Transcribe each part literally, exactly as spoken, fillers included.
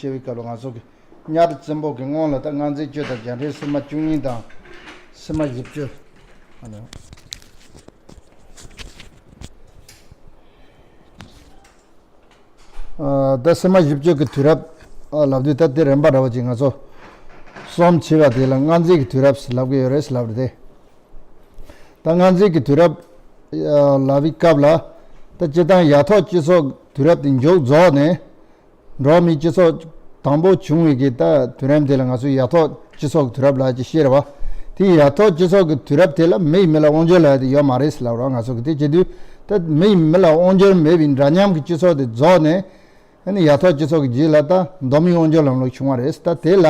བཤད་པའི་སྐབས་ལ་ང་ཚོ་གི་གཉའ་ཁྲི་བཙན་པོ་གི་སྔོན་ལ་ད་མངའ་མཛད་བཅུ་དང་རྒྱལ་ཕྲན་སིལ་མ་བཅུ་གཉིས་དང་སིལ་མ་བཞི་བཅུ། ཨ་ནི། ཨ། ད་སིལ་མ་བཞི་བཅུ་གི་དུས་རབས། ཨ། ལབ་དུས་ད་དེ་རིམ་པ་འདྲ་བོ་ཅིག་ང་ཚོ་གསུམ་བྱས་པ་དེ་ལ་མངའ་མཛད་ཀྱི་དུས་རབས་ཟེར་ལབ་ཀྱི་ཡོད་རེད་ཟེར་ལབ་རེད་དེ། ད་མངའ་མཛད་ཀྱི་དུས་རབས། ཨ། ལབ་པའི་སྐབས་ལ། ད་སྤྱིར་བཏང་ཡ་ཐོག་སྤྱི་ཚོགས་དུས་རབས་དེ་མཇུག་རྫོགས་ནས། འགྲོ་བ་མིའི་སྤྱི་ཚོགས་དང་པོ་བྱུང་བའི་གི་ད་དུས་རིམ་དེ་ལ་ང་ཚོས་ཡ་ཐོག་སྤྱི་ཚོགས་ཀྱི་དུས་རབས་ལབ་ཀྱི་ཤེས་རེད་བ། དེ་ཡ་ཐོག་སྤྱི་ཚོགས་ཀྱི་དུས་རབས་དེ་ལ་མི་ཡིས་མི་ལ་དབང་སྒྱུར་ལབ་ཡ་དེ་ཡོད་མ་རེད་ཟེར་ལབ་རོགས། ང་ཚོ་གི་དེ་བྱེད་དུས་ད་མི་ཡིས་མི་ལ་དབང་སྒྱུར་མེད་པའི་འདྲ་མཉམ་གྱི་སྤྱི་ཚོགས་དེ་རྫོགས་ནས། ཨ་ནི་ཡ་ཐོག་སྤྱི་ཚོགས་ཀྱི་རྗེས་ལ་ད་མདོ་མིའི་དབང་སྒྱུར་ལམ་ལུགས་བྱུང་བ་རེད། ད་དེ་ལ།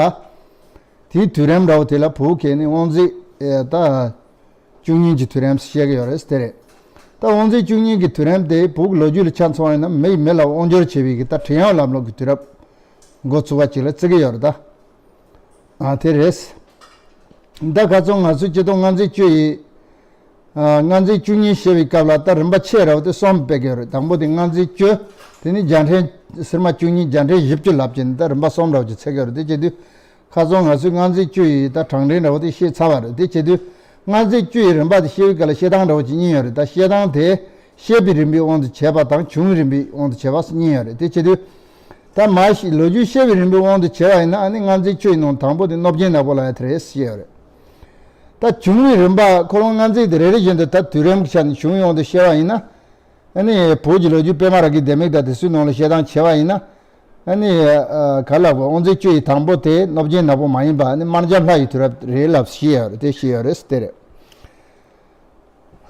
དེའི་དུས་རིམ་འདྲ་བོ་དེ་ལ་བོད་ཀྱི་ནི་དབང་མཛད། ཨེ། ད་བཅུ་གཉིས་ཀྱི་དུས་རིམ་བཤད་ཀྱི་ཡོད་རེད་དེ་རེད། ད་དབང་མཛད་བཅུ་གཉིས་ཀྱི་དུས་རིམ་དེ་བོད་ཀྱི་ལོ་རྒྱུས་ལ་ཆ་མཚོན་པ་ཡིན་ན་མི་ཡིས་མི་ལ་དབང་སྒྱུར་བྱེད་པའི་གི་ད་བྲན་གཡོག་ལམ་ལུགས་ཀྱི་དུས་རབས་འགོ་ཚུགས་པ་ཅིག་ལ་བརྩི་གི་ཡོད་རེད་ད། ཨ། དེ་རེད། ད་ཁ་སང་ང་ཚོས་སྤྱི་ལོ་མངའ་མཛད་བཅུ་ཡི། ཨ། མངའ་མཛད་བཅུ་གཉིས་བཤད་པའི་སྐབས་ལ་ད་རིམ་པ་ཆེ་འདྲ་བོ་དེ་གསུམ་སྤེལ་གི་ཡོད་རེད། དང་པོ་དེ་མངའ་མཛད་བཅུ། དེ་ནི་རྒྱལ་ཕྲན་སིལ་མ་བཅུ་གཉིས། རྒྱལ་ཕྲན་བཞི་བཅུ་ལབ་ཀྱི་ནི་ད་རིམ་པ་གསུམ་འདྲ་བོ་ཅིག་ཚད་ཀྱི་ཡོད་རེད། དེ་བྱེད་དུས། ཁ་སང་ང་ཚོས་མངའ་མཛད་བཅུ་ཡི་ད་གྲངས་འདྲེན་འདྲ་བོ་དེ་བཤད་ཚར་བ་རེད། དེ་བྱེད་དུས། མངའ་མཛད་བཅུ་ཡི་རིམ་པ་དེ་བཤད་པའི་སྐབས་ལ་བཤད་སྟངས་འདྲ་བོ་ཅིག་གཉིས་ཡོད་རེད། ད་བཤད་སྟངས་དེ་བཤད་པའི་རིམ་པའི་དབང་དུ་བྱས་པ་དང་བྱུང་བའི་རིམ་པའི་དབང་དུ་བྱས་པ་གཉིས་ཡོད་རེད། དེ་བྱེད་དུས། ད་མ་གཞི་ལོ་རྒྱུས་བཤད་པའི་རིམ་པའི་དབང་དུ་བྱས་པ་ཡིན་ན། ཨ་ནི་མངའ་མཛད་བཅུ་ཡི་ནང་དང་པོ་དེ་སྣོད་བརྒྱུད་ནག་པོ་ལབ་ཡ་དེ་རེད་ཟེར་ཡོད་རེད། ད་བྱུང་བའི་རིམ་པ་ཁོ་རང་མངའ་མཛད་དེ་རེ་རེ་བཞིན་དུ་ད་དུས་རིམ་གྱི་ཆ་ནས་བྱུང་བའི་དབང་དུ་བཤད་པ་ཡིན་ན། ཨ་ནི་བོད་ཀྱི་ལོ་རྒྱུས་པད་མ་རཱ་གའི་ལྡེ་མིག་དང་དེ་ཚོའི་ནང་ལ་བཤད་སྟངས་བྱས་པ་ཡིན་ན། ཨ་ནི། ཨ། ག་ལབ་དགོས། དབང་མཛད་བཅུ་ཡི་དང་པོ་དེ་སྣོད་བརྒྱུད་ནག་པོ་མ་ཡིན་པ། ཨ་ནི་དམར་འཇམ་ལྷ་ཡི་དུས་རབས་རེད་ལབ་བཤད་ཡོད་རེད། དེ་བཤད་ཡོད་རེད་དེ་རེད།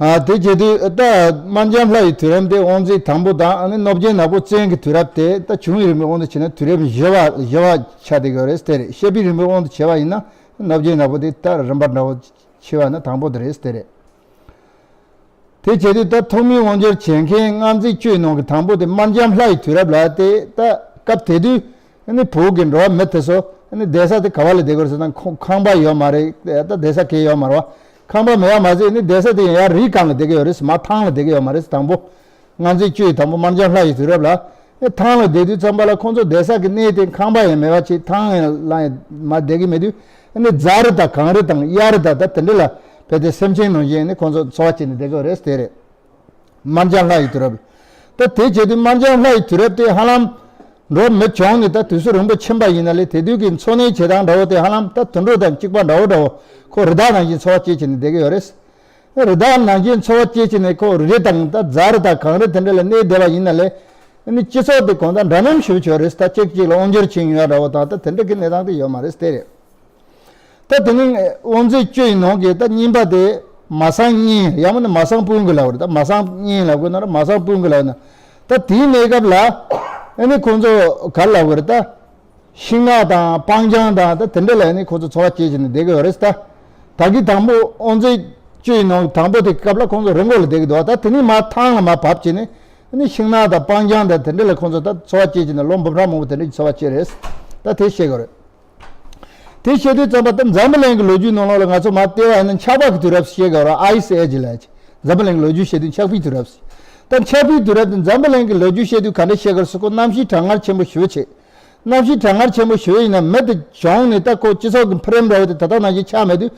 ཨ། དེ་བྱེད་དུས་ད་དམར་འཇམ་ལྷ་ཡི་དུས་རིམ་དེ་དབང་མཛད་དང་པོ་དང་། ཨ་ནི་སྣོད་བརྒྱུད་ནག་པོ་བཙན་གྱི་དུས་རབས་དེ་ད་བྱུང་བའི་རིམ་པའི་དབང་དུ་བྱས་ན་དུས་རིམ་བཞི་པ་བཞི་པ་ཆགས་བསྡད་ཀྱི་ཡོད་རེད་དེ་རེད། བཤད་པའི་རིམ་པའི་དབང་དུ་བྱས་པ་ཡིན་ན་སྣོད་བརྒྱུད་ནག་པོ་དེ་ད་རིམ་པ་འདྲ་བོ་ཕྱེ་བ་ན་དང་པོ་དེ་རེད་དེ་རེད། དེ་བྱེད་དུས་ད་ཐོག་མའི་དབང་སྒྱུར་བྱེད་མཁན་མངའ་མཛད་བཅུའི་ནང་གི་དང་པོ་དེ་དམར་འཇམ་ལྷ་ཡི་དུས་རབས་ལབ་དེ། ད་སྐབས་དེ་དུས་ཨ་ནི་བོད་ཀྱི་འགྲོ་བ་མི་དེ་ཚོ་ཨ་ནི་བསྡད་ས་དེ་ག་བ་ལ་བསྡད་དགོས་རེད་ཟེར་ན་ཁང་ཁང་པ་ཡོད་མ་རེད། ད་བསྡད་ས་གང་ཡང་ཡོད་མ་རེད་བ། ཁང་པ་མེད་པ་མ་ཟད་ཨ་ནི་བསྡད་ས་དེ་ཡང་རི་སྒང་ལ་བསྡད་ཀྱི་ཡོད་རེད། མར་ཐང་ལ་བསྡད་ཀྱི་ཡོད་མ་རེད། དང་པོ། མངའ་མཛད་བཅུ་ཡི་དང་པོ་དམར་འཇམ་ལྷ་ཡི་དུས་རབས་ལ། ཨེ། ཐང་ལ་བསྡད་དུས་ཙམ་པ་ལ་ཁོང་ཚོ་བསྡད་ས་གི་གནས་དེ་ཁང་པ་ཡང་མེད་པ་བྱས། ཐང་ལ་ཡང་མར་བསྡད་ཀྱི་མེད་དུས། ཨ་ནི་རྫ་རི་དང་གངས་རི་དང་གཡའ་རི་དང་ད་དེ་འདྲ་ལ་ཕེབས་ཏེ་སེམས་ཅན་ནང་བཞིན་ཨ་ནི་ཁོང་ཚོ་འཚོ་བ་སྐྱེལ་ནས་བསྡད་ཀྱི་ཡོད་རེད་དེ་རེད། དམར་འཇམ་ལྷ་ཡི་དུས་རབས། ད་དེ་བྱེད་དུས་དམར་འཇམ་ལྷ་ཡི་དུས་རབས་དེ་ཧ་ལམ་འགྲོ་མི་བྱུང་ནས་ད་དུས་ཚོད་རིང་པོ་ཕྱིན་པ་ཡིན་ན་ལས། དེ་དུས་ཀྱི་འཚོ་གནས་བྱེད་སྟངས་འདྲ་བོ་དེ་ཧ་ལམ་ད་དུད་འགྲོ་དང་གཅིག་པ་འདྲ་བོ་འདྲ་བོ། ཁོ་རི་དྭགས་ནང་བཞིན་འཚོ་བ་སྐྱེལ་བྱས་ནས་བསྡད་ཀྱི་ཡོད་རེད། རི་དྭགས་ནང་བཞིན་འཚོ་བ་སྐྱེལ་བྱས་ནས་ཁོ་རི་དང་ད་རྫ་རི་དང་གངས་རི་དེ་འདྲ་ལ་གནས་བསྡད་པ་ཡིན་ན་ལས། ཨ་ནི་སྤྱི་ཚོགས་དེ་གང་ལྟར་འདྲ་མཉམ་ཞེ་པོ་ཅིག་ཡོད་རེད། ད་གཅིག་གཅིག་ལ་དབང་སྒྱུར་བྱེད་མྱོང་ཡ་འདྲ་བོ་དང་ད་དེ་འདྲ་གི་གནས་སྟངས་དེ་ཡོད་མ་རེད་དེ་རེད། ད་དེ་ནི་དབང་མཛད་བཅུ་ཡི་ནང་གི་ད་གཉིས་པ་དེ་མ་སངས་གཉིས། ཡང་མིན་ན་མ་སངས་སྤུན་དགུ་ལབ་པ་རེད། ད་མ་སངས་གཉིས་ལབ་དགོས་ན་ར་མ་སངས་སྤུན་དགུ་ལབ་ན། ད་དེའི་གནས་སྐབས་ལ་ཨ་ནི་ཁོང་ཚོ་ག་རེ་ལབ་དགོས་རེད་ད། ཤིང་ནགས་དང་སྤང་རྒྱང་དང་ད་དེ་འདྲ་ལ་ཨ་ནི་ཁོང་ཚོ་འཚོ་བ་སྐྱེལ་བྱས་ནས་བསྡད་ཀྱི་ཡོད་རེད་ད། ད་གི་དང་པོ་དབང་མཛད་བཅུ་ཡི་ནང་དང་པོ་དེ་སྐབས་ལ་ཁོང་ཚོ་རི་མགོ་ལ་བསྡད་ཀྱི་འདུག་ད་དེ་ནས་མར་ཐང་ལ་མར་བབས་བྱས་ནས་ཨ་ནི་ཤིང་ནགས་དང་སྤང་རྒྱང་དང་དེ་འདྲ་ལ་ཁོང་ཚོ་ད་འཚོ་བ་སྐྱེལ་བྱས་ནས་ལོ་འབུམ་ཕྲག་མང་པོ་དེ་འདྲ་གྱི་འཚོ་བ་སྐྱེལ་རེད། ད་དེ་བཤད་དགོས་རེད། དེ་བཤད་དུས་ཙམ་པ་ད་འཛམ་བུ་གླིང་གི་ལོ་རྒྱུས་ནང་ལོགས་ལ་ང་ཚོ་མར་བལྟས་པ་ཡིན་ན་འཁྱགས་པ་གི་དུས་རབས་བཤད་དགོས་རེད། Ice Age ལབ་ཀྱི། འཛམ་བུ་གླིང་གི་ལོ་རྒྱུས་བཤད་དུས་འཁྱགས་པའི་དུས་རབས། ད་འཁྱགས་པའི་དུས་རབས་དེ་འཛམ་བུ་གླིང་གི་ལོ་རྒྱུས་བཤད་དུས་ག་འདྲ་བཤད་དགོས་རེད་ཟེར། ཁོ་གནམ་གཤིས་གྲང་ངར་ཆེན་པོ་ཞེ་པོ་བྱས། གནམ་གཤིས་གྲང་ངར་ཆེན་པོ་ཞེ་པོ་ཡིན་ན་མི་དེ་བྱུང་ནས་ད་ཁོ་སྤྱི་ཚོགས་ཀྱི་འཕེལ་རིམ་འདྲ་བོ་དེ་ད་ལྟ་ནང་བཞིན་ཆགས་མེད་དུས།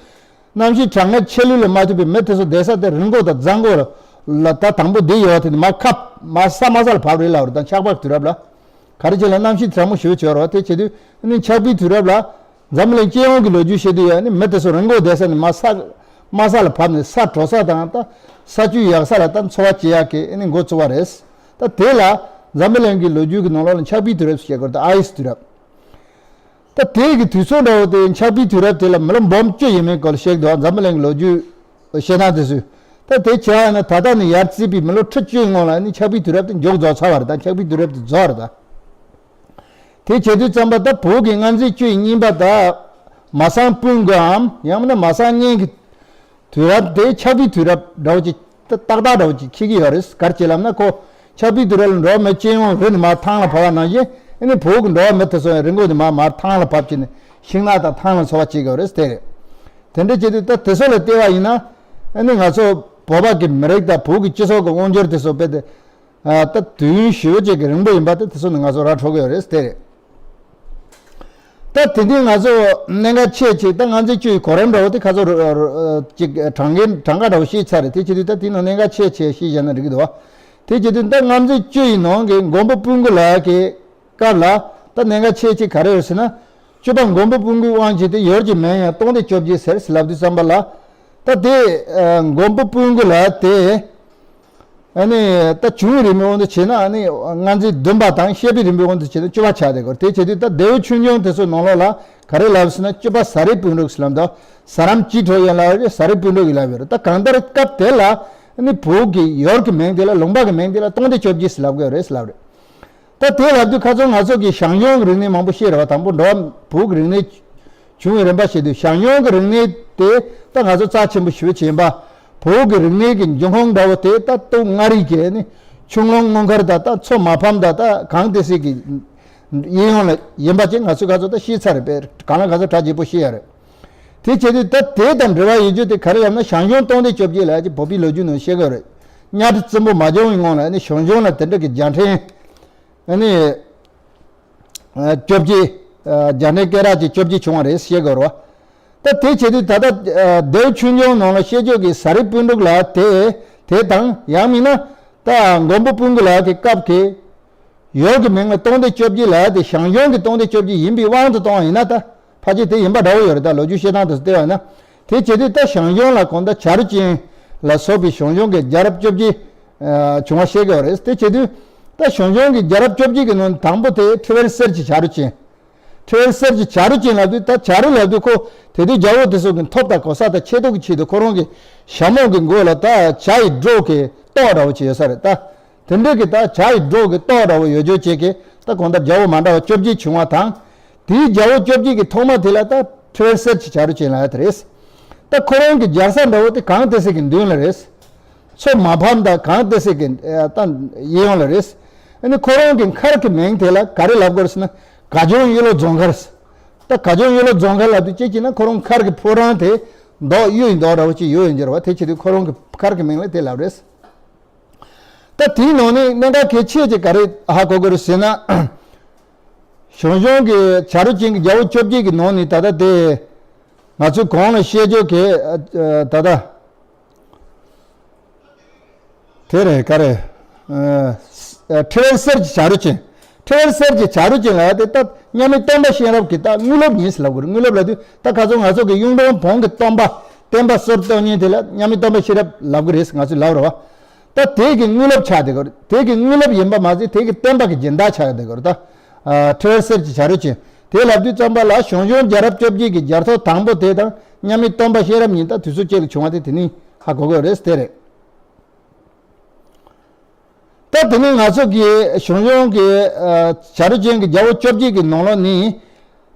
གནམ་གཤིས་གྲང་ངར་ཆེ་ལོས་ལ་མ་ཐུག་པའི་མི་དེ་ཚོ་བསྡད་ས་དེ་རི་མགོ་དང་རྫ་མགོ་ལ་ད་དང་པོ་བསྡད་ཡོད་པ་དེ་ནི་མར་ཁ་མར་ས་དམའ་ས་ལ་བབས་རེད་ལབ་རེད། ད་འཁྱགས་པ་གི་དུས་རབས་ལ། ག་རེ་བྱས་ལ་གནམ་གཤིས་གྲང་མོ་ཞེ་པོ་བྱས་རེད་བ། དེ་བྱེད་དུས་ཨ་ནི་འཁྱགས་པའི་དུས་རབས་ལ་འཛམ་གླིང་སྤྱི་ཡོངས་ཀྱི་ལོ་རྒྱུས་བཤད་དུས་ཡང་ཨ་ནི་མི་དེ་ཚོ་རི་མགོ་བསྡད་ས་ནས་མར་ས་དམའ་ས་ལ་བབས་ནས་ས་དྲོ་ས་དང་ད་ས་བཅུད་ཡག་ས་ལ་ད་འཚོ་བ་སྐྱེལ་ཡག་གི་ཨ་ནི་འགོ་བཙུགས་པ་རེད། ད་དེ་ལ་འཛམ་བུ་གླིང་གི་ལོ་རྒྱུས་ཀྱི་ནང་ལོགས་ལ་འཁྱགས་པའི་དུས་རབས་ཞེས་བྱ་དགོས་རེད། ད་ཨའི་སི་དུས་རབས། ད་དེ་གི་དུས་ཚོད་འདྲ་བོ་དེ་འཁྱགས་པའི་དུས་རབས་དེ་ལ་མི་ལོ་འབུམ་བཅུ་ཡས་མས་སྐོར་བཤད་འདུག་འཛམ་བུ་གླིང་གི་ལོ་རྒྱུས་བཤད་སྟངས་དེ་ཚོས། ད་དེ་བྱས་ན་ད་ལྟ་ནས་ཡར་བརྩིས་པའི་མི་ལོ་ཁྲི་བཅུའི་སྔོན་ལ་ནི་འཁྱགས་པའི་དུས་རབས་དེ་མཇུག་རྫོགས་ཚར་བ་རེད། ད་འཁྱགས་པའི་དུས་རབས་དེ་རྫོགས་རེད་ད། དེ་བྱེད་དུས་ཙམ་པ་ད་བོད་ཀྱི་མངའ་མཛད་བཅུ་ཡི་གཉིས་པ་ད་མ་སངས་སྤུན་དགུའམ་ཡང་མིན་ན་མ་སངས་གཉིས་ཀྱི་དུས་རབས་དེ་འཁྱགས་པའི་དུས་རབས་འདྲ་བོ་ཅིག་ཏག་ཏག་འདྲ་བོ་ཅིག་འཁེལ་གྱི་ཡོད་རེད། ག་རེ་བྱས་ལབ་ན་ཁོ་འཁྱགས་པའི་དུས་རབས་ལ་འགྲོ་བ་མི་སྤྱི་ཡོངས་རི་ནས་མར་ཐང་ལ་བབས་པ་ནང་བཞིན་ཨ་ནི་བོད་ཀྱི་འགྲོ་བ་མི་དེ་ཚོ་ཡང་རི་མགོ་ནས་མར་མར་ཐང་ལ་བབས་བྱས་ནས་ཤིང་ནགས་དང་ཐང་ལ་འཚོ་བ་སྐྱེལ་གྱི་ཡོད་རེད། དེ་རེད། དེ་འདྲ་བྱེད་དུས་ད་དེ་ཚོ་ལ་བལྟས་པ་ཡིན་ན་ཨ་ནི་ང་ཚོ་བོད་པ་གི་མི་རིགས་དང་བོད་ཀྱི་སྤྱི་ཚོགས་ཀྱི་དབང་སྒྱུར་དེ་ཚོ་དཔེ་དེ། ཨ། ད་དུས་ཡུན་ཞེ་པོ་ཅིག་གི་རིང་པོ་ཡིན་པ་དེ་དེ་ཚོ་ནི་ང་ཚོ་ར་འཕྲོད་ཀྱི་ཡོད་རེད་དེ་རེད། ད་དེ་འདི་ང་ཚོ་གནད་འགག་ཆེ་ཆེ་ད་མངའ་མཛད་བཅུ་ཡི་གོ་རིམ་འདྲ་བོ་དེ་ཁ་ཚོ་རུ་རུ་ཅིག་གྲངས་ཀའི་གྲངས་ཀ་འདྲ་བོ་ཤེས་ཚར་རེད། དེ་བྱེད་དུས་ད་དེ་ནང་གནད་འགག་ཆེ་ཆེ་ཤེས་བཞག་ན་འགྲིག་གི་འདུག་བ། དེ་བྱེད་དུས་ད་མངའ་མཛད་བཅུ་ཡི་ནང་གི་མགོན་པོ་སྤུན་དགུ་ལ་གི་སྐབས་ལ་ད་གནད་འགག་ཆེ་ཆེ་ག་རེ་ཡོད་ཟེར་ན། སྤྱི་པ་མགོན་པོ་སྤུན་དགུའི་དབང་བྱས་ཏེ་ཡོར་གྱི་མིང་ཡང་སྟོང་སྡེ་བཅོ་བརྒྱད་ཟེར་ལབ་དུས་ཙམ་པ་ལ། ད་དེ་མགོན་པོ་སྤུན་དགུ་ལ་དེ། ཨ་ནི་ད་བྱུང་བའི་རིམ་པའི་དབང་དུ་བྱས་ན་ཨ་ནི་མངའ་མཛད་བདུན་པ་དང་བཤད་པའི་རིམ་པའི་དབང་དུ་བྱས་ན་བཅུ་པ་ཆགས་བསྡད་ཀྱི་ཡོད་རེད། དེ་བྱེད་དུས་ད་ལྡེའུ་ཆོས་འབྱུང་དེ་ཚོའི་ནང་ལོགས་ལ་ག་རེ་ལབ་ཟེར་ན་སྤྱི་པ་ཟ་རིལ་སྤུན་དྲུག་ཟེར་ལབ་འདུག་ཟ་རམ་སྤྱི་དྲུག་ཡན་ལ་ཟ་རིལ་སྤུན་དྲུག་ཡིན་ལབ་ཡོད་རེད། ད་གང་ལྟར་སྐབས་དེ་ལ་ཨ་ནི་བོད་ཀྱི་ཡོར་གྱི་མིང་དེ་ལ་ལུང་པ་གི་མིང་དེ་ལ་སྟོང་སྡེ་བཅོ་བརྒྱད་ཟེར་ལབ་ཀྱི་ཡོད་རེད་ཟེར་ལབ་རེད། ད་དེ་ལབ་དུས་ཁ་སང་ང་ཚོ་གི་ཞང་ཞུང་གི་རིག་གནས་མང་པོ་བཤད་རེད་བ། དང་པོ་འགྲོ་བ་བོད་ཀྱི་རིག་གནས་བྱུང་བའི་རིམ་པ་བཤད་དུས་ཞང་ཞུང་གི་རིག་གནས་དེ་ད་ང་ཚོ་རྩ་ཆེན་པོ་ཞེ་པོ་ཅིག་ཡིན་པ། བོད་ཀྱི་རིག་གནས་ཀྱི་འབྱུང་ཁུངས་འདྲ་བོ་དེ་ད་སྟོད་མངའ་རིས་ཀྱི་ནི་ཆུ་ཀླུང་སྔོན་མཁར་དང་ད་མཚོ་མ་ཕམ་དང་ད་གངས་ཏི་སེ་གི་གཡས་གཡོན་ལ་ཡིན་པ་ཅིག་ང་ཚོས་ཁ་ཚོ་ད་ཤེས་ཚར་རེད། པས་གང་ལ་ག་ཚོད་གྲ་རྒྱས་པོ་ཤེས་ཡ་རེད། དེ་བྱས་དུས་ད་དེ་དང་འབྲེལ་བ་ཡོད་རྒྱུ་དེ་ག་རེ་ལབ་ན་ཞང་ཞུང་སྟོང་སྡེ་བཅོ་བརྒྱད་ལབ་ཀྱི་བོད་པའི་ལོ་རྒྱུས་ནང་བཤད་ཀྱི་ཡོད་རེད། གཉའ་ཁྲི་བཙན་པོ་མ་བྱོན་པའི་སྔོན་ལ་ནི་ཞང་ཞུང་ལ་དེ་འདྲ་གི་རྒྱལ་ཕྲན། ཨ་ནི། ཨ་བཅོ་བརྒྱད། ཨ་རྒྱལ་ཕྲན་སྐད་གྲགས་ཀྱི་བཅོ་བརྒྱད་བྱུང་བ་རེད་ཞེས་དགོས་རེད་བ། ད་དེ་བྱེད་དུས་ད་ལྟ་ཨ་ལྡེའུ་ཆོས་འབྱུང་ནང་ལ་བཤད་རྒྱུ་གི་ཟ་རིལ་སྤུན་དྲུག་ལ་དེ་དེ་དང་ཡང་མིན་ན་ད་མགོན་པོ་སྤུན་དགུ་ལ་གི་སྐབས་ཀྱི་ཡོར་གྱི་མིང་ལ་སྟོང་སྡེ་བཅོ་བརྒྱད་ལ་དེ་ཞང་ཞུང་གི་སྟོང་སྡེ་བཅོ་བརྒྱད་ཡིན་པའི་དབང་དུ་གཏོང་བ་ཡིན་ན་ད། ཕལ་ཆེར་དེ་ཡིན་པ་འདྲ་བོ་ཡོད་རེད། ད་ལོ་རྒྱུས་བཤད་སྟངས་དེ་ཚོ་བལྟས་པ་ན། དེ་བྱེད་དུས་ད་ཞང་ཞུང་ལ་གང་ལྟར་བྱ་རུ་ཅན་ལ་སོགས་པའི་ཞང་ཞུང་གི་རྒྱལ་རབས་བཅོ་བརྒྱད་བྱུང་བ་ཤེས་དགོས་པ་རེད། དེ་བྱེད་དུས་ད་ཞང་ཞུང་གི་རྒྱལ་རབས་བཅོ་བརྒྱད་ཀྱི་ནང་དང་པོ་དེ་ཁྲི་ཝེར་གསེར་གྱི་བྱ་རུ་ཅན། ཁྲི་ཝེར་གསེར་གྱི་བྱ་རུ་ཅན་ལབ་དུས་ད་བྱ་རུ་ལབ་དུས་ཁོ་དེ་དུས་རྒྱལ་པོ་དེ་ཚོ་གི་ཐོབ་དང་གོ་ས་དང་ཆེ་མཐོང་གི་ཆེད་དུ་ཁོ་རང་གི་ཞྭ་མོ་གི་མགོ་ལ་ད་བྱ་ཡི་སྒྲོ་གི་ཏོག་འདྲ་བོ་ཅིག་ཡོད་ས་རེད་ད། དེ་འདྲ་གི་ད་བྱ་ཡི་སྒྲོ་གི་ཏོག་འདྲ་བོ་ཡོད་རྒྱུ་བཅས་ཀྱི་ད་གང་ལྟར་རྒྱལ་པོ་མ་འདྲ་བ་བཅོ་བརྒྱད་བྱུང་བ་དང་། དེའི་རྒྱལ་པོ་བཅོ་བརྒྱད་ཀྱི་ཐོག་མ་དེ་ལ་ད་ཁྲི་ཝེར་གསེར་གྱི་བྱ་རུ་ཅན་ལབ་ཡ་དེ་རེད། ད་ཁོ་རང་གི་རྒྱལ་ས་འདྲ་བོ་དེ་གངས་ཏི་སེ་གི་མདུན་ལ་རེད། མཚོ་མ་ཕམ་དང་གངས་ཏི་སེ་གི་ད་གཡས་གཡོན་ལ་རེད། ཨ་ནི་ཁོ་རང་གི་མཁར་གྱི་མིང་དེ་ལ་ག་རེ་ལབ་དགོས་རེད་ཟེར་ན་ག་ཇོང་གཡུ་ལོ་རྫོང་མཁར། ད་ག་ཇོང་གཡུ་ལོ་རྫོང་མཁར་ལབ་དུས་ཅི་བྱས་ན་ཁོ་རང་མཁར་གྱི་ཕོ་བྲང་དེ་མདོག་གཡུ་ཡི་མདོག་འདྲ་བོ་ཅིག་ཡོད་ཡིན་གྱི་རེད་བ། དེ་བྱེད་དུས་ཁོ་རང་གི་མཁར་གྱི་མིང་ལ་དེ་ལབ་རེད། ད་དེའི་ནང་ནས་གནད་འགག་གལ་ཆེ་ཅིག་ག་རེ་ཧ་གོ་དགོས་རེད་ཟེར་ན། ཞང་ཞུང་གི་བྱ་རུ་ཅན་གྱི་རྒྱལ་པོ་བཅོ་བརྒྱད་ཀྱི་ནང་ནས་ད་ལྟ་དེ་ང་ཚོས་གོང་ལ་བཤད་རྒྱུ་གི་ད་ལྟ་དེ་རེད་ག་རེ། ཁྲི་ཝེར་གསེར་གྱི་བྱ་རུ་ཅན། ཁྲི་ཝེར་གསེར་གྱི་བྱ་རུ་ཅན་ལབ་ཡ་དེ་ད་མཉམ་མེད་སྟོན་པ་གཤེན་རབ་ཀྱི་ད་དངོས་སློབ་ཡིན་ཟེར་ལབ་དགོས་རེད། དངོས་སློབ་ལབ་དུས་ད་ཁ་སང་ང་ཚོ་གི་གཡུང་དྲུང་བོན་གྱི་སྟོན་པ་བསྟན་པ་སྲོལ་གཏོད་མཁན་དེ་ལ་མཉམ་མེད་སྟོན་པ་གཤེན་རབ་ལབ་གི་རེད་ང་ཚོས་ལབ་རེད་བ། ད་དེ་གི་དངོས་སློབ་ཆགས་བསྡད་ཀྱི་རེད། དེ་གི་དངོས་སློབ་ཡིན་པ་མ་ཟད་དེ་གི་བསྟན་པ་གི་སྦྱིན་བདག་ཆགས་བསྡད་ཀྱི་རེད་ད། ཨ་ཁྲི་ཝེར་གསེར་གྱི་བྱ་རུ་ཅན་དེ་ལབ་དུས་ཙམ་པ་ལ་ཞང་ཞུང་རྒྱལ་རབས་བཅོ་བརྒྱད་ཀྱི་རྒྱལ་ཐོ་དང་པོ་དེ་དང་མཉམ་མེད་སྟོན་པ་གཤེན་རབ་གཉིས་ད་དུས་ཚོད་གཅིག་ལ་བྱུང་བ་དེ་དེ་ནི་ཧ་གོ་གི་རེད་དེ་རེད། ད་དེ་ནི་ང་ཚོ་གི་ཞང་ཞུང་གི་ཨ་བྱ་རུ་ཅན་གྱི་རྒྱལ་པོ་བཅོ་བརྒྱད་ཀྱི་ནང་ལོགས་ནི།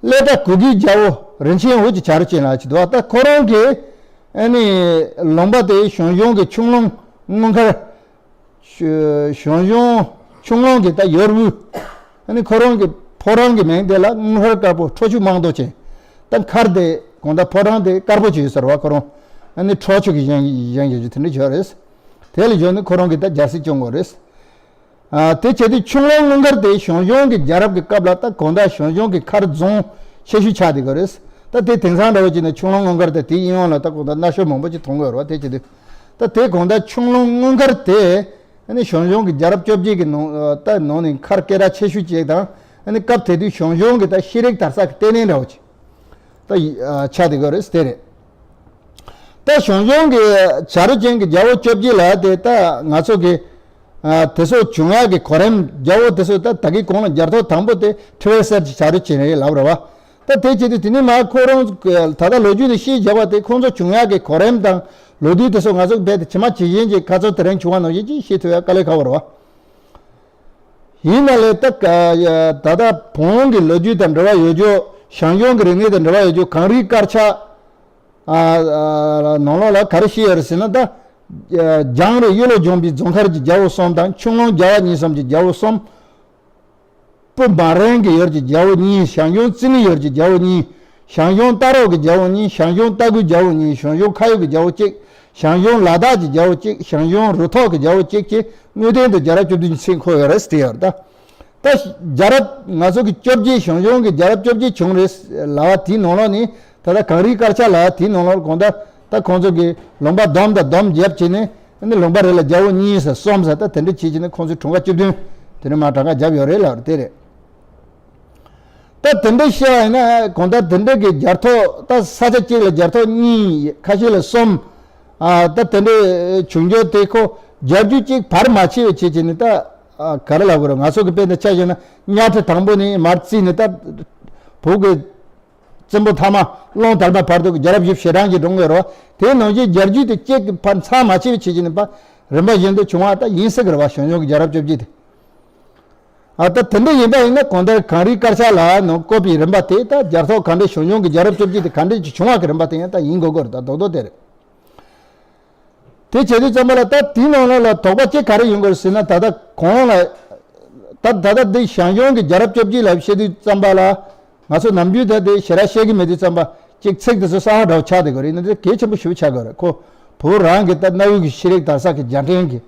གླེ་ཏ་གུ་གེའི་རྒྱལ་པོ་རིན་ཆེན་འོད་ཀྱི་བྱ་རུ་ཅན་ལབ་ཅིག་འདུག་ད་ཁོ་རང་གིས་ཨ་ནི་ལུང་པ་དེ་ཞང་ཞུང་གི་ཆུ་ཀླུང་སྔོན་མཁར། ཞང་ཞང་ཞང་ཞུང་གི་ད་ཡོར་བུ། ཨ་ནི་ཁོ་རང་གི་ཕོ་བྲང་གི་མིང་དེ་ལ་སྔོན་མཁར་དཀར་པོ་ཁྲོ་ཆུ་མང་དུ་ཅན། ད་མཁར་དེ་གང་ལྟར་ཕོ་བྲང་དེ་དཀར་པོ་ཅིག་ཡོད་ས་རེད་བ། ཁོ་རང་ཨ་ནི་ཁྲོ་ཆུ་གི་བཞེངས་བཞེངས་ཡོད་རྒྱུ་དེ་འདྲ་ཅིག་ཡོད་རེད། དེ་ལ་བརྗོད་ནས་ཁོ་རང་གིས་ད་རྒྱལ་སྲིད་སྐྱོང་དགོས་རེད། ཨ་དེ་བྱས་དུས་ཆུ་ཀླུང་སྔོན་མཁར་དེ་ཞང་ཞུང་གི་རྒྱལ་རབས་ཀྱི་སྐབས་ལ་ད་གང་ལྟར་ཞང་ཞུང་གི་མཁར་རྫོང་ཆེ་ཤོས་ཆགས་བསྡད་ཀྱི་རེད། ད་དེ་དེང་སང་འདྲ་བོ་བྱས་ན་ཆུ་ཀླུང་སྔོན་མཁར་དེ་དེའི་གཡས་གཡོན་ལ་ད་གང་ལྟར་གནའ་ཤུལ་མང་པོ་ཅིག་མཐོང་གི་ཡོད་རེད་བ། དེ་བྱེད་དུས་ད་དེ་གང་ལྟར་ཆུ་ཀླུང་སྔོན་མཁར་དེ་ཨ་ནི་ཞང་ཞུང་གི་རྒྱལ་རབས་བཅོ་བརྒྱད་ཀྱི་ནང་ད་ནང་ནས་མཁར་སྐད་གྲགས་ཆེ་ཤོས་ཅིག་དང་ཨ་ནི་སྐབས་དེ་དུས་ཞང་ཞུང་གི་ད་ཤེས་རིག་དར་ས་གི་ལྟེ་གནས་འདྲ་བོ་ཅིག་ད་ཆགས་བསྡད་ཀྱི་རེད། དེ་རེད། ད་ཞང་ཞུང་གི་བྱ་རུ་ཅན་གྱི་རྒྱལ་པོ་བཅོ་བརྒྱད་ལབ་དེ་ད་ང་ཚོ་གི་ཨ་དེ་ཚོ་བྱུང་ཡག་གི་གོ་རིམ་རྒྱལ་པོ་དེ་ཚོ་ད་ད་གི་གོང་ལ་རྒྱལ་ཐོ་དང་པོ་དེ་ཁྲི་ཝེར་གསེར་གྱི་བྱ་རུ་ཅན་རེད་ལབ་རེད་བ། ད་དེ་བྱེད་དུས་དེ་ནི་མ་ཁོ་རང་ད་ལྟ་ལོ་རྒྱུས་ནས་ཤེས་བྱ་བ་དེ་ཁོང་ཚོ་བྱུང་ཡག་གི་གོ་རིམ་དང་ལོ་དུས་དེ་ཚོ་ང་ཚོ་རྦད་དེ་ཇི་མ་ཇི་བཞིན་གྱི་ཁ་ཚོ་དེ་རིང་བྱུང་བ་ནང་བཞིན་ཅིག་ཤེས་ཐུབ་ཡག་དཀའ་ལས་ཁག་པོ་རེད་བ། ཡིན་ན་ལས་ད་ད་ལྟ་བོན་གྱི་ལོ་རྒྱུས་དང་འབྲེལ་བ་ཡོད་རྒྱུ་ཞང་ཞུང་གི་རིག་གནས་དང་འབྲེལ་བ་ཡོད་རྒྱུ་གངས་རིའི་དཀར་ཆག་ཨ་ཨ་ནང་ལོགས་ལ་ག་རེ་བཤད་ཡོད་རེད་ཟེར་ན་ད། ཨ་རྒྱང་རིང་གཡུ་ལོ་ལྗོན་པའི་རྫོང་མཁར་གྱི་རྒྱལ་པོ་གསུམ་དང་ཆུ་ཀླུང་རྒྱལ་བ་གཉིས་གསུམ་གྱི་རྒྱལ་པོ་གསུམ། སྤུ་མ་རན་གྱི་ཡུལ་གྱི་རྒྱལ་པོ་གཉིས། ཞང་ཞུང་རྩི་ནི་ཡུལ་གྱི་རྒྱལ་པོ་གཉིས། ཞང་ཞུང་རྟ་རོག་གི་རྒྱལ་པོ་གཉིས། ཞང་ཞུང་རྟ་མགོའི་རྒྱལ་པོ་གཉིས། ཞང་ཞུང་ཁ་ཡོག་གི་རྒྱལ་པོ་གཅིག། ཞང་ཞུང་ལ་དྭགས་ཀྱི་རྒྱལ་པོ་གཅིག། ཞང་ཞུང་རུ་ཐོག་གི་རྒྱལ་པོ་གཅིག་བཅས་དངོས་བསྟན་དུ་རྒྱལ་རབས་བཅུ་བདུན་གྱི་ཚིག་འཁོད་ཡོད་རེད་ཟེར་ཡོད་རེད་ད། ད་རྒྱལ་རབས་ང་ཚོ་གི་བཅོ་བརྒྱད། ཞང་ཞུང་གི་རྒྱལ་རབས་བཅོ་བརྒྱད་བྱུང་རེད་ལབ་པ་དེའི་ནང་ལོགས་ནས། ད་ལྟ་གངས་རིའི་དཀར་ཆག་ལབ་པ་དེའི་ནང་ལོགས་གང་ལྟར་ད་ཁོང་ཚོ་གི་ལུང་པ་སྡོམ་དང་སྡོམ་བརྒྱབ་བྱས་ནས། ཨ་ནི་ལུང་པ་རེ་ལ་རྒྱལ་པོ་གཉིས་ཟེར་གསུམ་ཟེར། ད་དེ་འདྲ་བྱས་བྱས་ནས་ཁོང་ཚོས་གྲངས་ཀ་བཅུ་བདུན་དེ་འདྲ་མར་གྲངས་ཀ་བརྒྱབ་ཡོད་རེད་ལབ་རེད། དེ་རེད། ད་དེ་འདྲ་བཤད་པ་ཡིན་ན་གང་ལྟར་དེ་འདྲ་གི་རྒྱལ་ཐོག་ད་ས་ཆ་གཅིག་ལ་རྒྱལ་ཐོག་གཉིས། ཁ་ཤས་ལ་གསུམ། ཨ་ད་དེ་འདྲ་བྱུང་རྒྱུ་དེ་ཁོ་རྒྱལ་རྒྱུད་གཅིག་བར་མ་ཆད་པའི་ཆེད་ཀྱི་ནི། ད་ཨ་ག་རེ་ལབ་དགོས་རེད། ང་ཚོ་གི་དཔེ་འདི་ཆ་བཞག་ན་གཉའ་ཁྲི་དང་པོ་ནས་མར་བརྩིས་ནས། ད་བོད་ཀྱི་བཙན་པོ་མཐའ་མ་ཀླུ་དར་མ་བར་དུ་གི་རྒྱལ་རབས་བཞི་བྱེ་བྲག་གི་སྒྲུང་ཡོད་རེད་བ། དེའི་ནང་བཞིན་རྒྱལ་རྒྱུད་དེ་གཅིག་གི་བར་མཚམས་མ་ཆད་པའི་ཆེད་ཀྱི་ནི་པ་རིམ་པ་བཞིན་དུ་བྱུང་བ་ད་ཡིན་སྲིད་ཀྱི་རེད་བ། ཞང་ཞུང་གི་རྒྱལ་རབས་བཅོ་བརྒྱད་དེ། ཨ་ད་དེ་འདྲ་ཡིན་པ་ཡིན་ན་གང་ལྟར་གངས་རིའི་དཀར་ཆག་ལ་ནང་བཀོད་པའི་རིམ་པ་དེ། ད་རྒྱལ་ཐོག་གངས་ཏི་ཞང་ཞུང་གི་རྒྱལ་རབས་བཅོ་བརྒྱད་དེ་ག་འདྲ་ཅིག་བྱུང་བ་གི་རིམ་པ་དེ་ཡང་ད་ཡིན་དགོས་ཀྱི་རེད། ད་རྡོག་རྡོག་དེ་རེད། དེ་བྱེད་དུས་ཙམ་པ་ལ་ད་དེའི་ནང་ལོགས་ལ་དོགས་པ་གཅིག་ག་རེ་ཡོང་གི་རེད་ཟེར་ན། ད་ལྟ་གོང་ལ་ད་ད་ལྟ་འདི་ཞང་ཞུང་གི་རྒྱལ་རབས་བཅོ་བརྒྱད་ལ་བཤད་དུས་ཙམ་པ་ལ། ང་ཚོ་ནམ་རྒྱུན་ད་དེ་ཞེ་དྲག་བཤད་ཀྱི་མེད་དུས་ཙམ་པ་གཅིག་ཚིག་དེ་ཚོ་གསར་པ་འདྲ་བོ་ཆགས་བསྡད་ཀྱི་རེད། ཡིན་ན་དེ་གལ་ཆེན་པོ་ཞེ་པོ་ཆགས་ཀྱི་རེད། ཁོ་བོད་རང་གི་ད་གནའ་བོའི་གི་ཤེས་རིག་དར་ས་གི་རྒྱལ་ཕྲན་གྱི་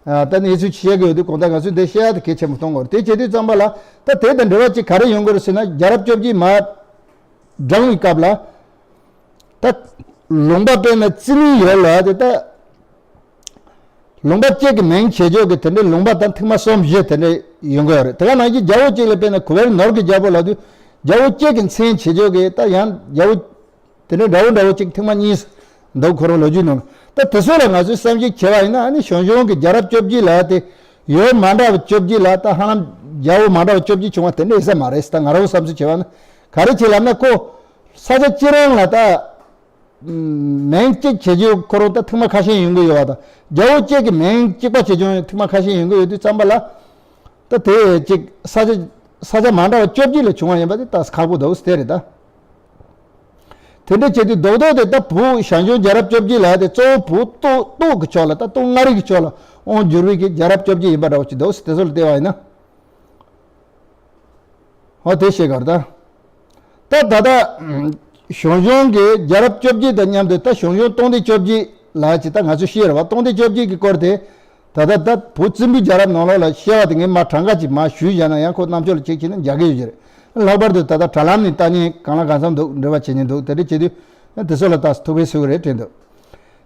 ཨ་ད་གནས་ཚུལ་བཤད་ཀྱི་ཡོད་དུས་གང་ལྟར་ང་ཚོས་འདི་བཤད་ཡ་དེ་གལ་ཆེན་པོ་མཐོང་གི་རེད། དེ་བྱེད་དུས་ཙམ་པ་ལ་ད་དེ་དང་འབྲེལ་བ་གཅིག་ག་རེ་ཡོང་གི་རེད་ཟེར་ན། རྒྱལ་རབས་བཅོ་བརྒྱད་མར་བགྲངས་པའི་སྐབས་ལ་ད་ལུང་པ་དཔེར་ན་རྩིས་མིག་ཡོད་ལ། དེ་ད་ལུང་པ་གཅིག་གི་མིང་བྱེད་ཆོག་གི་དེ་འདྲའི་ལུང་པ་ད་ཐེངས་མ་གསུམ་བཞི་དེ་འདྲ་ཡོང་གི་ཡོད་རེད། དེ་ག་ནང་བཞིན་རྒྱལ་པོ་གཅིག་ལ་དཔེར་ན་གུ་བེར་ནོར་གྱི་རྒྱལ་པོ་ལབ་དུས་རྒྱལ་པོ་གཅིག་གི་མཚན་བྱེད་ཆོག་གི་ད་ཡང་རྒྱལ་པོ་དེ་འདྲ་འདྲ་བོ་འདྲ་བོ་གཅིག་ཐེངས་མ་གཉིས་འདུག་ཁོ་རང་ལོ་རྒྱུས་ནང་ལ། ད་དེ་ཚོ་ལ་ང་ཚོས་བསམ་གཞིག་བྱས་པ་ཡིན་ན། ཨ་ནི་ཞང་ཞུང་གི་རྒྱལ་རབས་བཅོ་བརྒྱད་ལབ་དེ་ཡུལ་མ་འདྲ་བ་བཅོ་བརྒྱད་ལ་ད་ཧ་ལམ་རྒྱལ་པོ་མ་འདྲ་བ་བཅོ་བརྒྱད་བྱུང་བ་དེ་འདྲ་ཡིན་ས་མ་རེད། ད་ང་རང་བསམ་ཚུལ་བྱས་པ་ན། ག་རེ་བྱས་ལབ་ན་ཁོ་ས་ཆ་གཅིག་རང་ལ་ད་མིང་གཅིག་བྱེད་རྒྱུ་ཁོ་རང་ད་ཐེངས་མ་ཁ་ཤས་ཡོང་གི་ཡོད་པ་དང་། རྒྱལ་པོ་གཅིག་གི་མིང་གཅིག་པ་བྱེད་རྒྱུ་ཐེངས་མ་ཁ་ཤས་ཡོང་གི་ཡོད་དུས་ཙམ་པ་ལ། ད་དེ་གཅིག་ས་ཆ་ས་ཆ་མ་འདྲ་བ་བཅོ་བརྒྱད་ལ་བྱུང་བ་ཡིན་པ་དེ་ད་ཁག་པོ་འདུག་ཟེར་དེ་རེད་ད། དེ་འདྲ་བྱེད་དུས་རྡོག་རྡོག་དེ་ད་བོད་ཞང་ཞུང་རྒྱལ་རབས་བཅོ་བརྒྱད་ལབ་དེ་གཙོ་བོ་བོད་སྟོད་སྟོད་ཀྱི་ཕྱོགས་ལ། ད་སྟོད་མངའ་རིས་ཀྱི་ཕྱོགས་ལ་དབང་བསྒྱུར་བའི་གི་རྒྱལ་རབས་བཅོ་བརྒྱད་ཡིན་པ་འདྲ་བོ་ཅིག་འདུག་ཟེར། དེ་ཚོ་ལ་བལྟས་པ་ཡིན་ན། ཨོ་དེ་ཤེས་གར་ད། ད་ད་ད་ཞང་ཞུང་གི་རྒྱལ་རབས་བཅོ་བརྒྱད་དང་མཉམ་དུ་ད་ཞང་ཞུང་སྟོང་སྡེ་བཅོ་བརྒྱད་ལབ་ཅིག་ད་ང་ཚོས་ཤེས་རེད་བ། སྟོང་སྡེ་བཅོ་བརྒྱད་ཀྱི་སྐོར་དེ་ད་ད་ད་བོད་བཙན་པོའི་རྒྱལ་རབས་ནང་ལོགས་ལ་བཤད་པ་དེ་ངས་མར་གྲངས་ཀ་ཅིག་མར་ཞུས་བཞག་ན་ཡང་ཁོ་རྣམ་ཅོག་ལ་ཅིག་བྱས་ན་མཇལ་གི་ཡོད་ཀྱི་རེད། ལྷག་པར་དུ་ད་ལྟ་དྲ་ལམ་ནས་ལྟ་མཁན་གང་ལ་གང་འཚམ་འདུག་འབྲེལ་བ་བྱེད་མཁན་འདུག་དེ་འདྲ་བྱེད་དུས་དེ་ཚོ་ལ་ད་ཐུགས་ཕན་གསོས་ཀྱི་རེད་དྲན་འདུག་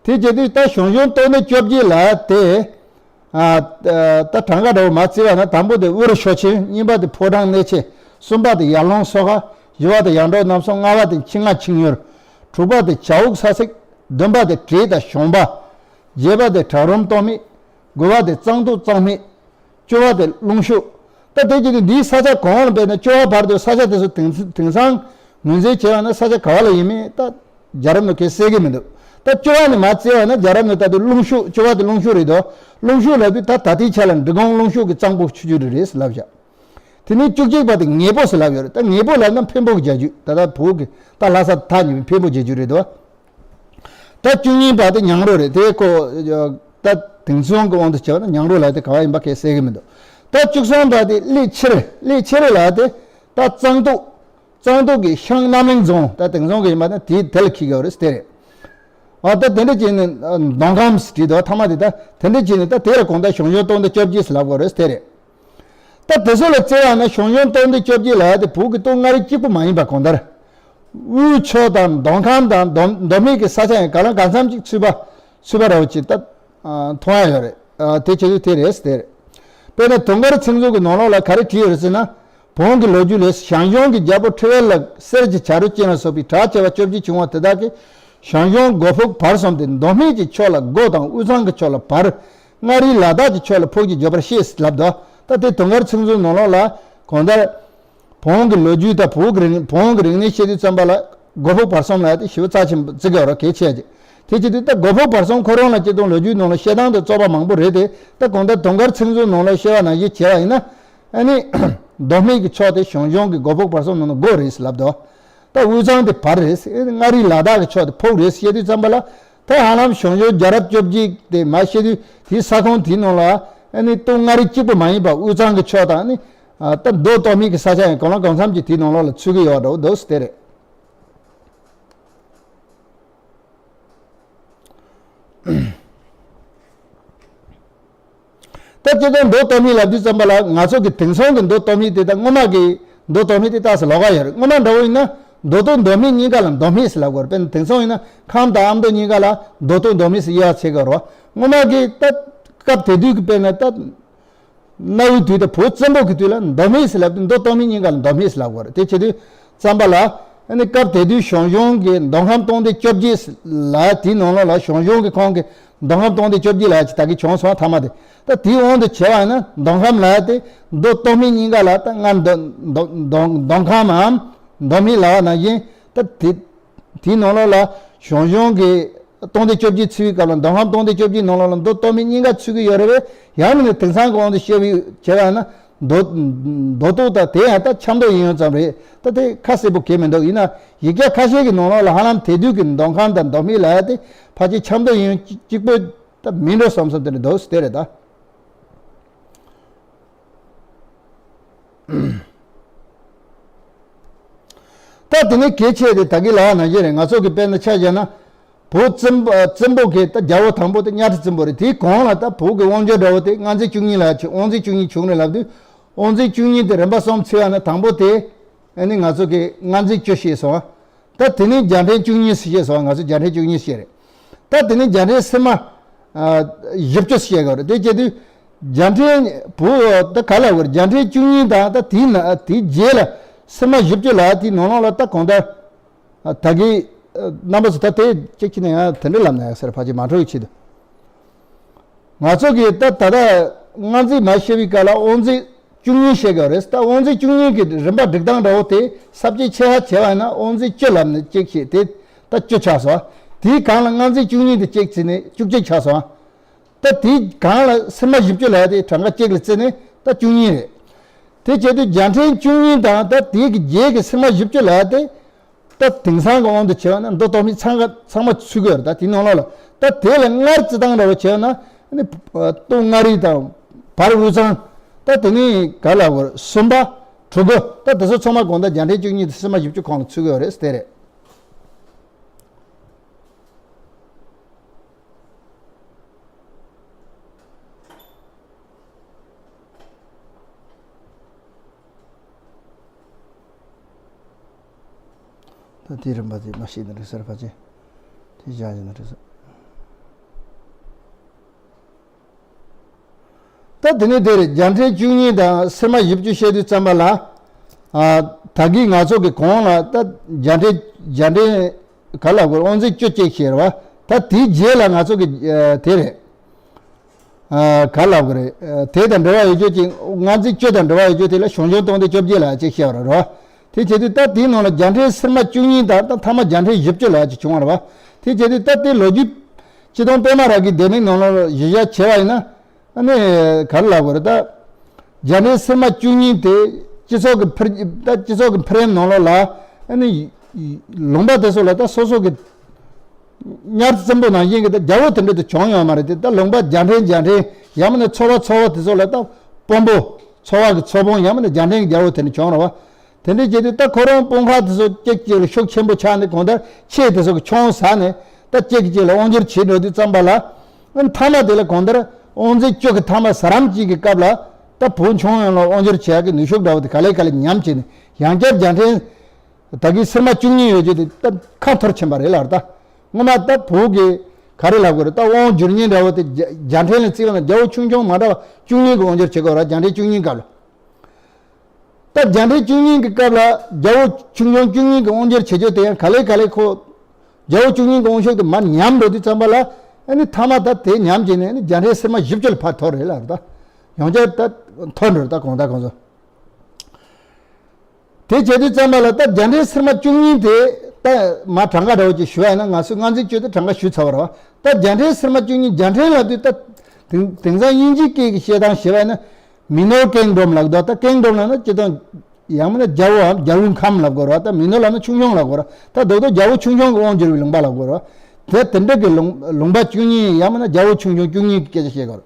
དེ་བྱེད་དུས་ད་ཞང་ཞུང་སྟོང་སྡེ་བཅོ་བརྒྱད་ལབ་དེ། ཨ་ད་གྲངས་ཀ་འདྲ་བོ་མར་བརྩིས་པ་ན། དང་པོ་དེ་དབུ་རུ་ཤོག་ཆེན། གཉིས་པ་དེ་ཕོ་བྲང་གནས་ཆེན། གསུམ་པ་དེ་ཡར་ཀླུང་མཚོ་ཁ། བཞི་པ་དེ་ཡར་འབྲོག་གནམ་ས། ལྔ་པ་དེ་ཆེན་རྔ་ཆིང་ཡུར། དྲུག་པ་དེ་བྱ་འུག་ས་ཚིགས། བདུན་པ་དེ་བྲེ་དང་གཞོང་པ། བརྒྱད་པ་དེ་བྲག་རོང་སྟོད་སྨད། དགུ་པ་དེ་གཙང་སྟོད་གཙང་སྨད། བཅུ་པ་དེ་ཀླུང་ཤུག་ད་དེ་བྱས་ནས་འདིའི་ས་ཆ་གང་ལ་དཔེར་ན་བཅུ་པ་བར་དུ་ས་ཆ་དེ་ཚོ་དེང་དེང་སང་ངོས་འཛིན་བྱས་པ་ན་ས་ཆ་ག་བ་ལ་ཡིན་མིན་ད་རྒྱལ་རབས་ནང་གས་གསལ་གི་མི་འདུག་ད་བཅུ་པ་ནས་མར་བརྩིས་པ་ན་རྒྱལ་རབས་ནང་ད་དུང་ཀླུང་ཤུག་བཅུ་པ་དེ་ཀླུང་ཤུག་རེད་དོ། ཀླུང་ཤུག་ལབ་དུས་ད་ད་ལྟའི་ཆ་ལ་འབྲི་གུང་ཀླུང་ཤུག་གི་གཙང་པོ་ཆུ་རྒྱུད་རེད་ཟེར་ལབ་བཞག་དེ་ནས་བཅུ་གཅིག་པ་དེ་ངེ་པོ་ཟེར་ལབ་ཡོད་རེད། ད་ངེ་པོ་ལབ་ན་འཕན་པོ་གི་རྒྱལ་རྒྱུད། ད་ལྟ་བོད་ཀྱི་ད་ལྷ་ས་ཐག་ཉེ་བའི་འཕན་པོ་རྒྱལ་རྒྱུད་རེད་དོ། ད་བཅུ་གཉིས་པ་དེ་ཉང་རོ་རེད། དེ་ཁོ་ད་དེང་སང་གི་དབང་དུ་བྱས་པ་ན་ཉང་རོ་ལ་དེ་ག་བ་ཡིན་པ་གས་གསལ་གི་མི་འདུག་ད་བཅུ་གསུམ་པ་དེ་གླེ་ཆེ་རི། གླེ་ཆེ་རི་ལ་དེ་ད་གཙང་སྟོད། གཙང་སྟོད་ཀྱི་ཤང་རྣམ་གླིང་རྫོང་། ད་དེང་སང་གི་ཡིན་པ་ན་དེ་དེ་ལ་འཁེལ་གི་ཡོད་རེད་དེ་རེད། ཨ་ད་དེ་འདྲ་བྱས་ནས་མདོ་ཁམས་བྲིས་འདུག་ཐ་མ་དེ་ད་དེ་འདྲ་བྱས་ནས་ད་དེ་ལ་གང་ལྟར་ཞང་ཞུང་སྟོང་སྡེ་བཅོ་བརྒྱད་ཟེར་ལབ་དགོས་རེད་དེ་རེད། ད་དེ་ཚོ་ལ་བརྩི་བ་ན་ཞང་ཞུང་སྟོང་སྡེ་བཅོ་བརྒྱད་ལ་དེ་བོད་ཀྱི་སྟོད་མངའ་རིས་གཅིག་པུ་མ་ཡིན་པ་གང་ལྟར། དབུས་ཕྱོགས་དང་མདོ་ཁམས་དང་མདོ་མདོ་སྨད་ཀྱི་ས་ཆ་ཡང་ག་ལ་གང་འཚམ་ཅིག་ཚུད་པ་ཚུད་པ་ར་བ་ཅིག་ད་མཐོང་ཡ་ཡོད་རེད། དེ་བྱེད་དུས་དེ་རེད་དེ་རེད། དཔེར་ན་དུང་དཀར་ཚིག་མཛོད་ཀྱི་ནང་ལོགས་ལ་ག་རེ་བྲིས་ཡོད་རེད་ཟེར་ན། བོན་གྱི་ལོ་རྒྱུས་ལས། ཞང་ཞུང་གི་རྒྱལ་པོ་ཁྲི་ཝེར་ལ་གསེར་གྱི་བྱ་རོ་ཅན་ལ་སོགས་པའི་གྲགས་ཆེ་བ་བཅོ་བརྒྱད་བྱུང་བ་དེ་དག་གིས་ཞང་ཞུང་སྒོ་ཕུག་བར་གསུམ་སྟེ་མདོ་སྨད་ཀྱི་ཕྱོགས་ལ་སྒོ་དང་དབུས་གཙང་གི་ཕྱོགས་ལ་བར། མངའ་རིས་ལ་དྭགས་ཀྱི་ཕྱོགས་ལ་ཕུག་ཅེས་བརྗོད་པར་བཤད་ལབ་འདུག་ད་དེ་དུང་དཀར་ཚིག་མཛོད་ནང་ལོགས་ལ་གང་ལྟར། བོན་གྱི་ལོ་རྒྱུས་དང་བོད་ཀྱི་རིག་བོན་གྱི་རིག་གནས་བཤད་དུས་ཙམ་པ་ལ་སྒོ་ཕུག་བར་གསུམ་ལ་དེ་ཞེ་པོ་རྩ་ཆེན་པོ་བརྩི་དགོས་རོགས་གལ་ཆེ་ཅིག་དེ་བྱེད་དུས་ད་སྒོ་ཕུག་བར་གསུམ་ཁོ་རང་ལ་སྤྱིར་བཏང་ལོ་རྒྱུས་ནང་ལ་བཤད་སྟངས་དང་རྩོད་པ་མང་པོ་རེད་དེ། ད་གང་ལྟར་དུང་དཀར་ཚིག་མཛོད་ནང་ལ་བཤད་པ་ནང་བཞིན་བྱས་པ་ཡིན་ན། ཨ་ནི་མདོ་སྨད་ཀྱི་ཕྱོགས་དེ་ཞང་ཞུང་གི་སྒོ་ཕུག་བར་གསུམ་ནང་ན་སྒོ་རེད་ལབ་འདུག་ད་དབུས་གཙང་དེ་བར་རེད། མངའ་རིས་ལ་དྭགས་ཀྱི་ཕྱོགས་དེ་ཕུག་རེད་བཤད་དུས་ཙམ་པ་ལ། ད་ཧ་ལམ་ཞང་ཞུང་རྒྱལ་རབས་བཅོ་བརྒྱད་དེ་མར་བཤད་དུས་དེའི་ས་ཁོངས་དེའི་ནང་ལ་ཨ་ནི་སྟོད་མངའ་རིས་གཅིག་པུ་མ་ཡིན་པ་དབུས་གཙང་གི་ཕྱོགས་དང་ཨ་ནི། ད་མདོ་སྟོད་སྨད་ཀྱི་ས་ཆ་ཡང་གང་ལ་གང་འཚམ་གྱིས་དེའི་ནང་ལོགས་ལ་ཚུད་ཀྱི་ཡོད་འགྲོ་འདུག་དེ་རེད། ད་ སྤྱིར་བཏང་མདོ་སྟོད་སྨད་ལབ་དུས་ཙམ་པ་ལ་ང་ཚོ་གི་དེང་སང་གི་མདོ་སྟོད་སྨད་དེ་དང་སྔོན་མ་གི་མདོ་སྟོད་སྨད་དེ་ཏོག་ཙམ་ལོགས་ཀ་ཡོད་རེད། སྔོན་མ་འདྲ་བོ་ཡིན་ན་མདོ་སྟོད་མདོ་སྨད་གཉིས་ཀ་ལ་མདོ་སྨད་ཟེར་ལབ་དགོས་རེད། དཔེར་ན་དེང་སང་ཡིན་ན་ཁམས་དང་ཨ་མདོ་གཉིས་ཀ་ལ་མདོ་སྟོད་མདོ་སྨད་ཟེར་དབྱེ་བ་ཕྱེ་དགོས་རེད་བ། སྔོན་མ་གི་ད་སྐབས་དེ་དུས་ཀྱི་དཔེར་ན་ད་གནའ་བོའི་དུས་དང་བོད་བཙན་པོ་གི་དུས་ལ་མདོ་སྨད་ཟེར་ལབ་དུས་མདོ་སྟོད་སྨད་གཉིས་ཀ་ལ་མདོ་སྨད་ཟེར་ལབ་དགོས་རེད། དེ་བྱེད་དུས་ཙམ་པ་ལ། ཨ་ནི་སྐབས་དེ་དུས་ཞང་ཞུང་གི་མདོ་ཁམས་སྟོང་སྡེ་བཅོ་བརྒྱད་ལ་དེའི་ནང་ལོགས་ལ་ཞང་ཞུང་གི་ཁོངས་ཀྱི་མདོ་ཁམས་སྟོང་སྡེ་བཅོ་བརྒྱད་ལ་ཅིག་ད་གིན་བྱུང་སོང་མཐའ་མ་དེ། ད་དེའི་དབང་དུ་བྱས་པ་ཡིན་ན་མདོ་ཁམས་ལ་དེ་མདོ་སྟོད་སྨད་གཉིས་ཀ་ལ་ད་སྔར་མདོ་མདོ་མདོ་མདོ་ཁམས་འམ་མདོ་སྨད་ལབ་པ་ནང་བཞིན་ད་དེ་དེའི་ནང་ལོགས་ལ་ཞང་ཞུང་གི་སྟོང་སྡེ་བཅོ་བརྒྱད་ཚུད་པའི་སྐབས་ལ་མདོ་ཁམས་སྟོང་སྡེ་བཅོ་བརྒྱད་ནང་ལོགས་ལ་མདོ་སྟོད་སྨད་གཉིས་ཀ་ཚུད་ཀྱི་ཡོད་རེད་པས། ཡང་མིན་ན་དེང་སང་གི་དབང་དུ་བཤད་པའི་བྱས་པ་ཡིན་ན། མདོ་མདོ་སྟོད་དང་དེ་ཡང་ད་ཆབ་མདོ་ཡིན་ཡོད་ཙམ་རེད། ད་དེ་ཁ་གསལ་པོ་གང་མི་འདུག་ཡིན་ན་ཡིག་ཆ་ཁ་ཤས་ཀྱི་ནང་ལོགས་ལ་ཧ་ལམ་དེ་དུས་ཀྱི་མདོ་ཁམས་དང་མདོ་སྨད་ལབ་ཡ་དེ་ཕལ་ཆེར་ཆབ་མདོ་ཡིན་ཡོད་གཅིག་པོ་ད་མིན་འགྲོ་བསམ་བསམ་དེ་འདྲ་འདུག་དེ་རེད་ད། ད་དེ་ནས་གལ་ཆེ་དེ་ད་གིན་ལབ་པ་ནང་བཞིན་རེད། ང་ཚོ་གི་དཔེར་ན་ཆ་བཞག་ན། བོད་བཙན་པོ་བཙན་པོ་གི་ད་རྒྱལ་པོ་དང་པོ་དེ་གཉའ་ཁྲི་བཙན་པོ་རེད། དེའི་གོང་ལ་ད་བོད་ཀྱི་དབང་ཆ་འདྲ་བོ་དེ་དབང་འཛིན་བཅུ་གཉིས་ལ་ཆེ། དབང་འཛིན་བཅུ་གཉིས་བྱུང་རེད་ལབ་དུས། དབང་འཛིན་བཅུ་གཉིས་དེ་རིམ་པ་གསུམ་ཕྱེ་བ་ན་དང་པོ་དེ་ཨ་ནི་ང་ཚོ་གི་དབང་འཛིན་བཅུ་བཤད་སོང་བ། ད་དེ་ནས་རྒྱལ་ཕྲན་བཅུ་གཉིས་སུ་བཤད་སོང་བ། ང་ཚོ་རྒྱལ་ཕྲན་བཅུ་གཉིས་བཤད་རེད། ད་དེ་ནས་རྒྱལ་ཕྲན་སིལ་མ་ཨ་བཞི་བཅུ་བཤད་དགོས་རེད། དེ་བྱེད་དུས་རྒྱལ་ཕྲན་བོད་ད་ག་ལ་བར་རྒྱལ་ཕྲན་བཅུ་གཉིས་དང་ད་དེའི་ན་དེའི་རྗེས་ལ་སིལ་མ་བཞི་བཅུ་ལ་དེའི་ནང་ལོགས་ལ་ད་གང་ལྟར། ཨ། ད་གིན་ཨ་རྣམ་པ་ཚོ་ད་དེ་གཅིག་གཅིག་ནས་ཡང་དེ་འདྲ་ལབ་ན་ཡག་ཟེར་ཕལ་ཆེར་མ་འགྲོ་ཡི་ཆེད་དུ། ང་ཚོ་གིས་ད་ད་ལྟ་དབང་འཛིན་མ་བཤད་པའི་སྐབས་ལ་དབང་འཛིན་བཅུ་གཉིས་བཤད་དགོས་རེད། ད་དབང་འཛིན་བཅུ་གཉིས་ཀྱི་རིམ་པ་སྒྲིག་སྟངས་འདྲ་བོ་དེ་ས་བཅད་ཆེ་ཧ་བྱས་པ་ཡིན་ན་དབང་འཛིན་བཅུ་ལབ་ནས་གཅིག་བཤད་དེ་ད་བཅུ་ཆགས་སོང་། དེའི་སྒང་ལ་དབང་འཛིན་བཅུ་གཉིས་དེ་གཅིག་བྱས་ནས་བཅུ་གཅིག་ཆགས་སོང་། ད་དེའི་སྒང་ལ་སིལ་མ་བཞི་བཅུ་ལབ་ཡ་དེ་གྲངས་ཀ་གཅིག་ལ་བརྩིས་ནས་ད་བཅུ་གཉིས་རེད། དེ་བྱེད་དུས་རྒྱལ་ཕྲན་བཅུ་གཉིས་དང་ད་དེའི་གི་རྗེས་ཀྱི་སིལ་མ་བཞི་བཅུ་ལབ་ཡ་དེ་ད་དེང་སང་གི་དབང་དུ་བྱས་པ་ན་མདོ་སྟོད་སྨད་ཚང་ག་ཚང་མ་ཚུད་ཀྱི་ཡོད་རེད། ད་དེའི་ནང་ལོགས་ལ་ད་དེ་ལ་སྔར་བརྩི་སྟངས་འདྲ་བོ་བྱས་ན་ནི་སྟོད་མངའ་རིས་དང་བར་དབུས་གཙང་། ད་དེ་ནས་ག་ལ་བར་སུམ་པ་གྲུ་གུ་ད་དེ་ཚོ་ཚང་མ་གང་ལྟར་རྒྱལ་ཕྲན་བཅུ་གཉིས་དང་སིལ་མ་བཞི་བཅུ་ཁོངས་ལ་ཚུད་ཀྱི་ཡོད་རེད་དེ་རེད། ད་དེའི་རིམ་པ་དེ་མ་ཤེས་ན་འགྲིག་ས་རེད་ཕལ་ཆེར། དེ་བཞག་ཡིན་ན་འགྲིག་ས། ད་དེ་ནས་དེ་རེད། རྒྱལ་ཕྲན་བཅུ་གཉིས་དང་སིལ་མ་བཞི་བཅུ་བཤད་དུས་ཙམ་པ་ལ། ཨ། ད་གིན་ང་ཚོ་གི་གོང་ལ་ད་རྒྱལ་ཕྲན་རྒྱལ་ཕྲན་ག་ལ་དགོས་དབང་འཛིན་བཅུ་གཅིག་བཤད་རེད་བ། ད་དེའི་རྗེས་ལ་ང་ཚོ་གི་ཨ་དེ་རེད། ཨ། ག་ལ་དགོས་རེད། ཨ། དེ་དང་འབྲེལ་བ་ཡོད་རྒྱུ་ཅིག་དབང་འཛིན་བཅུ་དང་འབྲེལ་བ་ཡོད་རྒྱུ་དེ་ལ་ཞང་ཞུང་སྟོང་སྡེ་བཅོ་བརྒྱད་ལབ་ཅིག་བཤད་པ་རེད་བ། དེ་བྱེད་དུས་ད་དེའི་ནང་ལ་རྒྱལ་ཕྲན་སིལ་མ་བཅུ་གཉིས་དང་ད་མཐའ་མ་རྒྱལ་ཕྲན་བཞི་བཅུ་ལབ་ཅིག་བྱུང་བ་རེད་བ། དེ་བྱེད་དུས་ད་དེ་ལོ་རྒྱུས་སྤྱི་དོན་པད་མ་ར་གི་ལྡེ་མིག་ནང་ལ་གཞི་བཞག་བྱས་པ་ཡིན་ན། ཨ་ནི་ག་རེ་ལབ་དགོས་རེད་ད། རྒྱལ་ཕྲན་སིལ་མ་བཅུ་གཉིས་དེ་སྤྱི་ཚོགས་ཀྱི་འཕེལ་ད་སྤྱི་ཚོགས་ཀྱི་འཕེལ་རིམ་ནང་ལོགས་ལ་ཨ་ནི་ལུང་པ་དེ་ཚོ་ལ་ད་སོ་སོ་གི་གཉའ་ཁྲི་བཙན་པོ་ནང་བཞིན་གྱི་ད་རྒྱལ་པོ་དེ་འདྲ་དེ་བྱུང་ཡོད་མ་རེད་དེ། ད་ལུང་པ་རྒྱལ་ཕྲན་རྒྱལ་ཕྲན་ཡང་མིན་ན་ཚོ་བ་ཚོ་བ་དེ་ཚོ་ལ་ད་དཔོན་པོ་ཚོ་བ་གི་ཚོ་དཔོན་ཡང་མིན་ན་རྒྱལ་ཕྲན་གྱི་རྒྱལ་པོ་དེ་འདྲ་བྱུང་རེད་བ། དེ་འདྲ་བྱས་ཏེ་ད་ཁོ་རང་དཔུང་ཁག་དེ་ཚོ་གཅིག་གཅིག་ལ་ཤུགས་ཆེན་པོ་ཆགས་ནས་གང་ལྟར་ཆེ་དེ་ཚོ་གི་ཆུང་ཟ་ནས་ད་གཅིག་གིས་གཅིག་ལ་དབང་སྒྱུར་བྱེད་འགྲོ་དུས་ཙམ་པ་ལ། མཐའ་མ་དེ་ལ་གང་ལྟར་དབང་འཛིན་བཅུ་གི་མཐའ་མ་ཟ་རམ་གཅིག་གི་སྐབས་ལ་ད་བོད་ཁྱོན་ཡོངས་ལ་དབང་སྒྱུར་བྱེད་ཡག་གི་ནུས་ཤུགས་འདྲ་བོ་དེ་ག་ལེ་ག་ལེ་ཉམས་བྱས་ནས་ཡང་བསྐྱར་རྒྱལ་ཕྲན་ད་གིན་སིལ་མ་བཅུ་གཉིས་ཡོད་རྒྱུ་དེ་ད་ཁ་འཐོར་ཕྱིན་པ་རེད་ལབ་རེད་ད། སྔོན་མ་ད་བོད་ཀྱི་ག་རེ་ལབ་དགོས་རེད་ད། དབང་བསྒྱུར་མཁན་འདྲ་བོ་དེ་རྒྱ་རྒྱལ་ཕྲན་ལ་བརྩིས་པ་ན་རྒྱལ་པོ་ཆུང་ཆུང་མ་འདྲ་བ་བཅུ་གཉིས་ཀྱིས་དབང་སྒྱུར་བྱེད་དགོས་རེད། རྒྱལ་ཕྲན་བཅུ་གཉིས་སྐབས་ལ། ད་རྒྱལ་ཕྲན་བཅུ་གཉིས་ཀྱི་སྐབས་ལ་རྒྱལ་པོ་ཆུང་ཆུང་བཅུ་གཉིས་ཀྱིས་དབང་སྒྱུར་བྱེད་རྒྱུ་དེ་ཡང་ག་ལེ་ག་ལེ་ཁོ། རྒྱལ་པོ་བཅུ་གཉིས་ཀྱི་དབང་ཤུགས་དེ་མར་ཉམས་འགྲོ་དུས་ཙམ་པ་ལ་ཨ་ནི་མཐའ་མ་ད་དེ་ཉམས་བྱས་ནས་ཨ་ནི་རྒྱལ་ཕྲན་སིལ་མ་བཞི་བཅུ་ལ་ཕར་འཐོར་རེད་ལབ་རེད་ད། ཡང་བསྐྱར་ད་འཐོར་འགྲོ་རེད་ད་གང་ལྟར་གང་ཚོ། དེ་བྱེད་དུས་ཙམ་པ་ལ་ད་རྒྱལ་ཕྲན་སིལ་མ་བཅུ་གཉིས་དེ་ད་མར་གྲངས་ཀ་འདྲ་བོ་ཅིག་ཞུ་བ་ཡིན་ན་ང་ཚོས་དབང་འཛིན་བཅུ་དེ་གྲངས་ཀ་ཞུས་ཚར་བ་རེད་བ། ད་རྒྱལ་ཕྲན་སིལ་མ་བཅུ་གཉིས་རྒྱལ་ཕྲན་ལབ་དུས་ད་དེང་དེང་སང་དབྱིན་ཇིའི་སྐད་ཀྱི་བཤད་སྟངས་བྱས་པ་ཡིན་ན། མི་ནོར་ཀིང་ཌོམ་ལབ་འདུག་ད་ཀིང་ཌོམ་ལབ་ན་སྤྱིར་བཏང་ཡང་མིན་ན་རྒྱལ་པོའམ་རྒྱལ་པོའི་ཁམས་ལབ་དགོས་རེད་བ། ད་མི་ནོར་ལབ་ན་ཆུང་ཆུང་ལབ་དགོས་རེད། ད་རྡོག་རྡོག་རྒྱལ་པོ་ཆུང་ཆུང་གི་དབང་བསྒྱུར་བའི་ལུང་པ་ལབ་དགོས་རེད་བ། དེ་དེ་འདྲ་གི་ལུང་ལུང་པ་བཅུ་གཉིས་ཡང་མིན་ན་རྒྱལ་པོ་ཆུང་ཆུང་བཅུ་གཉིས་ཀྱི་སྐད་ཆ་བཤད་དགོས་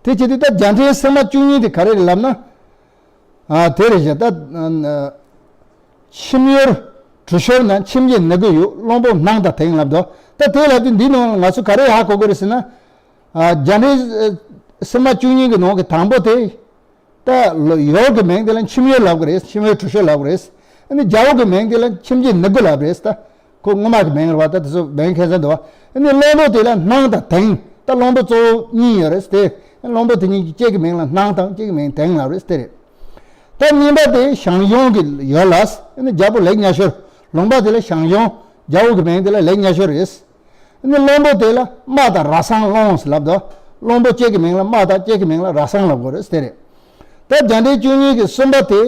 རེད། དེ་བྱེད་དུས་ད་རྒྱལ་ཕྲན་སིལ་མ་བཅུ་གཉིས་དེ་ག་རེ་རེད་ལབ་ན། ཨ། དེ་རེད་བཞག་ད། ཁྱིམ་ཡུལ་གྲུ་ཞོར་ན། ཁྱིམ་གྱི་ནི་གུ་ཡུག། གླང་པོ་སྣང་དང་དེང་ལབ་འདུག་ད་དེ་ལབ་དུས་འདིའི་ནང་ང་ཚོ་ག་རེ་ཧ་གོ་དགོས་རེད་ཟེར་ན། ཨ། རྒྱལ་ཕྲན་ སིལ་མ་བཅུ་གཉིས་ཀྱི་ནང་གི་དང་པོ་དེ། ད་ལོ་ཡོར་གྱི་མིང་དེ་ལ་མཆིམས་ཡོར་ལབ་གི་རེད། མཆིམས་ཡོར་གྲུ་ཤོད་ལབ་གི་རེད། ཨ་ནི་རྒྱལ་པོ་གི་མིང་དེ་ལ་མཆིམས་བརྗིད་ནུབ་སྒོ་ལབ་རེད། ད་ཁོ་སྔོན་མ་གི་མིང་རེད་བ། ད་དེ་ཚོ་མིང་ཁྱད་མཚར་འདུག་བ། ཨ་ནི་བློན་པོ་དེ་ལ་སྣང་དང་དེང་། ད་བློན་པོ་གཙོ་བོ་གཉིས་ཡོད་རེད་དེ། བློན་པོ་དེ་གཉིས་ཀྱི་གཅིག་གི་མིང་ལ་སྣང་དང་གཅིག་གི་མིང་དེང་ལབ་རེད་དེ་རེད། ད་གཉིས་པ་དེ་ཞང་ཞུང་གི་ཡོར་ལ། ཨ་ནི་རྒྱལ་པོ་ལེགས་ཉ་ཤོར། ལུང་པ་དེ་ལ་ཞང་ཞུང་། རྒྱལ་པོ་གི་མིང་དེ་ལ་ལེགས་ཉ་ཤོར་རེད། ཨ་ནི་བློན་པོ་དེ་ལ་རྨ་དང་ར་སང་ལོང་ལབ་དོ། བློན་པོ་གཅིག་གི་མིང་ལ་རྨ་དང་གཅིག་གི་མིང་ལ་ར་སང་ལབ་དགོས་རེད་དེ་རེད། ད་རྒྱ་འདྲེ་བཅུ་གཉིས་ཀྱི་གསུམ་པ་དེ་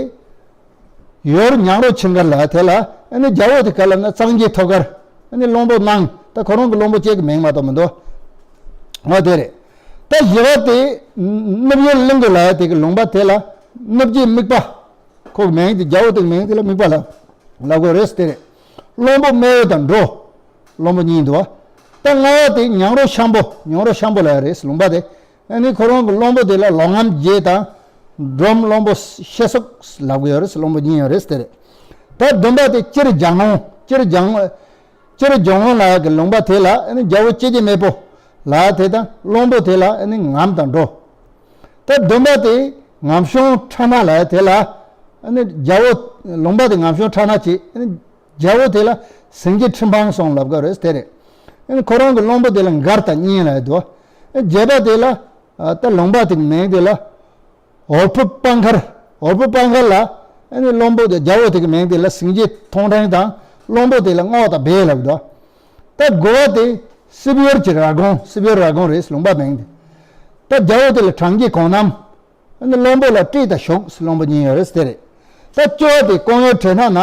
ཡོར་ཉང་རོ་ཆིང་དཀར་ལ། དེ་ལ་ཨ་ནི་རྒྱལ་པོ་དེ་ག་ལབ་ན་གཙང་རྒྱལ་ཐོད་དཀར། ཨ་ནི་བློན་པོ་སྣང་། ད་ཁོ་རང་གི་བློན་པོ་གཅིག་གི་མིང་མ་གཏོགས་མི་འདུག་འོ་དེ་རེད། ད་བཞི་པ་དེ་ནུབ་ཡོར་གླིང་དུ་ལ་དེ་གི་ལུང་པ་དེ་ལ་ནུབ་རྒྱུད་དམིགས་པ། ཁོ་གི་མིང་དེ་རྒྱལ་པོ་དེ་གི་མིང་དེ་ལ་དམིགས་པ་ལབ་ལབ་དགོས་རེད་དེ་རེད། བློན་པོ་སྨེ་ཡོས་དང་འགྲོ། བློན་པོ་གཉིས་འདུག་བ། ད་ལྔ་པ་དེ་ཉང་རོ་ཤམ་པོ། ཉང་རོ་ཤམ་པོ་ལ་རེད་ལུང་པ་དེ། ཨ་ནི་ཁོ་རང་གི་བློན་པོ་དེ་ལ་ལོ་ངམ་རྗེ་དང་། འབྲོམ་བློན་པོ་ཤེ་སོག་ལབ་གི་ཡོད་རེད། བློན་པོ་གཉིས་ཡོད་རེད་དེ་རེད། ད་བདུན་པ་དེ་སྤྱིར་ལྗང་ལོང་། སྤྱིར་ལྗང་། སྤྱིར་ལྗང་ལོང་ལ་གི་ལུང་པ་དེ་ལ་ཨ་ནི་རྒྱལ་པོ་སྐྱེ་རྒྱལ་སྨད་པོ་ལ་དེ་དང་བློན་པོ་དེ་ལ་ཨ་ནི་ངམ་དང་འགྲོ། ད་བདུན་པ་དེ་ངམ་ཤོང་ཁྲ་ན་ལ་དེ་ལ་ཨ་ནི་རྒྱལ་པོ། ལུང་པ་དེ་ངམ་ཤོང་ཁྲ་ན་བྱས། ཨ་ནི་རྒྱལ་པོ་དེ་ལ་སེང་གེ་ཁྲི་འཕང་སོང་ལབ་གི་རེད་དེ་རེད། ཨ་ནི་ཁོ་རང་གི་བློན་པོ་དེ་ལ་མགར་དང་གཉན་ལབ་འདུག་བརྒྱད་པ་དེ་ལ་ད་ལུང་པ་དེ་གི་མིང་དེ་ལ་འོལ་ཕུ་པང་མཁར། འོལ་ཕུ་པང་མཁར་ལ་ཨ་ནི་བློན་པོ་དེ་རྒྱལ་པོ་དེ་གི་མིང་དེ་ལ་སེང་གེ་མཐོང་ཕྲེང་དང་། བློན་པོ་དེ་ལ་རྔོག་དང་སྦས་ལབ་འདུག་ད་དགུ་པ་དེ་སྲིབ་ཡོར་གྱི་ར་གུང་། སྲིབ་ཡོར་ར་གུང་རེད་ལུང་པ་མིང་དེ། ད་རྒྱལ་པོ་དེ་ལ་གྲང་གི་གོང་གནམ། ཨ་ནི་བློན་པོ་ལ་སྤྲེལ་དང་ཞོག་བློན་པོ་གཉིས་ཡོད་རེད་དེ་རེད། ད་བཅུ་པ་དེ་ཀོང་ཡོར་བྲེ་ནག་ན།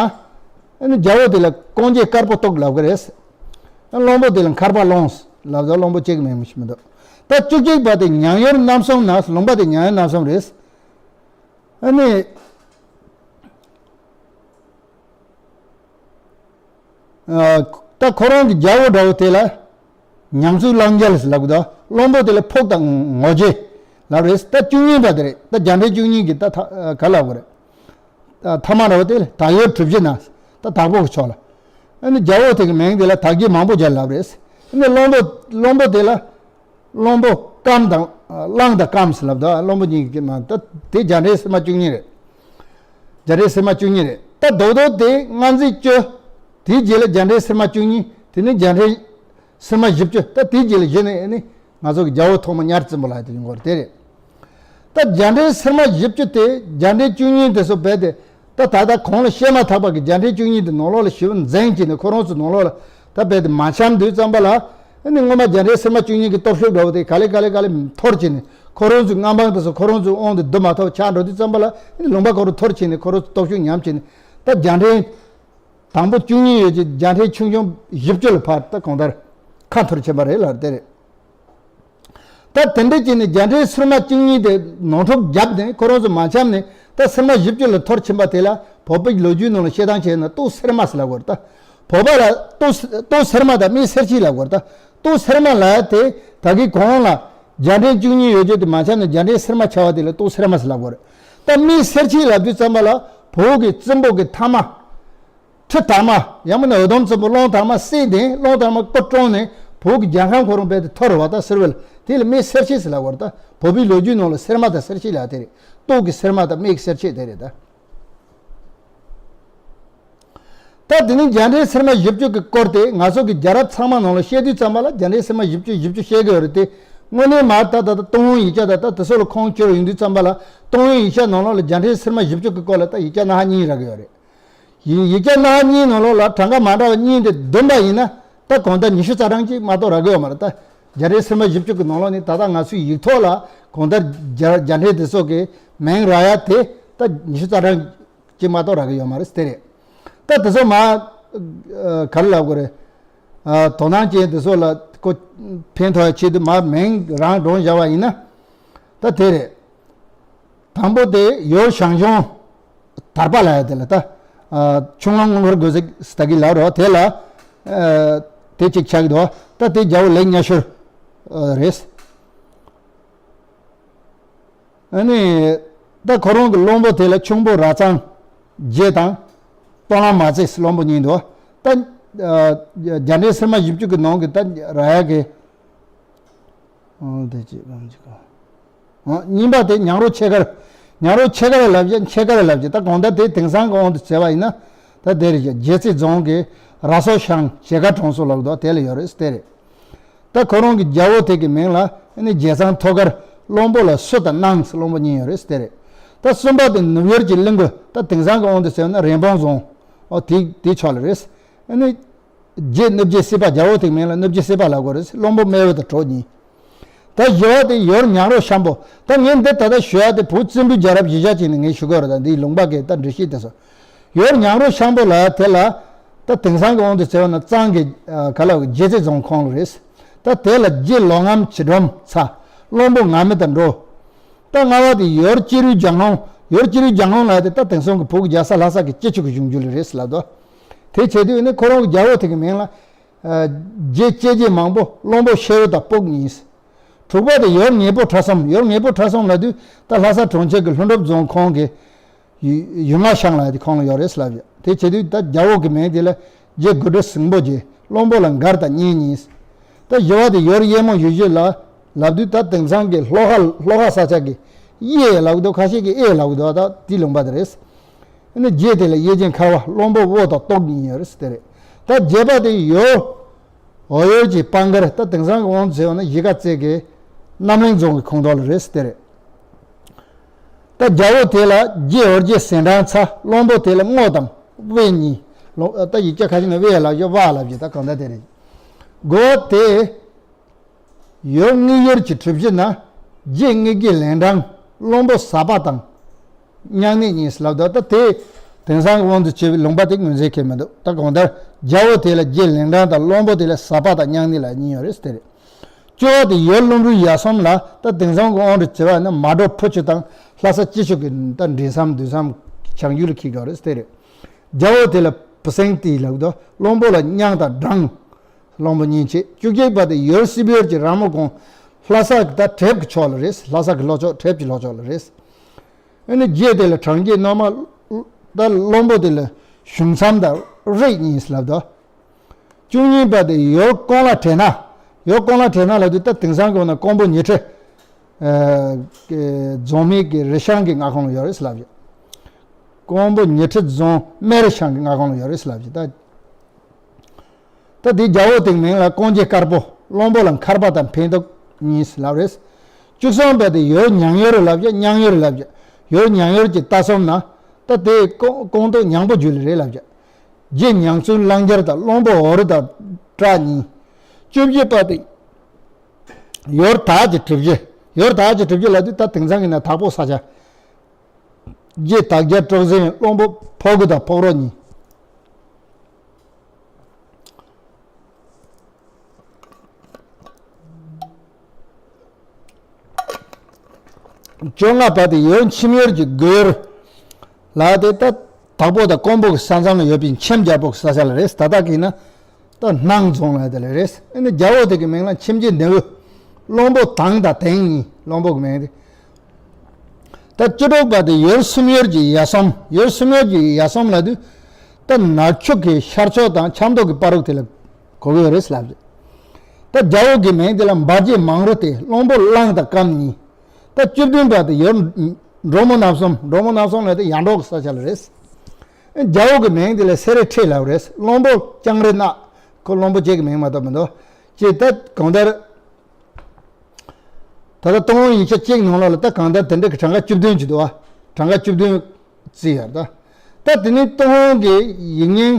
ཨ་ནི་རྒྱལ་པོ་དེ་ལ་ཀོང་རྒྱལ་དཀར་པོ་ཏོག་ལབ་གི་རེད། ཨ་བློན་པོ་དེ་ལ་མཁར་པ་ལོངས་ལབ་ད་བློན་པོ་གཅིག་མིང་མི་ཤེས་མི་འདུག་ད་བཅུ་གཅིག་པ་དེ་ཉང་ཡོར་རྣམ་གསུམ་ན། ལུང་པ་དེ་ཉང་ཡོར་རྣམ་གསུམ་རེད། ཨ་ནི། ཨ། ད་ཁོ་རང་གི་རྒྱལ་པོ་འདྲ་བོ་དེ་ལ་ཉང་ཚུ་གླང་རྒྱལ་ཟེར་ལབ་གི་འདུག་བློན་པོ་དེ་ལ་ཕུག་དང་ངོ་རྗེ་ལབ་རེད། ད་བཅུ་གཉིས་པ་དེ་རེད། ད་རྒྱ་འདྲེ་བཅུ་གཉིས་ཀྱི་ད་ཐ་ག་ལབ་དགོས་རེད། ད་ཐ་མ་འདྲ་བོ་དེ་ལ་དྭགས་ཡོར་གྲུ་བཞི་ན། ད་དྭགས་པོ་གི་ཕྱོགས་ལ། ཨ་ནི་རྒྱལ་པོ་དེ་གི་མིང་དེ་ལ་དྭགས་རྒྱལ་མང་པོ་རྒྱལ་ལབ་རེད། ཨ་ནི་བློན་པོ་བློན་པོ་དེ་ལ། བློན་པོ་སྐམ་དང་། གླང་དང་སྐམ་ཟེར་ལབ་ད་བློན་པོ་གཉིས་ཀྱི་མ་ད་དེ་རྒྱ་འདྲེ་སིལ་མ་བཅུ་གཉིས་རེད། རྒྱ་འདྲེ་སིལ་མ་བཅུ་གཉིས་རེད། ད་རྡོག་རྡོག་དེ་སྔ་འཛིན་བཅུ། དེའི་རྗེས་ལ་རྒྱ་འདྲེ་སིལ་མ་བཅུ་གཉིས། དེ་ནས་རྒྱ་འདྲེ་སིལ་མ་བཞི་བཅུ། ད་དེའི་རྗེས་ལ་བཞི་ནས་ཨ་ནི་ང་ཚོ་གི་རྒྱལ་པོ་ཐོག་མ་ཉར་བཙུན་པོ་ལ་དེ་ཡོང་གི་རེད། དེ་རེད། ད་རྒྱ་འདྲེ་སིལ་མ་བཞི་བཅུ་དེ་རྒྱ་འདྲེ་བཅུ་གཉིས་དེ་ཚོ་རྦད་དེ། ད་ད་ལྟ་གོང་ལ་བཤད་མ་ཐག་པ་གི་རྒྱ་འདྲེ་བཅུ་གཉིས་དེ་ནང་ལོགས་ལ་ཞེ་པོ་འཛིང་བྱས་ནས་ཁོ་རང་ཚོ་ནང་ལོགས་ལ་ད་རྦད་དེ་མ་འཆམ་དུས་ཙམ་པ་ལ། ཨ་ནི་སྔོན་མ་རྒྱ་འདྲེ་སིལ་མ་བཅུ་གཉིས་ཀྱི་སྟོབས་ཤུགས་འདྲ་བོ་དེ་ག་ལེ་ག་ལེ་ག་ལེ་འཐོར་བྱས་ནས་ཁོ་རང་ཚོའི་མངའ་འབངས་དེ་ཚོ་ཁོ་རང་ཚོའི་དབང་དུ་བསྡུ་མ་ཐུབ་ཆགས་འགྲོ་དུས་ཙམ་པ་ལ། ཨ་ནི་ལུང་པ་ཁོ་རང་འཐོར་བྱས་ནས་ཁོ་རང་ཚོ་སྟོབས་ཤུགས་ཉམས་བྱས་ནས། ད་རྒྱ་འདྲེ་དང་པོ་བཅུ་གཉིས་ཡོད་ཀྱི་རྒྱ་འདྲེ་ཆུང་ཆུང་བཞི་བཅུ་ལ་ཕར་ད་གང་ལྟར་ཁ་འཐོར་ཕྱིན་པ་རེད་ལབ་དེ་རེད། ད་དེ་འདྲ་བྱས་ནས་རྒྱ་འདྲེ་སིལ་མ་བཅུ་གཉིས་དེ་ནོར་འཁྲུལ་བརྒྱབ་ནས་ཁོ་རང་ཚོ་མ་འཆམ་ནས། ད་སིལ་མ་བཞི་བཅུ་ལ་འཐོར་ཕྱིན་པ་དེ་ལ་བོད་པའི་ལོ་རྒྱུས་ནང་ལ་བཤད་སྟངས་བྱས་ན་སྟོད་སེར་མ་ཟེར་ལབ་དགོས་རེད། ད་བོད་པ་ལ་སྟོད་སྟོད་སེར་མ་དང་སྨད་སེར་ཆེ་ལབ་དགོས་རེད། ད་སྟོད་སེར་མ་ལ་དེ་ད་གི་གོང་ལ་རྒྱ་འདྲེ་བཅུ་གཉིས་ཡོད་རྒྱུ་དེ་མ་འཆམ་ནས་རྒྱ་འདྲེ་སེར་མ་ཆགས་པ་དེ་ལ་སྟོད་སེར་མ་ཟེར་ལབ་དགོས་རེད། ད་སྨད་སེར་ཆེ་ལབ་དུས་ཙམ་པ་ལ་བོད་ཀྱི་བཙུན་པོ་གི་ཐ་མ། ཁྲི་དར་མ། ཡང་མིན་ན་འོད་སྡོམ་བཙུན་པོ་གླང་དར་མ་བསད་ནས་གླང་དར་མ་སྐུ་བཀྲོངས་ནས་བོད་ཀྱི་རྒྱལ་ཁམས་ཁོ་རང་རྦད་དེ་འཐོར་བ་ད་ཟེར་བས། དེ་ལ་སྨད་སེར་ཆེ་ཟེར་ལབ་པ་རེད། ད་བོད་པའི་ལོ་རྒྱུས་ནང་ལ་སེར་མ་དང་སེར་ཆེ་ལབ་དེ་རེད། སྟོད་ཀྱི་སེར་མ་དང་སྨད་ཀྱི་སེར་ཆེ་དེ་རེད་ད། ད་དེ་ནས་རྒྱ་འདྲེ་སེར་མ་བཞི་བཅུ་གི་སྐོར་དེ་ང་ཚོ་གི་རྒྱལ་རབས་ཚང་མ་ནང་ལ་བཤད་དུས་ཙམ་པ་ལ་རྒྱ་འདྲེ་སེར་མ་བཞི་བཅུ་བཞི་བཅུ་བཤད་གི་ཡོད་རེད་དེ། དངོས་གནས་མ་ད་ད་ད་ཏུན་ཧོང་ཡིག་ཆ་ད་ད་དེ་ཚོ་ལ་ཁུངས་བཅོལ་ཡོང་དུས་ཙམ་པ་ལ་ཏུན་ཧོང་ཡིག་ཆ་ནང་ལོགས་ལ་རྒྱ་འདྲེ་སེར་མ་བཞི་བཅུ་གི་སྐོར་ལ་ད་ཡིག་ཆ་སྣ་ཁ་གཉིས་རག་གི་ཡོད་རེད། ཡིག་ཡིག་ཆ་སྣ་ཁ་གཉིས་ནང་ལོགས་ལ་གྲངས་ཀ་མ་འདྲ་བ་གཉིས་དེ་བསྡོམས་པ་ཡིན་ན། ད་གང་ལྟར་ཉི་ཤུ་རྩ་གྲངས་ཅིག་མ་གཏོགས་རག་གི་ཡོད་མ་རེད། ད་རྒྱ་འདྲེ་སེར་མ་བཞི་བཅུ་གི་ནང་ལོགས་ནས་ད་ལྟ་ང་ཚོའི་ཡིག་ཐོག་ལ་གང་ལྟར་རྒྱ་རྒྱ་འདྲེ་དེ་ཚོ་གི་མིང་རག་ཡ་དེ་ད་ཉི་ཤུ་རྩ་གྲངས་ཅིག་མ་གཏོགས་རག་གི་ཡོད་མ་རེད་དེ་རེད། ད་དེ་ཚོ་མ་ཨ་ག་རེ་ལབ་དགོས་རེད། ཨ་དོ་སྣང་ཅན་དེ་ཚོ་ལ་ཁོ་ཕན་ཐོགས་ཡ་ཆེད་དུ་མ་མིང་རང་སྒྲོག་བཞག་པ་ཡིན་ན། ད་དེ་རེད། དང་པོ་དེ་ཡོར་ཞང་ཞུང་དར་པ་ལབ་ཡ་དེ་ལ་ད། ཨ་ཆུང་ངམ་སྔོན་འཁོར་དགོས་ཟེར་ད་གི་ལབ་རོགས་དེ་ལ། ཨ་དེ་གཅིག་ཆགས་ཀྱི་འདུག་ད་དེ་རྒྱལ་པོ་ལེགས་ཉ་ཤོར་ཨ་རེད། ཨ་ནི་ད་ཁོ་རང་གི་བློན་པོ་དེ་ལ་ཆུང་པོ་ར་ཚང་རྗེ་དང་སྤང་བླང་མ་ཙེ་བློན་པོ་གཉིས་འདུག་ད་ཨ་རྒྱ་འདྲེ་སེར་མ་བཞི་བཅུ་གི་ནང་གི་ད་ར་ཡ་གི། ཨོ་དེ་ཅི་བམ་ཅི་ག་ཨ། གཉིས་པ་དེ་ཉང་རོ་ཆེ་མཁར། ཉང་རོ་ཆེ་མཁར་ལབ་བྱས་ཆེ་མཁར་ལབ་བྱས། ད་གང་ལྟར་དེ་དེང་སང་གི་དབང་དུ་བྱས་པ་ཡིན་ན། ད་དེ་རེད། རྒྱལ་རྩེ་རྫོང་གི་ར་སོ་ཤང་བྱེ་དཀར་གྲོང་ཚོ་ལབ་འདུག་དེ་ལ་ཡོད་རེད། དེ་རེད། ད་ཁོ་རང་གི་རྒྱལ་པོ་དེ་གི་མིང་ལ་ཨ་ནི་རྒྱལ་ཚང་ཐོག་མཁར། བློན་པོ་ལ་སུ་དང་གནང་། བློན་པོ་གཉིས་ཡོད་རེད། དེ་རེད། ད་གསུམ་པ་དེ་ནུབ་ཡུལ་གྱི་གླིང་བུ། ད་དེང་སང་གི་དབང་དུ་བྱས་ན་རེན་སྤུངས་རྫོང་། ཨོ་དེ་དེ་ཕྱོགས་ལ་རེད། ཨ་ནི། རྗེ་གནུབས་རྗེ་སྲིད་པ། རྒྱལ་པོ་དེའི་མིང་ལ་གནུབས་རྗེ་སྲིད་པ་ལབ་དགོས་རེད། བློན་པོ་སྨེ་བོ་དང་གྲོགས་གཉིས། ད་བཞི་པ་དེ་ཡུལ་ཉང་རོ་ཤམ་བུ། ད་ངས་འདི་ད་ལྟ་ཞུ་ཡ་དེ་བོད་བཙན་པོའི་རྒྱལ་རབས་གཞི་བཞག་བྱས་ནས་ངས་ཞུ་དགོས་རེད། ད་འདིའི་ལུང་པ་གི་ད་འགྲེལ་བཤད་དེ་ཚོ། ཡུལ་ཉང་རོ་ཤམ་བུ་ལ་དེ་ལ། ད་དེང་སང་གི་དབང་དུ་བྱས་པ་ན་གཙང་གི་ཨ་ག་ལ་རྒྱལ་རྩེ་རྫོང་ཁོངས་ལ་རེད། ད་དེ་ལ་རྗེ་ལོ་ངམ་གྱི་སྒྲོམ་ཚ། བློན་པོ་ང་མི་དང་འགྲོ། ད་ལྔ་པ་དེ་ཡུལ་སྐྱིད་རུའི་ལྗང་ལུང་། ཡུལ་སྐྱིད་རུའི་ལྗང་ལུང་ལ་དེ་ད་དེང་སང་གི་བོད་ཀྱི་རྒྱལ་ས་ལྷ་ས་གི་སྤྱི་ཆོག་གི་གཞུང་རྒྱུད་ལ་རེད་ལབ་དོ། དེ་བྱེད་དུས་ནི་ཁོ་རང་གི་རྒྱལ་པོ་དེ་གི་མིང་ལ། ཨ། རྗེ་སྐྱེས་རྗེ་མང་པོ། བློན་པོ་ཤེའུ་དང་སྤུག་གཉིས། དྲུག་པ་དེ་ཡུལ་ཉེ་པོ་ཁྲ་གསུམ། ཡུལ་ཉེ་པོ་ཁྲ་གསུམ་ལབ་དུས་ད་ལྷ་ས་གྲོང་ཁྱེར་གྱི་ལྷུན་གྲུབ་རྫོང་ཁོངས་ཀྱི་ཡུལ་ཡུལ་ལྔ་ཤང་ལ་དེ་ཁོངས་ལ་ཡོད་རེད་ལབ་ཡོད། དེ་བྱེད་དུས་ད་རྒྱལ་པོ་གི་མིང་དེ་ལ་རྗེ་དགུ་སྒྲོལ་ཟིང་པོ་རྗེ། བློན་པོ་ལ་མགར་དང་གཉེན་གཉིས། ད་བཞི་པ་དེ་ཡུལ་གཡས་མོ་ཡུལ་བཞི་ལ་ལབ་དུས་ད་དེང་སང་གི་ལྷོ་ཁ་ལྷོ་ཁ་ས་ཆ་གི་གཡས་ལབ་གི་འདུག་ཁ་ཤས་ཀྱིས་གཡས་ལབ་གི་འདུག་ད་དེ་ལུང་པ་དེ་རེད། ཨ་ནི་རྗེ་དེ་ལ་གཡས་ཅན་ཁ་བ། བློན་པོ་དབོ་དང་སྟོབས་གཉིས་ཡོད་རེད། དེ་རེད། ད་བརྒྱད་པ་དེ་ཡུལ་འོ་ཡུལ་གྱི་སྤང་གར། ད་དེང་སང་གི་དབང་དུ་བྱས་པ་ན་གཞིས་ཀ་རྩེ་གི་རྣམ་གླིང་རྫོང་གི་ཁོངས་གཏོགས་ལ་རེད། དེ་རེད། ད་རྒྱལ་པོ་དེ་ལ་རྗེ་འོ་རྗེ་ཟན་སྦྲང་ཚ། བློན་པོ་དེ་ལ་རྔོ་དང་དབེ་གཉིས། ལོ། ད་ཡིག་ཆ་ཁ་ཤས་ནས་དབེ་ལབ་ཀྱི། དབའ་ལབ་ཀྱི། ད་གང་ལྟར་དེ་རེད། དགུ་པ་དེ་ཡུལ་དངུལ་ཡུལ་གྱི་གྲུ་བཞི་ན་རྗེ་དངུལ་རྒྱལ་ལན་སྦྲང་། བློན་པོ་ཟ་པ་དང་། མཉང་ནི་གཉིས་ལབ་དོ། ད་དེ་དེང་སང་གི་དབང་དུ་བྱས་པའི་ལུང་པ་དེ་ངོས་འཛིན་ཁེལ་མི་འདུག་ད་གང་ལྟར་རྒྱལ་པོ་དེ་ལ་རྗེ་ལན་སྦྲང་དང་། བློན་པོ་དེ་ལ་ཟ་པ་དང་མཉང་ནི་ལབ་གཉིས་ཡོད་རེད། དེ་རེད། བཅུ་པ་དེ་ཡུལ་ཀླུ་འབྲུག་ཡ་གསུམ་ལ། ད་དེང་སང་གི་དབང་དུ་བྱས་པ་ན་མལ་གྲོ་ཕུ་ཆུ་དང་ལྷ་ས་སྤྱི་ཆོག་གི་ད་འབྲེལ་ཟམ་འདུས་ཟམ་བྱང་རྒྱུད་ལ་འཁེལ་དགོས་རེད། དེ་རེད། རྒྱལ་པོ་དེ་ལ་བུ་སེང་ཏི་ལབ་དོ། བློན་པོ་ལ་མཉང་དང་སྦྲང་། བློན་པོ་གཉིས་བྱས། བཅུ་གཅིག་པ་དེ་ཡུལ་སྲིབ་ཡུལ་གྱི་ར་མོ་གུང་། ལྷ་ས་གི་ད་གྲེབ་ཀྱི་ཕྱོགས་ལ་རེད། ལྷ་ས་གི་ལྷོ་ཕྱོགས། གྲེབ་ཀྱི་ལྷོ་ཕྱོགས་ལ་རེད། ཨ་ནི་རྗེ་དེ་ལ་གྲང་རྒྱལ་ནོར་མ། ད་བློན་པོ་དེ་ལ་གཞུང་མཚམས་དང་རིགས་གཉིས་ལབ་དོ། བཅུ་གཉིས་པ་དེ་ཡུལ་ཀོང་ལ་བྲེ་ན། ཡུལ་ཀོང་ལ་བྲེ་ན་ལབ་དུས་ད་དེང་སང་གི་ན་ཀོང་པོ་ཉི་ཁྲི། ཨ། རྫོང་སྨད་ཀྱི་རི་ཤང་གི་མངའ་ཁོངས་ལ་ཡོད་རེད་ལབ་ཀྱི། ཀོང་པོ་ཉི་ཁྲི་རྫོང་སྨད་རི་ཤང་གི་མངའ་ཁོངས་ལ་ཡོད་རེད་ལབ་ཀྱི། ད། ད་དེའི་རྒྱལ་པོ་དེའི་མིང་ལ་ཀོང་རྗེ་དཀར་པོ། བློན་པོ་ལ་མཁར་པ་དང་འཕན་གདུགས་གཉིས་ལབ་རེད། བཅུ་གསུམ་པ་དེ་ཡུལ་ཉང་ཡུལ་ལབ་ཀྱི། མཉང་ཡུལ་ལབ་ཀྱི། ཡུལ་ཉང་ཡུལ་གྱི་རྟ་ཟོམ་ན། ད་དེ་ཀོང་ཀོང་སྟོད་མཉང་པོ་རྒྱུད་ལ་རེད་ལབ་ཀྱི། རྗེ་ཉང་བཙུན་གླང་རྒྱལ་དང་བློན་པོ་འོ་རི་དང་བྲག་གཉིས། བཅུ་བཞི་པ་དེ་ཡུལ་དྭགས་ཀྱི་གྲུ་བཞི། ཡུལ་དྭགས་ཀྱི་གྲུ་བཞི་ལབ་དུས་ད་དེང་སང་གི་ན་དྭགས་པོ་ས་ཆ། རྗེ་དྭགས་རྒྱལ་གྲོགས་འཛིན། བློན་པོ་ཕོ་རྒོད་དང་ཕོ་རོག་གཉིས། བཅོ་ལྔ་པ་དེ་ཡུལ་མཆིམས་ཡུལ་གྱི་སྒོ་ཡུལ་ལ། དེ་ད་དྭགས་པོ་དང་ཀོང་པོ་གི་ས་མཚམས་ལ་ཡོད་པའི་མཆིམས་རྒྱལ་པོ་གི་ས་ཆ་ལ་རེད། ད་ལྟ་གི་ན་ད་སྣང་རྫོང་ལ་དེ་ལ་རེད། ཨ་ནི་རྒྱལ་པོ་དེ་གི་མིང་ལ་མཆིམས་རྗེ་ནེའུ། བློན་པོ་དང་དང་དེང་གཉིས། བློན་པོ་གི་མིང་དེ། ད་བཅུ་དྲུག་པ་དེ་ཡུལ་སུམ་ཡུལ་གྱི་ཡ་ཟོམ། ཡུལ་སུམ་ཡུལ་གྱི་ཡ་ཟོམ་ལབ་དུས། ད་ནག་ཆུ་གི་ཤར་ཕྱོགས་དང་ཆབ་མདོ་གི་བར་དུ་དེ་ལ་གོ་གི་ཡོད་རེད་ལབ་ཀྱི། ད་རྒྱལ་པོ་གི་མིང་དེ་ལ་འབའ་རྗེ་མང་རུ་སྟེ། བློན་པོ་གླང་དང་སྐམ་གཉིས། ད་བཅུ་བདུན་པ་དེ་ཡུལ་འབྲོག་མོ་ནག་ཟོམ། འབྲོག་མོ་ནག་ཟོམ་ལབ་དེ་ཡར་འབྲོག་གི་ས་ཆ་ལ་རེད། རྒྱལ་པོ་གི་མིང་དེ་ལ་སེ་རེ་ཁྲི་ལབ་རེད། བློན་པོ་ལྕང་རི་ནག། ཁོ་བློན་པོ་གཅིག་གི་མིང་མ་གཏོགས་མི་འདུག་ཅེས་ད་གང་ལྟར། ད་ལྟ་ཏུན་ཧོང་ཡིག་ཆ་གཅིག་ནང་ལོགས་ལ་ད་གང་ལྟར་དེ་འདྲ་གི་གྲངས་ཀ་བཅུ་བདུན་ཅིག་འདུག་བ། གྲངས་ཀ་བཅུ་བདུན་བརྩིས་ཡོད་ད། ད་དེ་ནས་ཏུན་ཧོང་གི་ཡིག་རྙིང་།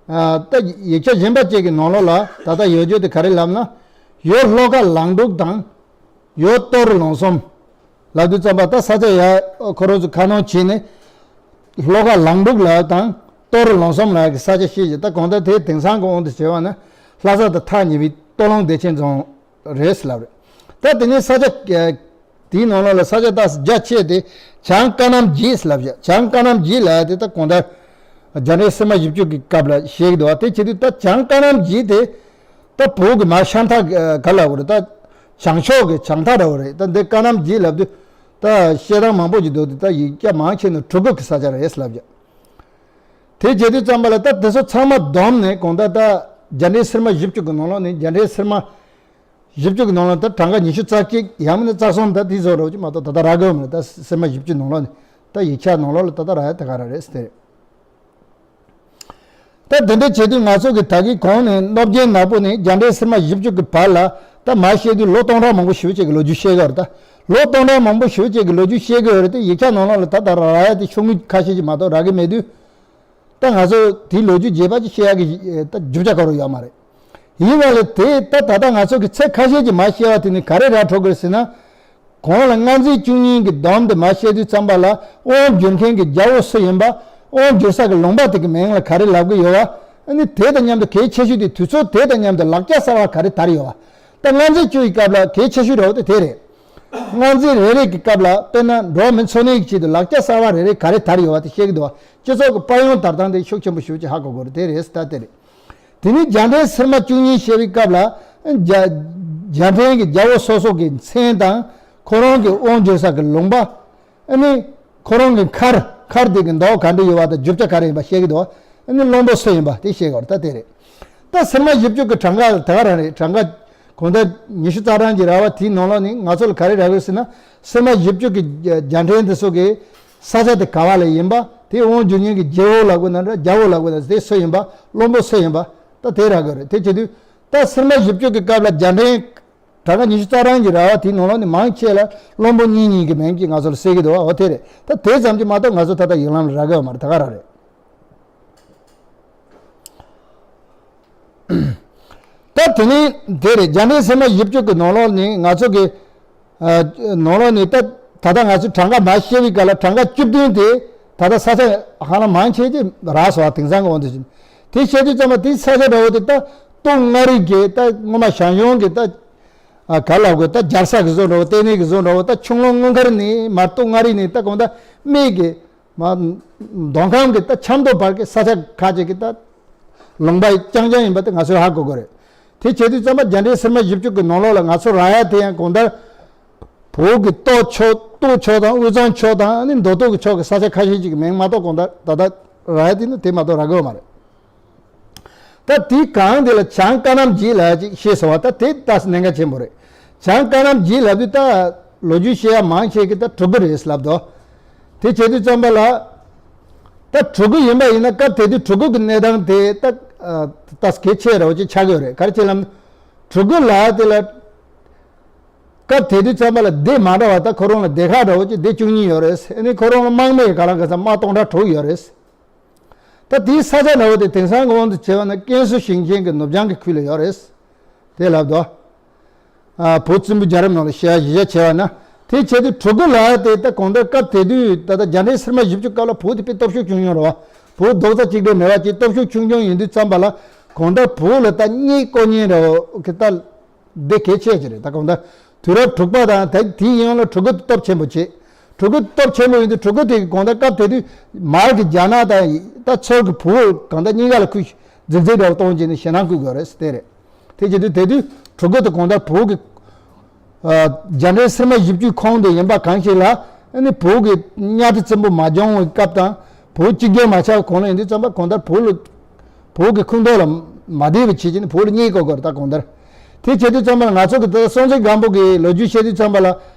ཨ། ད་ཡིག་ཆ་གཞན་པ་གཅིག་གི་ནང་ལོགས་ལ་ད་ལྟ་ཡོད་རྒྱུ་དེ་ག་རེ་ལབ་ན། ཡུལ་ལྷོ་ཁ་ལང་འབྲུག་དང་། ཡུལ་སྟོད་རུ་ལུང་གསུམ། ལབ་དུས་ཙམ་པ་ད་ས་ཆ་ཡ་ཁོ་རང་ཚོ་ཁ་སྣོན་བྱས་ནས། ལྷོ་ཁ་ལང་འབྲུག་ལ་དང་སྟོད་རུ་ལུང་གསུམ་ལ་གི་ས་ཆ་བཤད་ཀྱི། ད་གང་ལྟར་དེ་དེང་སང་གི་དབང་དུ་བྱས་པ་ན་ལྷ་ས་དང་ཐག་ཉེ་བའི་སྟོད་ལུང་བདེ་ཆེན་རྫོང་རེད་ལབ་རེད། ད་དེ་ནས་ས་ཆ་དེའི་ནང་ལོགས་ལ་ས་ཆ་ད་རྒྱ་ཆེ་དེ་བྱང་ཀ་གནམ་རྒྱུད་ལབ་ཀྱི། བྱང་ཀ་གནམ་རྒྱུད་ལབ་དེ་ད་གང་ལྟར་རྒྱ་འབྲས་སིལ་མ་བཞི་བཅུ་གི་སྐབས་ལ་བཤད་ཀྱི་འདུག་བ། དེ་བྱེད་དུས་ད་བྱང་ཀ་གནམ་རྒྱུད་དེ་ད་བོད་ཀྱི་མར་ཤམ་ཐགས་ག་ལབ་དགོས་རེད། ད་བྱང་ཕྱོགས་ཀྱི་བྱང་ཐགས་འདྲ་བོ་རེད། ད་འདི་ཀ་གནམ་རྒྱུད་ལབ་དུས་ད་བཤད་སྟངས་མང་པོ་ཅིག་འདུག་དུས་ད་ཡིག་སྐྱ་མང་ཆེ་ནི་གྲུ་གུ་གི་ས་ཆ་རེད་ལབ་ཀྱི། དེ་བྱེད་དུས་ཙམ་པ་ལ་ད་དེ་ཚོ་ཚང་མ་བསྡོམས་ནས་གང་ལྟར་ད་རྒྱ་འབྲས་སིལ་མ་བཞི་བཅུ་གི་ནང་ལོགས་ནས་རྒྱ་འབྲས་སིལ་མ་ བཞི་བཅུ་གི་ནང་ལ་ད་གྲངས་ཀ་ཉི་ཤུ་རྩ་གཅིག་ཡང་མིན་ན་རྩ་གསུམ་ད་དེ་ཚོ་རོགས་ཀྱི་མ་གཏོགས་ད་ལྟ་རག་གི་ཡོད་མ་རེད། ད་སིལ་མ་བཞི་བཅུ་ནང་ལོགས་ནས་ད་ཡིག་ཆ་ནང་ལོགས་ལ་ད་ལྟ་རག་ཡ་དེ་ག་རང་རེད་ཟེར་དེ་རེད། ད་དེ་འདྲ་བྱེད་དུས་ང་ཚོ་གི་ད་གིན་གོང་ནས་སློབ་རྒན་ནག་པོ་ནས་རྒྱ་འདྲེ་སིལ་མ་བཞི་བཅུ་གི་བར་ལ་ད་མར་བཤད་དུས་ལོ་སྟོང་ཕྲག་མང་པོ་ཞེ་པོ་ཅིག་གི་ལོ་རྒྱུས་བཤད་གི་ཡོད་རེད། ད་ལོ་སྟོང་ཕྲག་མང་པོ་ཞེ་པོ་ཅིག་གི་ལོ་རྒྱུས་བཤད་གི་ཡོད་རེད་དེ་ཡིག་ཆ་ནང་ལོགས་ལ་ད་ལྟ་རག་ཡ་དེ་ཤོག་ངོས་ཁ་ཤས་ཅིག་མ་གཏོགས་རག་གི་མེད་དུས། ད་ང་ཚོ་དེའི་ལོ་རྒྱུས་རྒྱས་པ་ཅིག་བཤད་ཡག་གི་ད་རྒྱུ་ཆ་ག་རུ་ཡོད་མ་རེད། ཡིན་ན་ལས་དེ་ད་ད་ལྟ་ང་ཚོ་གི་ཚིག་ཁ་ཤས་ཀྱིས་མར་བཤད་པ་དེ་ནི་ག་རེ་ར་འཕྲོད་དགོས་ཟེར་ན། གོང་ལ་སྔ་འཛིན་བཅུ་གཉིས་ཀྱི་སྡོམ་དེ་མར་བཤད་དུས་ཙམ་པ་ལ་དབང་བསྒྱུར་མཁན་གྱི་རྒྱལ་པོ་སུ་ཡིན་པ། དབང་བསྒྱུར་ས་གི་ལུང་པ་དེ་གི་མིང་ལ་ག་རེ་ལབ་གི་ཡོད་བ། ཨ་ནི་དེ་དང་མཉམ་དུ་གལ་ཆེ་ཤོས་དེ་དུས་ཚོད་དེ་དང་མཉམ་དུ་ལག་ཆ་གསར་བ་ག་རེ་དར་ཡོད་བ། ད་སྔ་འཛིན་བཅུ་ཡི་སྐབས་ལ་གལ་ཆེ་ཤོས་རེད་བ་དེ་དེ་རེད། སྔ་འཛིན་རེ་རེ་གི་སྐབས་ལ་དཔེར་ན་འགྲོ་བ་མིའི་འཚོ་གནས་ཀྱི་ཆེད་དུ་ལག་ཆ་གསར་བ་རེ་རེ་ག་རེ་དར་ཡོད་བ་དེ་བཤད་གི་འདུག་བ། སྤྱི་ཚོགས་ཀྱི་དཔལ་ཡོན་དར་སྟངས་དེ་ཤུགས་ཆེན་པོ་ཞེ་པོ་ཅིག་ཧ་གོ་དགོས་རེད། དེ་རེད་ད་དེ་རེད། དེ་ནས་རྒྱ་འདྲེ་སིལ་མ་བཅུ་གཉིས་བཤད་པའི་སྐབས་ལ་རྒྱ་རྒྱ་འདྲེ་གི་རྒྱལ་པོ་སོ་སོ་གི་མཚན་དང་ཁོ་རང་གི་དབང་བསྒྱུར་ས་གི་ལུང་པ། ཨ་ནི་ཁོ་རང་གི་མཁར་མཁར་དེ་གི་མདོག་ག་འདྲ་ཡོད་བ་དང་རྒྱུ་ཆ་ག་རེ་ཡིན་པ་བཤད་གི་འདུག་ཨ་ནི་བློན་པོ་སུ་ཡིན་པ་དེ་བཤད་གི་ཡོད་རེད་ད་དེ་རེད། ད་སིལ་མ་བཞི་བཅུ་གི་གྲངས་ཀ་ད་ག་རང་རེད། གྲངས་ཀ་གང་ལྟར་ཉི་ཤུ་རྩ་གྲངས་ཀྱི་ར་བ་དེའི་ནང་ལོགས་ནས་ང་ཚོ་ལ་ག་རེ་རག་གི་ཟེར་ན། སིལ་མ་བཞི་བཅུ་གི་རྒྱ་འདྲེ་འདི་ཚོ་གི་ས་ཆ་དེ་ག་བ་ལ་ཡིན་པ། དེ་དབང་བསྒྱུར་མཁན་གྱི་རྒྱལ་པོ་ལབ་དགོས་ན་འདྲ་རྒྱལ་པོ་ལབ་དགོས་ན་དེ་སུ་ཡིན་པ། བློན་པོ་སུ་ཡིན་པ། ད་དེ་རག་གི་རེད། དེ་བྱེད་དུས་ད་སིལ་མ་བཞི་བཅུ་གི་སྐབས་ལ་རྒྱ་འདྲེ་གྲངས་ཀ་ཉི་ཤུ་རྩ་གྲངས་ཀྱི་ར་བ་དེའི་ནང་ལོགས་ནས་མང་ཆེ་ལ་བློན་པོ་གཉིས་གཉིས་ཀྱི་མིང་གིས་ང་ཚོ་ལ་གསལ་གི་འདུག་འོ་དེ་རེད། ད་དེ་ཙམ་གྱིས་མ་གཏོགས་ང་ཚོ་ད་ལྟ་ཡིག་ལམ་ལ་རག་གི་ཡོད་མ་རེད། ད་ག་རང་རེད། ད་དེ་ནས་དེ་རེད། རྒྱ་འདྲེ་སིལ་མ་བཞི་བཅུ་གི་ནང་ལོགས་ནས་ང་ཚོ་གི་ཨ་ནང་ལོགས་ནས་ད་ད་ལྟ་ང་ཚོས་གྲངས་ཀ་མར་བཤད་པའི་སྐབས་ལ་གྲངས་ཀ་བཅུ་བདུན་དེ་ད་ལྟ་ས་ཆ་ཧ་ལམ་མང་ཆེ་ཅིག་རག་སོང་བ། དེང་སང་གི་དབང་དུ་བྱས་ནས་དེ་བཤད་དུས་ཙམ་པ་དེའི་ས་ཆ་འདྲ་བོ་དེ་ད་སྟོད་མངའ་རིས་ཀྱི་ད་སྔོན་མ་ཞང་ཞུང་གི་ད་ཨ་ག་ལབ་དགོས། ད་རྒྱལ་ས་གི་བཟོ་འདྲ་བོ་ལྟེ་གནས་ཀྱི་བཟོ་འདྲ་བོ་ད་ཆུ་ཀླུང་སྔོན་མཁར་ནས་མར་སྟོད་མངའ་རིས་ནས་ད་གང་ལྟར་སྨད་ཀྱི་མ་མདོ་ཁམས་ཀྱི་ད་ཆབ་མདོ་བར་གྱི་ས་ཆ་ཁག་ཅིག་གི་ད་ལུང་པ་རྐྱང་རྐྱང་ཡིན་པ་དེ་ང་ཚོས་ཧ་གོ་དགོས་རེད། དེ་བྱེད་དུས་ཙམ་པ་རྒྱ་འདྲེ་སིལ་མ་བཞི་བཅུ་གི་ནང་ལོགས་ལ་ང་ཚོ་རག་ཡ་དེ་ཡང་གང་ལྟར་བོད་ཀྱི་སྟོད་ཕྱོགས་སྟོད་ཕྱོགས་དང་དབུས་གཙང་ཕྱོགས་དང་ཨ་ནི་མདོ་སྟོད་ཀྱི་ཕྱོགས་ཀྱི་ས་ཆ་ཁ་ཤས་ཅིག་གི་མིང་མ་གཏོགས་གང་ལྟར་ད་ལྟ་རག་ཡ་དེ་ནི་དེ་མ་གཏོགས་རག་གི་ཡོད་མ་རེད། ད་དེའི་གང་དེ་ལ་བྱང་ཀ་ནམ་རྒྱུད་ལབ་ཅིག་ཤེས་སོང་བ། ད་དེ་ད་གནད་འགག་ཆེན་པོ་རེད། བྱང་ཀ་ནམ་རྒྱུད་ལབ་དུས་ད་ལོ་རྒྱུས་བཤད་ཡ་མང་ཆེ་གི་ད་གྲུ་གུ་རེད་ལབ་དོ། དེ་བྱེད་དུས་ཙམ་པ་ལ་ད་གྲུ་གུ་ཡིན་པ་ཡིན་ན་སྐབས་དེ་དུས་གྲུ་གུ་གི་གནས་སྟངས་དེ་ད་ད་གལ་ཆེ་ར་བ་ཅིག་ཆགས་ཀྱི་ཡོད་རེད། ག་རེ་བྱས་ལབ་ན་གྲུ་གུ་ལབ་དེ་ལ་སྐབས་དེ་དུས་ཙམ་པ་ལ་སྡེ་མ་འདྲ་བ་ད་ཁོ་རང་ལ་སྡེ་ཁག་འདྲ་བོ་ཅིག་སྡེ་བཅུ་གཉིས་ཡོད་རེད། ཨ་ནི་ཁོ་རང་ལ་དམག་མི་ག་ལ་ག་ཚ་དམག་སྟོང་ཕྲག་དྲུག་ཡོད་རེད། ད་དེའི་ས་ཆ་འདྲ་བོ་དེ་དེང་སང་གི་དབང་དུ་བྱས་པ་ན་ཀན་སུའུ་ཞིང་ཆེན་གྱི་ནུབ་བྱང་གི་ཁུལ་ལ་ཡོད་རེད། དེ་ལབ་དོ། ཨ་བོད་བཙན་པོའི་རྒྱལ་རབས་ནང་ལ་བཤད་གཞི་བྱས་པ་ན་དེ་བྱས་དུས་གྲུ་གུ་ལབ་དེ་ད་གང་ལྟར་སྐབས་དེ་དུས་ད་ལྟ་རྒྱ་འདྲེ་སིལ་མ་བཞི་བཅུ་སྐབས་ལ་བོད་དེ་དཔེ་སྟོབས་ཤུགས་ཆུང་ཆུང་རེད་བ། བོད་རྡོག་རྩ་གཅིག་སྒྲིལ་མེད་པ་ཅིག་སྟོབས་ཤུགས་ཆུང་ཆུང་ཡིན་དུས་ཙམ་པ་ལ་གང་ལྟར་བོད་ལ་ད་རྙེད་དཀའ་རྙེད་འདྲ་བོ་གི་ད། འདི་གལ་ཆེ་ཅིག་རེད། ད་གང་ལྟར་དུས་རབས་དྲུག་པ་དང་ད་དེའི་ཡོངས་ལ་གྲུ་གུ་སྟོབས་ཆེན་པོ་བྱེད། གྲུ་གུ་སྟོབས་ཆེན་པོ་ཡིན་དུས་གྲུ་གུ་དེ་གི་གང་ལྟར་སྐབས་དེ་དུས་མར་གྱི་རྒྱ་ནག་དང་ད་ཚུར་གྱི་བོད་གང་ལྟར་གཉིས་ཀ་ལ་ཁུལ་རྫིག་རྫིག་འདྲ་བོ་གཏོང་བྱས་ནས་ཞེད་སྣང་བསྐུལ་དགོས་རེད་དེ་རེད། དེ་བྱེད་དུས་དེ་དུས་གྲུ་གུ་དེ་གང་ལྟར་བོད་ཀྱི་ཨ་རྒྱ་འདྲེ་སིལ་མ་བཞི་བཅུའི་ཁོངས་དུ་ཡིན་པ་གང་ཞིག་ལ་ཨ་ནི་བོད་ཀྱི་གཉའ་ཁྲི་བཙན་པོ་མ་བྱུང་བའི་སྐབས་དང་བོད་གཅིག་གྱུར་མ་ཆགས་གོང་ལ་ཡིན་དུས་ཙམ་པ་གང་ལྟར་བོད་ལ་བོད་ཀྱི་ཁུངས་གཏོགས་ལ་མ་བདེ་བ་བྱེད་ཀྱི་ནི་བོད་ལ་རྙེད་དགོས་དགོས་རེད། ད་གང་ལྟར་དེ་བྱེད་དུས་ཙམ་པ་ལ་ང་ཚོ་གི་ད་སྲོང་བཙན་སྒམ་པོ་གི་ལོ་རྒྱུས་བཤད་དུས་ཙམ་པ་ལ་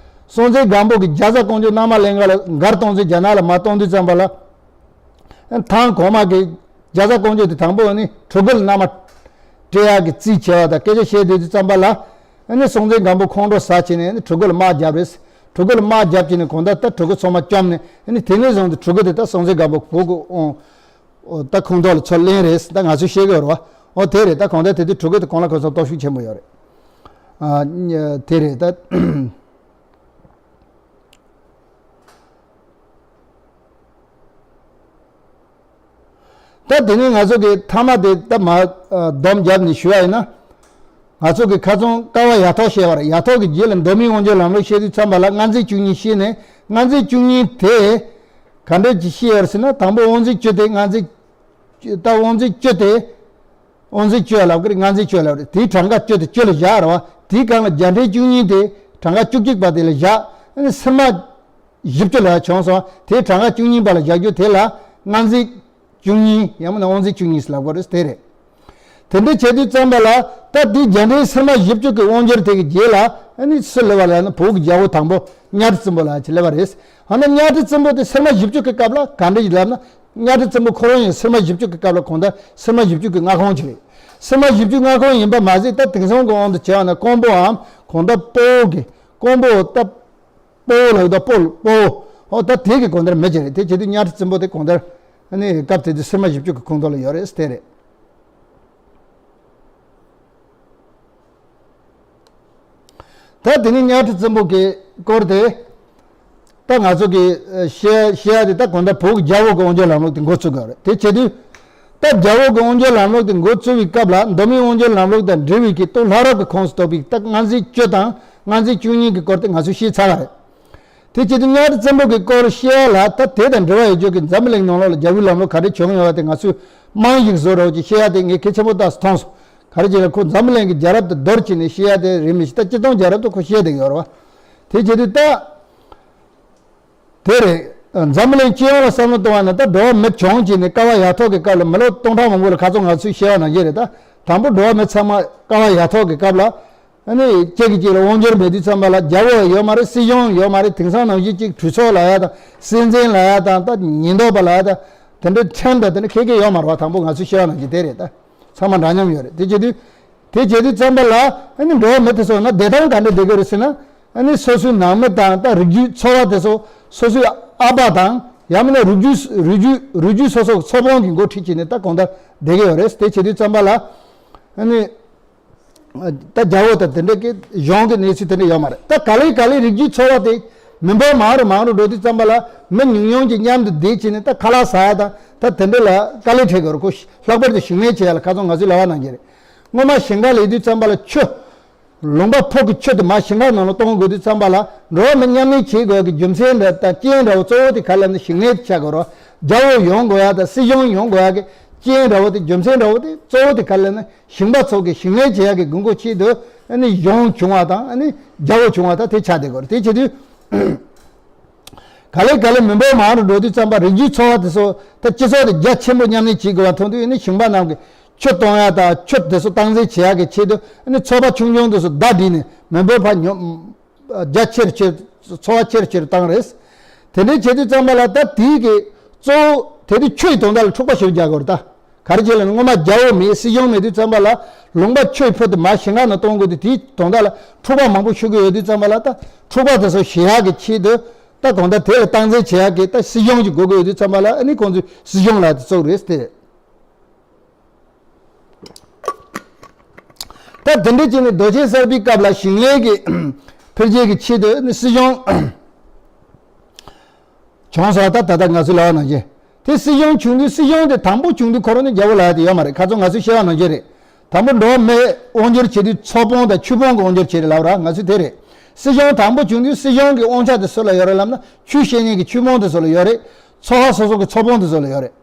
སྲོང་བཙན་སྒམ་པོ་གི་རྒྱ་བཟའ་ཀོང་ཇོ་མནའ་མ་ལེན་ག་ལ་མགར་སྟོང་བཙན་རྒྱ་ནག་ལ་མ་གཏོང་དུས་ཙམ་པ་ལ་ཐང་གོང་མ་གི་རྒྱ་བཟའ་ཀོང་ཇོ་དེ་དང་པོ་ནི་གྲུ་གུ་ལ་མནའ་མ་སྤྲད་ཡག་གི་རྩིས་བྱས་པ་དང་སྐད་ཆ་བཤད་དུས་ཙམ་པ་ལ་ནི་སྲོང་བཙན་སྒམ་པོ་ཁོང་ཁྲོ་ཟ་བྱས་ནས་ནི་གྲུ་གུ་ལ་དམག་བརྒྱབ་རེད། གྲུ་གུ་ལ་དམག་བརྒྱབ་བྱས་ནས་གང་ལྟར་ད་གྲུ་གུ་ཚང་མ་བཅོམ་ནས་ནི་དེ་ནས་བཟུང་སྟེ་གྲུ་གུ་དེ་ད་སྲོང་བཙན་སྒམ་པོ་བོད་ཀྱི་དབང་ཨོ། ད་ཁུངས་གཏོགས་ལ་ཚུར་ལེན་རེད། ད་ང་ཚོས་བཤད་གི་ཡོད་རེད་བ། ཨོ་དེ་རེད། ད་གང་ལྟར་དེ་དུས་གྲུ་གུ་དེ་གང་ལ་གང་འཚམ་སྟོབས་ཤུགས་ཆེན་པོ་ཡོད་རེད། ཨ་དེ་རེད་ད། ད་དེ་ནས་ང་ཚོ་གི་མཐའ་མ་དེ་ད་མ་སྡོམ་བརྒྱབ་ནས་ཞུ་བ་ཡིན་ན། ང་ཚོ་གི་ཁ་སང་ཀ་བ་ཡ་ཐོག་བཤད་པ་རེད། ཡ་ཐོག་གི་རྗེས་ལ་མདོ་སྨད་དབང་ཕྱུག་ལམ་ལུགས་བཤད་དུས་ཙམ་པ་ལ་སྔ་འཛིན་བཅུ་གཉིས་བཤད་ནས་སྔ་འཛིན་བཅུ་གཉིས་དེ་ག་འདྲ་ཅིག་བཤད་ཡོད་ཟེར་ན། དང་པོ་དབང་འཛིན་བཅུ་དེ་སྔ་འཛིན་ད་དབང་འཛིན་བཅུ་དེ་དབང་འཛིན་བཅུ་ལབ་ཀྱི་རེད། སྔ་འཛིན་བཅུ་ལབ་རེད། དེའི་གྲངས་ཀ་བཅུ་དེ་བཅུ་ལ་བཞག་རེད་བ། དེའི་སྒང་ལ་རྒྱ་འདྲེ་བཅུ་གཉིས་དེ་གྲངས་ཀ་བཅུ་གཅིག་པ་དེ་ལ་བཞག་ཨ་ནི་སིལ་མ་བཞི་བཅུ་ལ་བྱུང་སོང་བ། དེའི་གྲངས་ཀ་བཅུ་གཉིས་པ་ལ་བཞག་རྒྱུ་དེ་ལ་སྔ་འཛིན་བཅུ་གཉིས་ཡང་མིན་ན་དབང་འཛིན་བཅུ་གཉིས་ལབ་དགོས་རེད། དེ་རེད། དེ་འདྲ་བྱེད་དུས་ཙམ་པ་ལ་ད་དེའི་རྒྱ་འགྲེལ་སིལ་མ་བཞི་བཅུ་གི་དབང་སྒྱུར་དེ་གི་རྗེས་ལ་ཨ་ནི་སུ་སླེབས་པ་ལབ་ན་བོད་ཀྱི་རྒྱལ་པོ་དང་པོ་གཉའ་ཁྲི་བཙན་པོ་ལབ་ཅིག་སླེབས་པ་རེད། ཧ་ན་གཉའ་ཁྲི་བཙན་པོ་དེ་སིལ་མ་བཞི་བཅུ་གི་སྐབས་ལ་ག་འདྲ་ཞིག་ལབ་ན། གཉའ་ཁྲི་བཙན་པོ་ཁོ་རང་ཡང་སིལ་མ་བཞི་བཅུ་གི་སྐབས་ལ་གང་ལྟར་སིལ་མ་བཞི་བཅུ་གི་མངའ་ཁོངས་ཅིག་རེད། སིལ་མ་བཞི་བཅུ་མངའ་ཁོངས་ཡིན་པ་མ་ཟད་ད་དེང་སང་གི་དབང་དུ་བྱས་པ་ན་ཀོང་པོའམ་གང་ལྟར་སྤོ་བོ་གི་ཀོང་པོ་ད་སྤོ་བོ་ལ་ཡོད་ད་སྤོ་སྤོ་བོ་ཧོ་ད་དེ་གི་གང་ལྟར་མི་ཅིག་རེད། དེ་བྱེད་དུས་གཉའ་ཁྲི་བཙན་པོ་དེ་གང་ལྟར་ཨ་ནི་སྐབས་དེ་དུས་སིལ་མ་བཞི་བཅུ་གི་ཁོངས་གཏོགས་ལ་ཡོད་རེད་དེ་རེད། ད་དེ་ནས་གཉའ་ཁྲི་བཙན་པོ་གི་སྐོར་དེ་ད་ང་ཚོ་གི་ཨ་བཤད་བཤད་ཡ་དེ་ད་གང་ལྟར་བོད་ཀྱི་རྒྱལ་པོ་གི་དབང་སྒྱུར་ལམ་ལུགས་དེ་འགོ་བཙུགས་དགོས་རེད། དེ་བྱེད་དུས་ད་རྒྱལ་པོ་གི་དབང་སྒྱུར་ལམ་ལུགས་དེ་འགོ་བཙུགས་པའི་སྐབས་ལ་མདོ་སྨད་དབང་སྒྱུར་ལམ་ལུགས་དང་འབྲེལ་བའི་གི་ལྟོ་ལྷ་རབ་ཀྱི་ཁོངས་སུ་གཏོགས་པའི་ད་སྔགས་འཛིན་བཅུ་དང་སྔགས་འཛིན་བཅུ་གཉིས་ཀྱི་སྐོར་དེ་ང་ཚོས་ཤེས་ཚར་བ་རེད། དེ་བྱེད་དུས་གཉའ་ཁྲི་བཙན་པོ་གི་སྐོར་བཤད་ཡ་ལ་ད་དེ་དང་འབྲེལ་བ་ཡོད་རྒྱུ་གི་འཛམ་བུ་གླིང་ནང་ལོགས་ལ་རྒྱལ་པོའི་ལམ་ལུགས་ག་འདྲ་བྱུང་ཡོད་པ་དེ་ང་ཚོས་རྨང་གཞིར་བཟོ་འདྲ་བོ་ཅིག་བཤད་ཡ་དེ་ངས་གལ་ཆེན་པོ་རྟགས་སུ་མཐོང་སོང་། ག་རེ་བྱས་ན་ཁོ་འཛམ་བུ་གླིང་གི་རྒྱལ་རབས་དེ་རྡོལ་བྱས་ནས་བཤད་ཡ་དེ་རེད་མི་ཤེས། ད་སྤྱིར་བཏང་རྒྱལ་རབས་དེ་ཁོ་བཤད་བསྡད་ཡོད་རེད་བ། དེ་བྱེད་དུས་ད་དེ་རེད། འཛམ་བུ་གླིང་སྤྱི་ཡོངས་ལ་བསམ་བློ་གཏོང་བ་ན་ད་འགྲོ་བ་མི་བྱུང་བྱས་ནས་དཀའ་བ་ཡག་ཐོག་གི་སྐབས་ལ་མི་ལོ་སྟོང་ཕྲག་མང་པོ་ལ་ཁ་སང་ང་ཚོས་བཤད་པ་ནང་བཞིན་རེད། ད་དང་པོ་འགྲོ་བ་མི་ཚང་མ་དཀའ་བ་ཡག་ཐོག་གི་སྐབས་ལ། ཨ་ནི་གཅིག་གིས་གཅིག་ལ་དབང་སྒྱུར་མེད་དུས་ཙམ་པ་ལ་རྒྱལ་པོ་ཡོད་མ་རེད། སྲིད་གཞུང་ཡོད་མ་རེད། དེང་སང་ནང་བཞིན་གཅིག་གྲོས་ཚོགས་ལབ་ཡ་དང་སྲིད་འཛིན་ལབ་ཡ་དང་ད་ཉེན་རྟོག་པ་ལབ་ཡ་དང་དེ་འདྲའི་ཁྲིམས་དང་དེ་འདྲ་ཁེ་ཁེ་ཡོད་མ་རེད་བ། དང་པོ་ང་ཚོས་བཤད་པ་ནང་བཞིན་དེ་རེད། ད་ཚང་མ་འདྲ་མཉམ་ཡོད་རེད། དེ་བྱེད་དུས་དེ་བྱེད་དུས་ཙམ་པ་ལ་ཨ་ནི་འགྲོ་བ་མི་དེ་ཚོ་ན་བདེ་ཐང་ག་འདྲ་བསྡད་ཀྱི་རེད་ཟེར་ན། ཨ་ནི་སོ་སོའི་ནང་མི་དང་ད་རིགས་རྒྱུད་ཚོ་བ་དེ་ཚོ་སོ་སོའི་ཨ་ཕ་དང་ཡང་མིན་ན་རིགས་རྒྱུད་རིགས་རྒྱུད་རིགས་རྒྱུད་སོ་སོ་ཚོ་དཔོན་གྱི་འགོ་ཁྲིད་བྱས་ནས་ད་གང་ལྟར་བསྡད་ཀྱི་ཡོད་རེད། དེ་བྱེད་དུས་ཙམ་པ་ལ་ཨ་ནི། ད་རྒྱལ་པོ་དང་དེ་འདྲ་གི་གཞུང་གི་གནས་ཚུལ་དེ་འདྲ་ཡོད་མ་རེད། ད་ག་ལེ་ག་ལེ་རིགས་རྒྱུད་ཚོ་བ་དེ་མི་འབོར་མང་རུ་མང་རུ་འགྲོ་དུས་ཙམ་པ་ལ་མི་ཉུང་ཉུང་གི་མཉམ་དུ་བསྡད་བྱས་ནས་ད་ཁ་ལག་ཟ་ཡ་དང་ད་དེ་འདྲ་ལ་དཀའ་ལས་འཕྲད་དགོས་རེད། ཁོ་ལྷག་པར་དུ་ཞིང་ལས་བྱེད་ཡ་ལ་ཁ་སང་ང་ཚོས་ལབ་པ་ནང་བཞིན་རེད། སྔོན་མ་ཞིང་ཁ་ལས་དུས་ཙམ་པ་ལ་ཆུ། ལུང་པ་ཕུག་གི་ཆུ་དེ་མར་ཞིང་ཁ་ནང་ལ་གཏོང་དགོས་དུས་ཙམ་པ་ལ་འགྲོ་བ་མི་མཉམ་གནས་བྱེད་དགོས་ཀྱི་རྒྱུ་མཚན་འདྲ་དང་རྐྱེན་འདྲ་བོ་གཙོ་བོ་དེ་ག་ལབ་ན་ཞིང་ལས་དེ་ཆགས་དགོས་རེད། རྒྱལ་པོ་ཡོང་དགོས་ཡ་དང་སྲིད་གཞུང་ཡོང་དགོས་ཡ་གི་རྐྱེན་འདྲ་བོ་དེ་རྒྱུ་མཚན་འདྲ་བོ་དེ་གཙོ་བོ་དེ་ག་ལབ་ན། ཞིང་པ་ཚོ་གིས་ཞིང་ལས་བྱེད་ཡག་གི་དགོས་མཁོ་ཆེད་དུ་ཨ་ནི་གཞུང་བྱུང་བ་དང་ཨ་ནི་རྒྱལ་པོ་བྱུང་བ་དང་དེ་ཆགས་བསྡད་དགོས་རེད། དེ་བྱེད་དུས་ག་ལེ་ག་ལེ་མི་འབོར་མང་རུ་འགྲོ་དུས་ཙམ་པ་རིགས་རྒྱུད་ཚོ་བ་དེ་ཚོ་ད་སྤྱི་ཚོགས་དེ་རྒྱ་ཆེན་པོ་མཉམ་གནས་བྱེད་དགོས་པ་མཐོང་དུས་ཨ་ནི་ཞིང་པ་རྣམས་ཀྱིས་ཆུ་གཏོང་ཡག་དང་ཆུ་དེ་ཚོ་སྟངས་འཛིན་བྱེད་ཡག་གི་ཆེད་དུ་ཨ་ནི་ཚོ་པ་ཆུང་ཆུང་དེ་ཚོ་བརྡ་བསྒྲིགས་ནས་མི་འབོར་ཕར་ཉོ། རྒྱ་ཆེར་ཆེར་འཚོ་བ་ཆེར་ཆེར་བཏང་རེད། དེ་འདྲའི་བྱེད་དུས་ཙམ་པ་ལ་ད་དེའི་གི་གཙོ་བོ་དེ་དུས་ཆུའི་དོན་དག་ལ་འཁྲུག་པ་ཞེ་པོ་རྒྱག་དགོས་རེད་ད། ག་རེ་བྱས་ལབ་ན་སྔོན་མ་རྒྱལ་པོ་མེད་སྲིད་གཞུང་མེད་དུས་ཙམ་པ་ལ་ལུང་པ་ཆུའི་ཕུ་དེ་མར་ཞིང་ཁ་ནང་གཏོང་དགོས་དུས་དེའི་དོན་དག་ལ་འཁྲུག་པ་མང་པོ་ཤོར་གི་ཡོད་དུས་ཙམ་པ་ལ་ད་འཁྲུག་པ་དེ་ཚོ་ཞི་ཡག་གི་ཆེད་དུ་ད་གང་ལྟར་དེ་ལ་སྟངས་འཛིན་བྱེད་ཡག་གི་ད་སྲིད་གཞུང་ཅིག་དགོས་ཀྱི་ཡོད་དུས་ཙམ་པ་ལ་ཨ་ནི་ཁོང་ཚོས་སྲིད་གཞུང་ལབ་དེ་བཙུགས་རེད་དེ། ད་དེ་འདྲ་བྱས་ནས་རྡོ་ཆས་གསར་པའི་སྐབས་ལ་ཞིང་ལས་ཀྱི་འཕེལ་རྒྱས་ཀྱི་ཆེད་དུ་ནི་སྲིད་གཞུང་བྱུང་སོང་། ད་ད་ལྟ་ང་ཚོས་ལབ་པ་ནང་བཞིན་དེ་སྲིད་གཞུང་བྱུང་དུས་སྲིད་གཞུང་དེ་དང་པོ་བྱུང་དུས་ཁོ་རང་ནི་རྒྱལ་པོ་ལབ་ཡ་དེ་ཡོད་མ་རེད། ཁ་སང་ང་ཚོས་བཤད་པ་ནང་བཞིན་རེད། དང་པོ་འགྲོ་བ་མིའི་དབང་སྒྱུར་བྱེད་དུས་ཚོ་དཔོན་དང་ཆོས་དཔོན་གྱི་དབང་སྒྱུར་བྱེད་རེད་ལབ་ར། ང་ཚོས་དེ་རེད། སྲིད་གཞུང་དང་པོ་བྱུང་དུས་སྲིད་གཞུང་གི་དབང་ཆ་དེ་སུ་ལ་ཡོད་རེད་ལབ་ན་ཆོས་བཤད་མཁན་གྱི་ཆོས་དཔོན་དེ་ཚོ་ལ་ཡོད་རེད། ཚོ་པ་སོ་སོ་གི་ཚོ་དཔོན་དེ་ཚོ་ལ་ཡོད་རེད།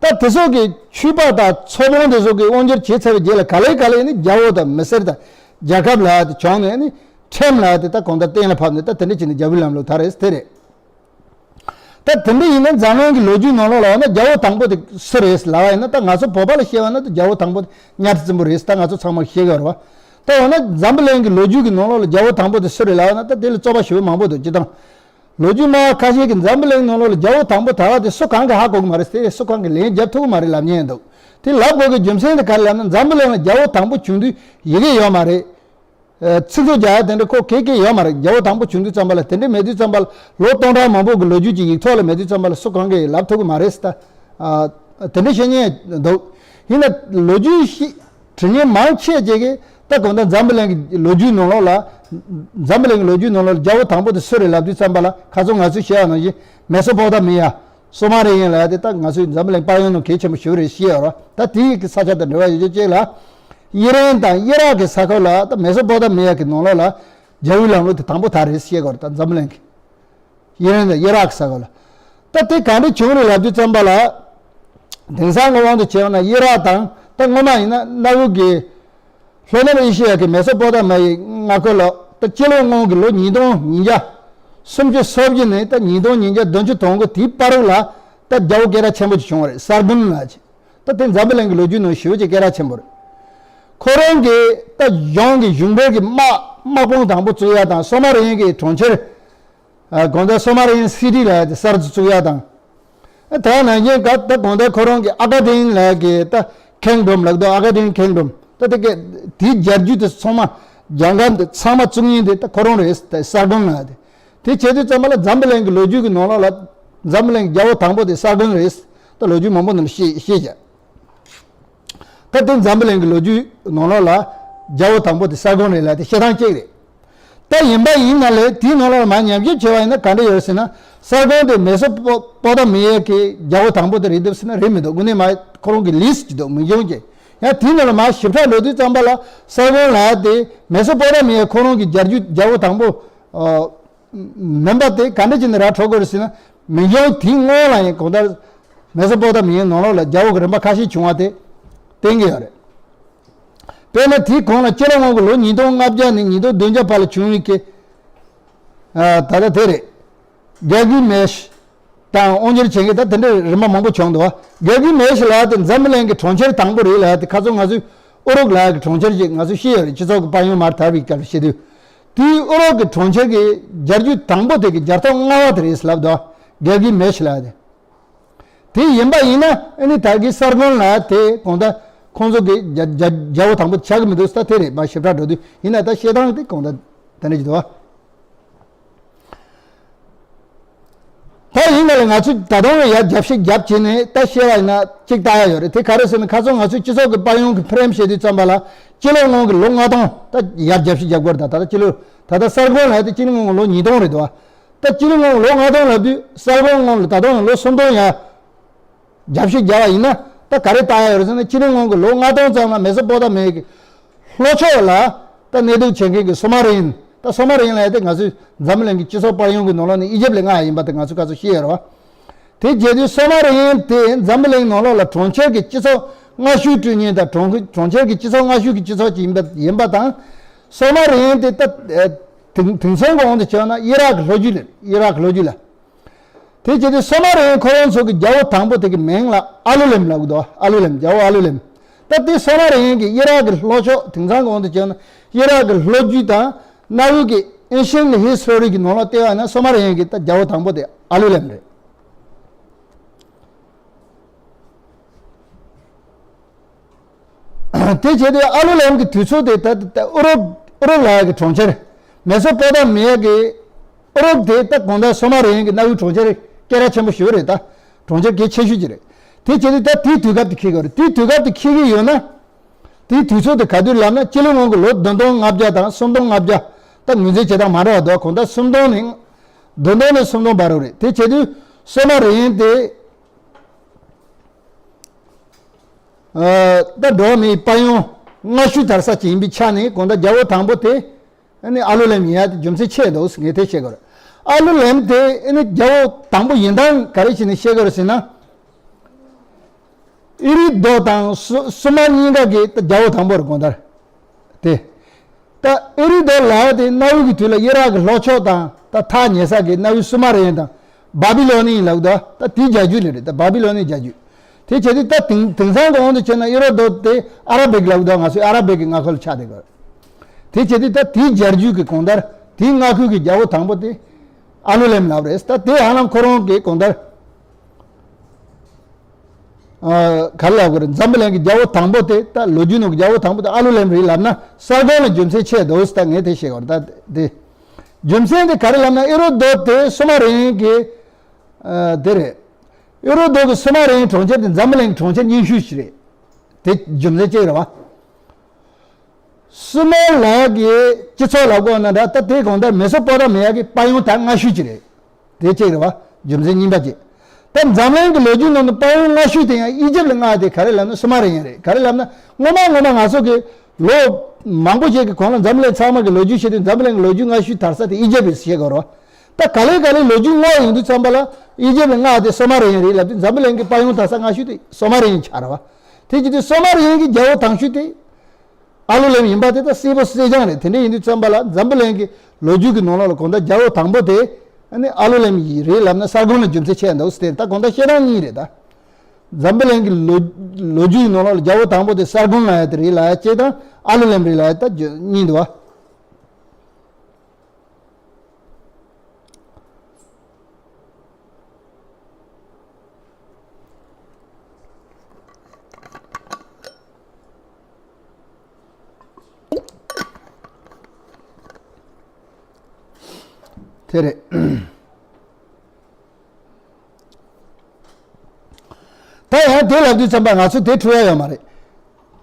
ད་དེ་ཚོ་གི་ཆོས་པ་དང་ཚོ་དཔོན་དེ་ཚོ་གི་དབང་སྒྱུར་བྱས་ཚར་བའི་རྗེས་ལ་ག་ལེ་ག་ལེ་ནི་རྒྱལ་པོ་དང་མི་སེར་དང་རྒྱལ་ཁབ་ལ་དེ་བྱུང་ནས་ནི་ཁྲིམས་ལ་དེ་ད་གང་ལྟར་གཏན་ལ་ཕབ་ནས་ད་དེ་འདྲ་བྱས་ནས་རྒྱལ་པོའི་ལམ་ལུགས་དར་རེད་དེ་རེད། ད་དེ་འདྲ་ཡིན་ན་འཛམ་གླིང་གི་ལོ་རྒྱུས་ནང་ལོགས་ལ་འོ་ན་རྒྱལ་པོ་དང་པོ་དེ་སུ་རེད་ལབ་པ་ཡིན་ན་ད་ང་ཚོ་བོད་པ་ལ་བཤད་པ་ན་ད་རྒྱལ་པོ་དང་པོ་དེ་གཉའ་ཁྲི་བཙན་པོ་རེད། ད་ང་ཚོ་ཚང་མ་ཤེས་ཀྱི་ཡོད་རེད་བ། ད་འོ་ན་འཛམ་བུ་གླིང་གི་ལོ་རྒྱུས་ཀྱི་ནང་ལོགས་ལ་རྒྱལ་པོ་དང་པོ་དེ་སུ་རེད་ལབ་པ་ན་ད་དེ་ལ་རྩོད་པ་ཞེ་པོ་མང་པོ་འདུག་སྤྱིར་བཏང་། ལོ་རྒྱུས་སྨྲ་བ་ཁ་ཤས་ཀྱིས་འཛམ་བུ་གླིང་ནང་ལོགས་ལ་རྒྱལ་པོ་དང་པོ་དར་བ་དེ་སུ་གང་གིས་ཧ་གོ་གི་མ་རེད་ཟེར། སུ་གང་གིས་ལན་རྒྱབ་ཐུབ་ཀྱི་མ་རེད་ལབ་མཁན་འདུག་དེ་ལབ་དགོས་ཀྱི་རྒྱུ་མཚན་དེ་ག་རེ་ལབ་ན་འཛམ་བུ་གླིང་ལ་རྒྱལ་པོ་དང་པོ་བྱུང་དུས་ཡི་གེ་ཡོད་མ་རེད། ཨ་ཚིག་ཐོ་རྒྱག་ཡ་དེ་འདྲ་ཁོ་གེ་གེ་ཡོད་མ་རེད། རྒྱལ་པོ་དང་པོ་བྱུང་དུས་ཙམ་པ་ལ་དེ་འདྲ་མེད་དུས་ཙམ་པ་ལ་ལོ་སྟོང་ཕྲག་མང་པོ་གི་ལོ་རྒྱུས་ཀྱི་ཡིག་ཐོག་ལ་མེད་དུས་ཙམ་པ་ལ་སུ་གང་གིས་ལབ་ཐུབ་ཀྱི་མ་རེད་ཟེར། ད་ཨ་དེ་འདྲ་བཤད་མཁན་འདུག་ཡིན་ན་ལོ་རྒྱུས་ཤིག་བྲི་མཁན་མང་ཆེ་ཅིག་གིས་ད་གང་ལྟར་འཛམ་བུ་གླིང་གི་ལོ་རྒྱུས་ནང་ལོགས་ལ། འཛམ་བུ་གླིང་གི་ལོ་རྒྱུས་ནང་ལོགས་ལ་རྒྱལ་པོ་དང་པོ་དེ་སུ་རེད་ལབ་དུས་ཙམ་པ་ལ་ཁ་སང་ང་ཚོས་བཤད་པ་ནང་བཞིན་མེ་སོ་པོ་ཏ་མི་ཡ། སོ་མ་རེ་ཡན་ལབ་ཡ་དེ་ད་ང་ཚོའི་འཛམ་བུ་གླིང་དཔལ་ཡོན་ནང་གལ་ཆེན་པོ་ཞེ་པོ་རེད་ཤེས་ཡོད་རེད། ད་དེའི་གི་ས་ཆ་དང་འབྲེལ་བ་ཡོད་རྒྱུ་གཅིག་ལ། ཨི་རན་དང་ཨི་རག་གི་ས་ཁུལ་ལ་ད་མེ་སོ་པོ་ཏ་མི་ཡ་གི་ནང་ལོགས་ལ་རྒྱལ་པོའི་ལམ་ལུགས་དེ་དང་པོ་དར་རེད་ཤེས་དགོས་རེད། ད་འཛམ་བུ་གླིང་གི་ཨི་རན་དང་ཨི་རག་གི་ས་ཁུལ་ལ། ད་དེ་ག་འདྲ་བྱུང་རེད་ལབ་དུས་ཙམ་པ་ལ། དེང་སང་གི་དབང་དུ་བྱས་པ་ན་ཨི་རག་དང་ད་སྔོན་མ་ཡིན་ན་གནའ་བོའི་གི་ལྷོ་ནུབ་ཨེ་ཤི་ཡ་གི་མེ་སོ་པོ་ཏ་མ་ཡི་མངའ་ཁུལ་ལ་ད་སྤྱི་ལོ་སྔོན་གྱི་ལོ་ཉིས་སྟོང་ཉིས་བརྒྱ་སུམ་ཅུ་སོ་བརྒྱད་ནས་ད་ཉིས་སྟོང་ཉིས་བརྒྱ་བདུན་ཅུ་དོན་དགུ་དེའི་བར་དུ་ལ་ད་རྒྱལ་པོ་སྐད་གྲགས་ཆེན་པོ་ཅིག་བྱུང་བ་རེད། སར་གུན་ལབ་ཅིག་ད་དེ་འཛམ་བུ་གླིང་གི་ལོ་རྒྱུས་ནང་ཞེ་པོ་ཅིག་སྐད་གྲགས་ཆེན་པོ་རེད། ཁོ་རང་གི་ད་གཞུང་གི་གཞུང་འབྲེལ་གྱི་དམག་དམག་དཔུང་དང་པོ་བཙུགས་ཡ་དང་སོ་མ་རེན་གྱི་གྲོང་ཁྱེར། ཨ། གང་ལྟར་སོ་མ་རེན་སི་ཊི་ལབ་ཡ་དེ་གསར་དུ་བཙུགས་ཡ་དང་། ཨ། ད་ནང་བཞིན་ག་ད་གང་ལྟར་ཁོ་རང་གི་ཨ་ཀ་ཌེ་མི་ལབ་ཡ་གི་ད་ཁེངས་འགྲོམ་ལབ་དུས་ཨ་ཀ་ཌེ་མི་ཁེངས་འགྲོམ་ད་དེ་ག་དེའི་རྒྱལ་རྒྱུད་དེ་ཚང་མ་རྒྱལ་ཁབ་འདི་ཚང་མ་བཙུགས་མཁན་དེ་ད་ཁོ་རང་རེད། ད་གསར་དགོན་ལབ་ཡ་དེ། དེ་བྱེད་དུས་ཙམ་པ་ལ་འཛམ་བུ་གླིང་གི་ལོ་རྒྱུས་ཀྱི་ནང་ལོགས་ལ་འཛམ་བུ་གླིང་གི་རྒྱལ་པོ་དང་པོ་དེ་གསར་དགོན་རེད། ད་ལོ་རྒྱུས་མང་པོ་ནང་ལ་བཤད་བཤད་བྱས། ད་དེ་འཛམ་བུ་གླིང་གི་ལོ་རྒྱུས་ནང་ལོགས་ལ་རྒྱལ་པོ་དང་པོ་དེ་གསར་དགོན་རེད་ལབ་དེ་བཤད་སྟངས་གཅིག་རེད། ད་ཡིན་པ་ཡིན་ན་ལས་དེའི་ནང་ལོགས་ལ་མར་ཉམས་ཞིབ་བྱས་པ་ཡིན་ན་ག་འདྲ་ཡོད་ཟེར་ན། གསར་དགོན་དེ་མེ་སོ་པོ་པོ་ཏ་མི་ཡ་གི་རྒྱལ་པོ་དང་པོ་དེ་རེད་འདུག་ཟེར་ན་རེད་མི་འདུག་དངོས་གནས་མར་ཁོ་རང་གི་ལིས་ཊི་ཅིག་འདུག་མིང་གཞུང་གི། ཡང་དེའི་ནང་ལ་མར་ཞིབ་ཕྲ་འགྲོ་དུས་ཙམ་པ་ལ་གསར་དགོན་ལབ་ཡ་དེ་མེ་སོ་པོ་ཏ་མི་ཡ་ཁོ་རང་གི་རྒྱལ་རྒྱུད་རྒྱལ་པོ་དང་པོ། ཨ། མིན་པ་དེ་ག་འདྲ་བྱས་ནས་ར་འཕྲོད་དགོས་རེད་ཟེར་ན། མིང་གཞུང་དེའི་སྔོན་ལ་ཡང་གང་ལྟར་མེ་སོ་པོ་ཏ་མི་ཡའི་ནང་ལོགས་ལ་རྒྱལ་པོ་གི་རིམ་པ་ཁ་ཤས་བྱུང་བ་དེ་བསྟན་གྱི་ཡོད་རེད། དཔེར་ན་དེའི་གོང་ལ་སྤྱི་ལོ་སྔོན་གྱི་ལོ་ཉིས་སྟོང་ལྔ་བརྒྱ་ནས་ཉིས་སྟོང་བདུན་བརྒྱ་བར་ལ་བྱུང་བའི་གི། ཨ། ད་ལྟ་དེ་རེད། གེལ་གི་མེ་ཤི་དང་དབང་སྒྱུར་བྱེད་མཁན་ད་དེ་འདྲའི་རིམ་པ་མང་པོ་བྱུང་འདུག་བ། གེལ་གི་མེ་ཤི་ལབ་ཡ་དེ་འཛམ་བུ་གླིང་གི་གྲོང་ཁྱེར་དང་པོ་རེད་ལབ་ཡ་དེ་ཁ་སང་ང་ཚོས་ཨུ་རུག་ལབ་ཡ་གི་གྲོང་ཁྱེར་ཅིག་ང་ཚོས་ཤེས་ཡོད་རེད། སྤྱི་ཚོགས་ཀྱི་དཔལ་ཡོན་མར་དར་བའི་སྐབས་ལ་བཤད་དུས། དེའི་ཨུ་རུག་གི་གྲོང་ཁྱེར་གྱི་རྒྱལ་རྒྱུད་དང་པོ་དེ་གི་རྒྱལ་ཐོག་ལྔ་པ་དེ་རེད་ལབ་འདུག་བ། གེལ་གི་མེ་ཤི་ལབ་ཡ་དེ། དེ་ཡིན་པ་ཡིན་ན་ཨ་ནི་ད་གི་གསར་དགོན་ལབ་ཡ་དེ་གང་ལྟར་ཁོང་ཚོ་གི་རྒྱ་རྒྱ་རྒྱལ་པོ་དང་པོ་ཆགས་ཀྱི་མི་འདུག་ད་དེ་རེད། མར་ཞིབ་ཕྲ་འགྲོ་དུས་ཡིན་ན་ད་བཤད་སྟངས་དེ་གང་ལྟར་དེ་འདྲ་ཞིག་འདུག་བ། ད་ཡིན་ན་ལས་ང་ཚོས་ད་དུང་ཡར་རྒྱབ་བཤིག་རྒྱབ་བྱས་ནས་ད་བཤད་པ་ཡིན་ན་གཅིག་ལྟ་ཡ་ཡོད་རེད། དེ་ག་རེ་ཟེར་ན་ཁ་སང་ང་ཚོས་སྤྱི་ཚོགས་ཀྱི་དཔལ་ཡོན་གྱི་ཕི་རེམ་བཤད་དུས་ཙམ་པ་ལ་སྤྱི་ལོ་སྔོན་གྱི་ལོ་ལྔ་སྟོང་ད་ཡར་རྒྱབ་བཤིག་རྒྱབ་དགོས་རེད། ད་ད་ལྟ་སྤྱི་ལོ་ད་ལྟ་གསར་དགོན་ལབ་ཡ་དེ་སྤྱི་ལོ་སྔོན་གྱི་ལོ་ཉིས་སྟོང་རེད་འདུག་བ། ད་སྤྱི་ལོ་སྔོན་གྱི་ལོ་ལྔ་སྟོང་ལབ་དུས་གསར་དགོན་སྔོན་ལ་ད་དུང་ལོ་སུམ་སྟོང་ཡར་རྒྱབ་བཤིག་རྒྱབ་པ་ཡིན་ན་ད་ག་རེ་ལྟ་ཡ་ཡོད་རེད་ཟེར་ན། སྤྱི་ལོ་སྔོན་གྱི་ལོ་ལྔ་སྟོང་ཙམ་ལ་མེ་སོ་པོ་ཏ་མི་གི་ལྷོ་ཕྱོགས་ལ་ད་གནས་སྡོད་བྱེད་མཁན་གྱི་སུ་མ་རི་ཡན། ད་སུ་མ་རི་ཡན་ལབ་ཡ་དེ་ང་ཚོའི་འཛམ་བུ་གླིང་གི་སྤྱི་ཚོགས་དཔལ་ཡོན་གྱི་ནང་ལོགས་ནས་ཨི་ཇིབ་ལས་སྔ་ཡ་ཡིན་པ་དེ་ང་ཚོས་ག་ཚོད་ཤེས་ཡོད་རེད་བ། དེ་བྱས་དུས་སུ་མ་རི་ཡན་དེ་འཛམ་བུ་གླིང་ནང་ལོགས་ལ་གྲོང་ཁྱེར་གྱི་སྤྱི་ཚོགས་སྔ་ཤོས་སྤྲོད་མཁན་དང་གྲོང་གྲོང་ཁྱེར་གྱི་སྤྱི་ཚོགས་སྔ་ཤོས་ཀྱི་སྤྱི་ཚོགས་ཅིག་ཡིན་པ་ཡིན་པ་དང་། སུ་མ་རི་ཡན་དེ་ད་དེང་དེང་སང་གི་དབང་དུ་བྱས་ན་ཨི་རག་གི་ལྷོ་རྒྱུད་ལ། ཨི་རག་གི་ལྷོ་རྒྱུད་ལ། དེ་བྱས་ཏེ་སོ་མ་རི་ཡན་ཁོ་རང་ཚོ་གི་རྒྱལ་པོ་དང་པོ་དེ་གི་མིང་ལ་ཨ་ལུ་ལེམ་ལབ་ཀྱི་འདུག་ཨ་ལུ་ལེམ། རྒྱལ་པོ་ཨ་ལུ་ལེམ། ད་དེ་སོ་མ་རི་ཡན་གྱི་ཨི་རག་གི་ལྷོ་ཕྱོགས་དེང་སང་གི་དབང་དུ་བྱས་ན་ཨི་རག་གི་ལྷོ་རྒྱུད་དང་གནའ་བོའི་གི་ཨེན་ཤན་ཧི་སི་ཊོ་རི་གི་ནང་ལ་བལྟས་པ་ན་སོ་མ་རི་ཡན་གྱི་ད་རྒྱལ་པོ་དང་པོ་དེ་ཨ་ལུ་ལེམ་རེད། དེ་བྱས་ཏེ་ཨ་ལུ་ལེམ་གྱི་དུས་ཚོད་དེ་ད་ད་ཨུ་རུབ་ཨུ་རུབ་ལབ་ཡ་གི་གྲོང་ཁྱེར། མེ་སོ་པོ་ཏ་མི་ཡ་གི་ཨུ་རུབ་དེ་ད་གང་ལྟར་སོ་མ་རི་ཡན་གྱི་གནའ་བོའི་གྲོང་ཁྱེར་སྐད་གྲགས་ཆེན་པོ་ཞིག་རེད། ད་གྲོང་ཁྱེར་གལ་ཆེ་ཤོས་ཅིག་རེད། དེ་བྱས་ཏེ་ད་དེའི་དུས་སྐབས་དེ་འཁེལ་གྱི་རེད། དེའི་དུས་སྐབས་དེ་འཁེལ་གྱི་ཡོད་ན། དེའི་དུས་ཚོད་དེ་ག་དུས་ལབ་ན་སྤྱི་ལོ་སྔོན་གྱི་ལོ་བདུན་སྟོང་ལྔ་བརྒྱ་དང་སུམ་སྟོང་ལྔ་བརྒྱ། ད་ངོས་འཛིན་བྱེད་སྟངས་མ་འདྲ་བ་འདུག་གང་ལྟར་སུམ་སྟོང་ནས་བདུན་སྟོང་ནས་སུམ་སྟོང་བར་རེད། དེ་བྱས་དུས་སོ་མ་རི་ཡན་དེ། ཨ། ད་འགྲོ་བ་མིའི་དཔལ་ཡོན་སྔ་ཤོས་དར་ས་ཅིག་ཡིན་པའི་ཆ་ནས་གང་ལྟར་རྒྱལ་པོ་དང་པོ་དེ་ཨ་ནི་ཨ་ལུ་ལེམ་ཡིན་ཡ་དེ་རྒྱུ་མཚན་ཆེ་འདུག་ངས་དེ་བཤད་དགོས་རེད། ཨ་ལུ་ལེམ་དེ་ཨ་ནི་རྒྱལ་པོ་དང་པོ་ཡིན་སྟངས་ག་རེ་བྱས་ནས་བཤད་དགོས་རེད་ཟེར་ན། ཨི་རི་རྡོ་དང་སུ་སུ་མ་གཉིས་ཀ་གི་ད་རྒྱལ་པོ་དང་པོ་རེད་གང་ལྟར། དེ། ད་ཨེ་རི་རྡོ་ལབ་ཡ་དེ་གནའ་བོའི་གི་དུས་ལ་ཨི་རག་གི་ལྷོ་ཕྱོགས་དང་ད་ཐག་ཉེ་ས་གི་གནའ་བོའི་སུ་མ་རི་ཡན་དང་བྷ་བྷི་ལོ་ནི་ཡིན་ལབ་འདུག་ད་དེའི་རྒྱལ་རྒྱུད་ལ་རེད། ད་བྷ་བྷི་ལོ་ནི་རྒྱལ་རྒྱུད། དེ་བྱས་ཏེ་ད་དེང་དེང་སང་གི་དབང་དུ་བྱས་ན་ཨེ་རི་རྡོ་དེ་ཨ་ར་བིག་ལབ་འདུག་ང་ཚོའི་ཨ་ར་བིག་གི་མངའ་ཁུལ་ལ་ཆགས་བསྡད་ཡོད། དེ་བྱས་ཏེ་ད་དེའི་རྒྱལ་རྒྱུད་ཀྱི་གང་ལྟར་དེའི་མངའ་ཁུལ་གྱི་རྒྱལ་པོ་དང་པོ་དེ་ཨ་ལུ་ལེམ་ལབ་རེད། ད་དེ་ཧ་ལམ་ཁོ་རང་གི་གང་ལྟར། ཨ། ག་རེ་ལབ་དགོས་རེད། འཛམ་བུ་གླིང་གི་རྒྱལ་པོ་དང་པོ་དེ་ད་ལོ་རྒྱུས་ནང་གི་རྒྱལ་པོ་དང་པོ་དེ་ཨ་ལུ་ལེམ་རེད་ལབ་ན་གསར་དགོན་ལ་རྒྱུ་མཚན་ཆེ་འདུག་ད་ངས་དེ་བཤད་དགོས་རེད། ད་དེ་རྒྱུ་མཚན་དེ་ག་རེ་ལབ་ན་ཨེ་རི་རྡོ་དེ་སུ་མ་རི་ཡན་གྱི། ཨ། དེ་རེད། ཨེ་རི་རྡོ་གི་སུ་མ་རི་ཡན་གྲོང་ཁྱེར་དེ་འཛམ་བུ་གླིང་གི་གྲོང་ཁྱེར་རྙིང་ཤོས་ཤིག་རེད། དེ་རྒྱུ་མཚན་གཅིག་རེད་བ། སུ་མེར་ལབ་ཡ་གི་སྤྱི་ཚོགས་ལབ་དགོས་ན་འདྲ། ད་དེ་གང་ལྟར་མེ་སོ་པོ་ཏ་མི་ཡ་གི་དཔལ་ཡོན་ད་སྔ་ཤོས་ཅིག་རེད། དེ་གཅིག་རེད་བ། རྒྱུ་མཚན་གཉིས་པ་གཅིག་ད་འཛམ་གླིང་གི་ལོ་རྒྱུས་ནང་དུ་དཔལ་ཡོན་སྔ་ཤོས་དེ་ཡང་ཨི་ཇིབ་ལ་མངའ་དེ་ག་རེ་ལབ་ན་སུ་མ་རི་ཡན་རེད། ག་རེ་ལབ་ན་སྔོན་མ་སྔོན་མ་ང་ཚོ་གི་ལོ་མང་པོ་ཞིག་གི་གོང་ལ་འཛམ་གླིང་ཚང་མ་གི་ལོ་རྒྱུས་བཤད་དུས་འཛམ་གླིང་གི་ལོ་རྒྱུས་སྔ་ཤོས་དར་ས་དེ་ཨི་ཇིབ་རེད་ཟེར་དགོས་རེད་བ། ད་ག་ལེ་ག་ལེ་ལོ་རྒྱུས་སྔ་ཡོང་དུས་ཙམ་པ་ལ་ཨི་ཇིབ་ལ་མངའ་དེ་སུ་མ་རི་ཡན་རེད་ལབ་དུས་འཛམ་གླིང་གི་དཔལ་ཡོན་དར་ས་སྔ་ཤོས་དེ་སུ་མ་རི་ཡན་ཆགས་རེད་བ། དེ་བྱེད་དུས་སུ་མ་རི་ཡན་གྱི་རྒྱལ་པོ་དང་ཤོས་དེ། ཨ་ལུ་ལེམ་ཡིན་པ་དེ་ད་གསལ་པོ་གསལ་རྐྱང་རེད། དེ་འདྲ་ཡིན་དུས་ཙམ་པ་ལ་འཛམ་བུ་གླིང་གི་ལོ་རྒྱུས་ཀྱི་ནང་ལོགས་ལ་གང་ལྟར་རྒྱལ་པོ་དང་པོ་དེ་ཨ་ནི་ཨ་ལུ་ལེམ་ཡིན་རེད་ལབ་ན་གསར་དགོན་ལ་རྒྱུ་མཚན་ཆེ་འདུག་ཟེར། ད་གང་ལྟར་བཤད་སྟངས་གཉིས་རེད་ད། འཛམ་བུ་གླིང་གི་ལོ་ལོ་རྒྱུས་ཀྱི་ནང་ལོགས་ལ་རྒྱལ་པོ་དང་པོ་དེ་གསར་དགོན་ལབ་ཡ་དེ་རེད་ལབ་ཡ་གཅིག་དང་ ཨ་ལུ་ལེམ་རི་ལ་ད་རྙེད་འདུག་བ། དེ་རེད། ད་ཡང་དེ་ལབ་དུས་ཙམ་པ་ང་ཚོ་དེ་འཁྲུལ་ཡ་ཡོད་མ་རེད།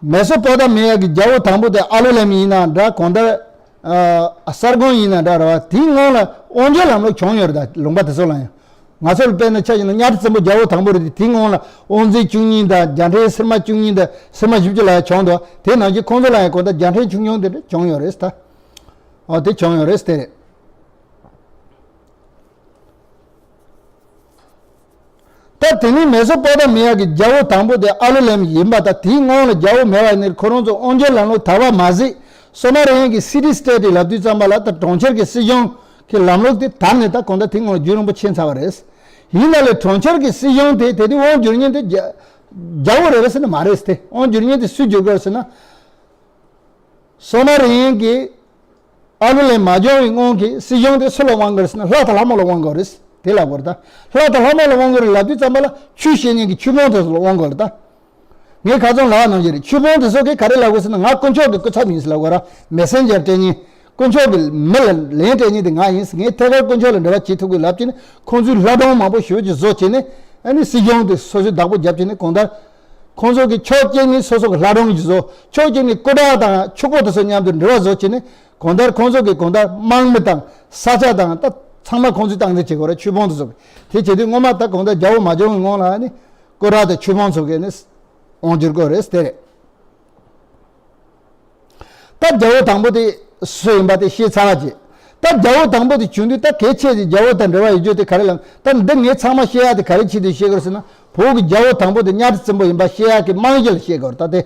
མེ་སོ་པོ་ཏ་མི་ཡ་གི་རྒྱལ་པོ་དང་པོ་དེ་ཨ་ལུ་ལེམ་ཡིན་ན་འདྲ། གང་ལྟར་ཨ་གསར་བསྐོང་ཡིན་ན་འདྲ་རེད་བ། དེའི་སྔོན་ལ་དབང་སྒྱུར་ལམ་ལུགས་བྱུང་ཡོད་རེད། ད་ལུང་པ་དེ་ཚོ་ལ་ཡང་ང་ཚོ་ལ་དཔེར་ན་ཆ་བཞག་ན་གཉའ་ཁྲི་བཙན་པོ་རྒྱལ་པོ་དང་པོ་རེད་དེ། དེའི་སྔོན་ལ་དབང་འཛིན་བཅུ་གཉིས་དང་རྒྱལ་ཕྲན་སིལ་མ་བཅུ་གཉིས་དང་སིལ་མ་བཞི་བཅུ་ལ་ཡང་བྱུང་འདུག་དེ་ནང་བཞིན་ཁོང་ཚོ་ལ་ཡང་གང་ལྟར་རྒྱལ་ཕྲན་ཆུང་ཆུང་དེ་འདྲ་བྱུང་ཡོད་རེད་ད། ཨོ་དེ་བྱུང་ཡོད་རེད་དེ་རེད། ད་དེ་ནས་མེ་སོ་པོ་ཏ་མི་ཡ་གི་རྒྱལ་པོ་དང་པོ་དེ་ཨ་ལུ་ལེམ་ཡིན་པ་དང་། དེའི་སྔོན་ལ་རྒྱལ་པོ་མེད་པ་ཡིན་ནའི་ཁོ་རང་ཚོ་དབང་སྒྱུར་ལམ་ལུགས་དར་བ་མ་ཟད། སོ་མ་རི་ཡན་གྱི་སི་ཊི་སི་ཊེ་ཊི་ལབ་དུས་ཙམ་པ་ལ་ད་གྲོང་ཁྱེར་གྱི་སྲིད་གཞུང་གི་ལམ་ལུགས་དེ་དར་ནས་ད་གང་ལྟར་དེའི་སྔོན་ལ་རྒྱུན་རིང་པོ་ཕྱིན་ཚར་བ་རེད། ཡིན་ན་ལས་གྲོང་ཁྱེར་གྱི་སྲིད་གཞུང་དེ་དེ་དུས་དབང་བསྒྱུར་མཁན་དེ་རྒྱ་རྒྱལ་པོ་རེད་པས་ཟེར་ན་མ་རེད་དེ། དབང་བསྒྱུར་མཁན་དེ་སུས་བསྒྱུར་དགོས་ཟེར་ན། སོ་མ་རི་ཡན་གྱི་ཨ་ལུ་ལེམ་མ་བྱུང་བའི་སྔོན་གྱི་སྲིད་གཞུང་དེ་སུ་ལ་དབང་དགོས་རེད་ཟེར་ན། ལྷ་དང་ལྷ་མོ་ལ་དབང་དགོས་རེད། དེ་ལབ་དགོས་རེད་ད། ལྷ་དང་ལྷ་མོ་ལ་དབང་དགོས་རེད་ལབ་དུས་ཙམ་པ་ལ་ཆོས་བཤད་མཁན་གྱི་ཆོས་དཔོན་དེ་ཚོ་ལ་དབང་དགོས་རེད་ད། ངས་ཁ་སང་ལབ་པ་ནང་བཞིན་རེད། ཆོས་དཔོན་དེ་ཚོ་གིས་ག་རེ་ལབ་དགོས་ཟེར་ན། ང་དཀོན་མཆོག་གི་སྐུ་ཚབ་ཡིན་ཟེར་ལབ་དགོས་རེད། མེ་སེན་ཇར་སྤྲད་མཁན། དཀོན་མཆོག་གི་མི་ལ་ལན་སྤྲད་མཁན་དེ་ང་ཡིན། ངས་ཐད་ཀར་དཀོན་མཆོག་ལ་འབྲེལ་བ་བྱེད་ཐུབ་དགོས་ལབ་བྱས་ནས་ཁོང་ཚོས་ལྷ་སྒྲུང་མང་པོ་ཞེ་པོ་ཅིག་བཟོ་བྱས་ནས། ཨ་ནི་སྲིད་གཞུང་དེ་སོ་སོའི་བདག་པོ་རྒྱབ་བྱས་ནས་གང་ལྟར། ཁོང་ཚོ་གིས་ཕྱོགས་གཅིག་ནས་སོ་སོ་གི་ལྷ་སྒྲུང་ཞིག་བཟོ། ཕྱོགས་གཅིག་ནས་སྐུ་དྲག་དང་ཕྱུག་པོ་དེ་ཚོ་མཉམ་དུ་འབྲེལ་བ་བཟོ་བྱས་ནས་གང་ལྟར་ཁོང་ཚོ་གིས་གང་ལྟར་དམག་མི་དང་ས་ཆ་དང་ད་ཚང་མ་ཁོང་ཚོས་སྟངས་འཛིན་བྱེད་དགོས་རེད། ཆོས་དཔོན་དེ་ཚོ་གིས། དེ་བྱེད་དུས་སྔོན་མ་ད་གང་ལྟར་རྒྱལ་པོ་མ་བྱུང་བའི་སྔོན་ལ་ནི་སྐུ་དྲག་དང་ཆོས་དཔོན་ཚོ་གིས་ནི་དབང་བསྒྱུར་དགོས་རེད་དེ་རེད། ད་རྒྱལ་པོ་དང་པོ་དེ་སུ་ཡིན་པ་དེ་ཤེས་ཚར་བ་བྱས། ད་རྒྱལ་པོ་དང་པོ་དེ་བྱུང་དུས་ད་གལ་ཆེ་ཆེ་རྒྱལ་པོ་དང་འབྲེལ་བ་ཡོད་རྒྱུ་དེ་ག་རེ་ལབ། ད་འདི་ངས་ཚང་མ་བཤད་ཡ་དེ་ག་རེ་ཆེད་དུ་བཤད་དགོས་ཟེར་ན། བོད་ཀྱི་རྒྱལ་པོ་དང་པོ་དེ་གཉའ་ཁྲི་བཙན་པོ་ཡིན་པ་བཤད་ཡ་གི་རྨང་གཞི་ལ་བཤད་དགོས་རེད་ད་དེ།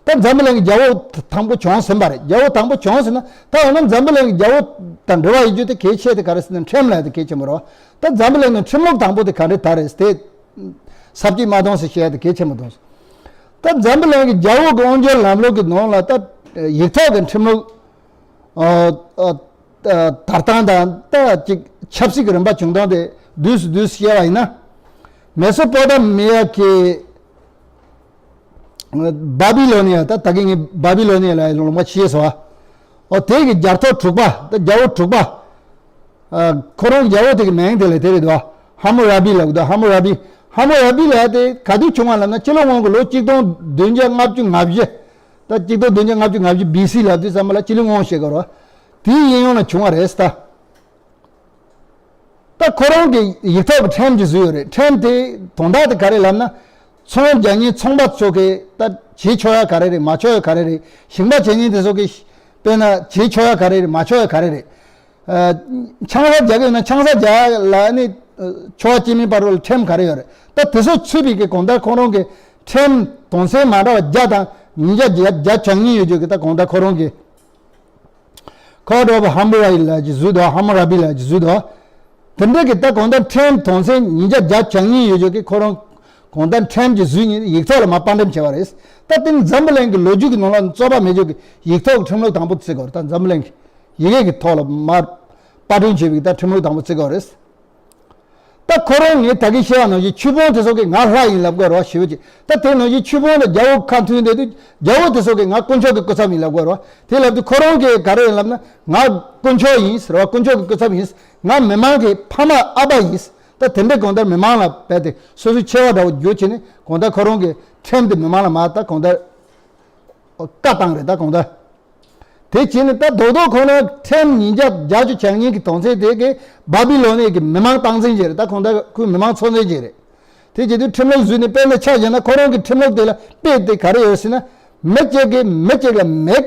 ད་འཛམ་བུ་གླིང་གི་རྒྱལ་པོ་དང་པོ་བྱུང་ཟིན་པ་རེད། རྒྱལ་པོ་དང་པོ་བྱུང་ཟིན་ན། ད་འོ་ན་འཛམ་བུ་གླིང་གི་རྒྱལ་པོ་དང་འབྲེལ་བ་ཡོད་རྒྱུ་དེ་གལ་ཆེ་དེ་ག་རེ་ཟེར་ན་ཁྲིམས་ལ་དེ་གལ་ཆེན་པོ་རེད་བ། ད་འཛམ་བུ་གླིང་ནང་ཁྲིམས་ལུགས་དང་པོ་དེ་ག་འདྲ་དར་རེད་དེ། ས་བཅད་མ་གཏོང་ཟེར་བཤད་ཡ་དེ་གལ་ཆེན་པོ་འདུག་ད་འཛམ་བུ་གླིང་གི་རྒྱལ་པོ་གི་དབང་སྒྱུར་ལམ་ལུགས་ཀྱི་ནང་ལ་ད་ཡིག་ཐོག་གི་ཁྲིམས་ལུགས་ཨ་ཨ་ཨ་དར་སྟངས་དང་ད་ཅིག་ཆབ་སྲིད་ཀྱི་རིམ་པ་བྱུང་སྟངས་དེ་བསྡུས་སུ་བསྡུས་སུ་བཤད་པ་ཡིན་ན། མེ་སོ་པོ་ཏ་མི་ཡ་གི་བྷ་བྷི་ལོ་ནི་ཡ། ད་ད་གིན་ངས་བྷ་བྷི་ལོ་ནི་ཡ་ལ་ལུང་པ་ཕྱེས་སོང་བ། ཨོ་དེ་གི་རྒྱལ་ཐོ་དྲུག་པ། ད་རྒྱལ་པོ་དྲུག་པ། ཨ་ཁོ་རང་རྒྱལ་པོ་དེ་གི་མིང་དེ་ལ་དེ་རེད་དོ། ཧ་མུ་ར་བི་ལབ་དོ། ཧ་མུ་ར་བི། ཧ་མུ་ར་བི་ལབ་དེ་ག་དུས་བྱུང་བ་ལབ་ན། སྤྱི་ལོ་སྔོན་གྱི་ལོ་གཅིག་སྟོང་བདུན་བརྒྱ་ལྔ་བཅུ་ང་བཞི། ད་གཅིག་སྟོང་བདུན་བརྒྱ་ལྔ་བཅུ་ང་བཞི་བི་སི་ལབ་དུས་ཙམ་པ་ལ་སྤྱི་ལོའི་སྔོན་བཤད་དགོས་རེད་བ། དེའི་གཡས་གཡོན་ལ་བྱུང་བ་རེད་ད། ད་ཁོ་རང་གི་ཡིག་ཐོག་གི་ཁྲིམས་ཀྱི་བཟོས་ཡོད་རེད། ཁྲིམས་དེ་དོན་དག་དེ་ག་རེ་ལབ་ན། ཚོང་རྒྱག་མཁན་ཚོང་པ་ཚོ་གིས་ད་བྱེད་ཆོག་ཡ་ག་རེ་རེད། མ་ཆོག་ཡ་ག་རེ་རེད། ཞིང་པ་བྱེད་མཁན་དེ་ཚོ་གིས་དཔེར་ན་བྱེད་ཆོག་ཡ་ག་རེ་རེད། མ་ཆོག་ཡ་ག་རེ་རེད། ཨ་ཆང་ས་རྒྱག་གི་ཡོད་ན་ཆང་ས་རྒྱག་ལ་ནི་ཨ་ཆོག་ཡ་བྱེད་མིན་བར་ལ་ཁྲིམས་ག་རེ་ཡོད་རེད། ད་དེ་ཚོ་ཚུད་པའི་གི་གང་ལྟར་ཁོ་རང་གི་ཁྲིམས་དོན་ཚན་མ་འདྲ་བ་བརྒྱ་དང་ཉིས་བརྒྱ་བརྒྱ་བྱང་ཉིན་ཡོད་རྒྱུ་གི་ད་གང་ལྟར་ཁོ་རང་གི་ཁོ་ཌི་ཨོཕ་ཧམ་མུ་ར་བི་ལབ་ཀྱི་བཟོས་འདུག་ཧམ་མུ་ར་བི་ལབ་ཀྱི་བཟོས་འདུག་དེ་འདྲ་གི་ད་གང་ལྟར་ཁྲིམས་དོན་ཚན་ཉིས་བརྒྱ་བརྒྱ་བྱང་ཉིན་ཡོད་རྒྱུ་གི་ཁོ་རང་གང་ལྟར་ཁྲིམས་ཀྱི་བཟོས་ཉིན་ཡིག་ཐོག་ལ་མར་དཔར་འགྲེམས་བྱས་པ་རེད། ད་དེ་ནི་འཛམ་བུ་གླིང་གི་ལོ་རྒྱུས་ཀྱི་ནང་ལ་རྩོད་པ་མེད་རྒྱུ་གི་ཡིག་ཐོག་གི་ཁྲིམས་ལུགས་དང་པོ་བརྩི་དགོས་རེད། ད་འཛམ་བུ་གླིང་གི་ཡི་གེ་གི་ཐོག་ལ་མར་པར་སྐྲུན་བྱས་པའི་ད་ཁྲིམས་ལུགས་དང་པོ་བརྩི་དགོས་རེད། ད་ཁོ་རང་ངས་ད་གིན་བཤད་པ་ནང་བཞིན་ཆོས་དཔོན་དེ་ཚོ་གིས་ང་ལྷ་ཡིན་ལབ་དགོས་རེད་བ། ཞེ་པོ་ཅིག་ད་དེ་ནང་བཞིན་ཆོས་དཔོན་དང་རྒྱལ་པོ་ཁ་མཐུན་བསྡད་དུས་རྒྱལ་པོ་དེ་ཚོ་གིས་ང་དཀོན་མཆོག་གི་སྐུ་ཚབ་ཡིན་ལབ་དགོས་རེད་བ། དེ་ལབ་དུས་ཁོ་རང་གིས་ག་རེ་ཡིན་ལབ་ན། ང་དཀོན་མཆོག་ཡིན་ཟེར་བ། དཀོན་མཆོག་གི་སྐུ་ཚབ་ཡིན། ང་མི་མང་གི་ཕ་མ་ཨ་ཕ་ཡིན། ད་དེ་འདྲའི་གང་ལྟར་མི་མང་ལ་རྦད་དེ་སོ་སོའི་ཆེ་བ་འདྲ་བོ་བརྗོད་བྱས་ནས་གང་ལྟར་ཁོ་རང་གི་ཁྲིམས་དེ་མི་མང་ལ་མར་ད་གང་ལྟར་བཀའ་བཏང་རེད། ད་གང་ལྟར། དེ་བྱས་ནས་ད་རྡོག་རྡོག་ཁོ་ན་ཁྲིམས་ཉིས་བརྒྱ་བརྒྱད་ཅུ་གྱ་གཉིས་ཀྱི་དོན་ཚན་དེ་གའི་བྷ་བྷི་ལོན་ནི་གི་མི་མང་སྟངས་འཛིན་བྱས་རེད། ད་གང་ལྟར་ཁོའི་མི་མང་ཚོགས་འཛིན་བྱས་རེད། དེ་བྱེད་དུས་ཁྲིམས་ལུགས་བཟོས་ནས་དཔེར་ན་ཆ་བཞག་ན་ཁོ་རང་གི་ཁྲིམས་ལུགས་དེ་ལ་དཔེ་དེ་ག་རེ་ཡོད་ཟེར་ན། མི་གཅིག་གིས་མི་གཅིག་ལ་མིག་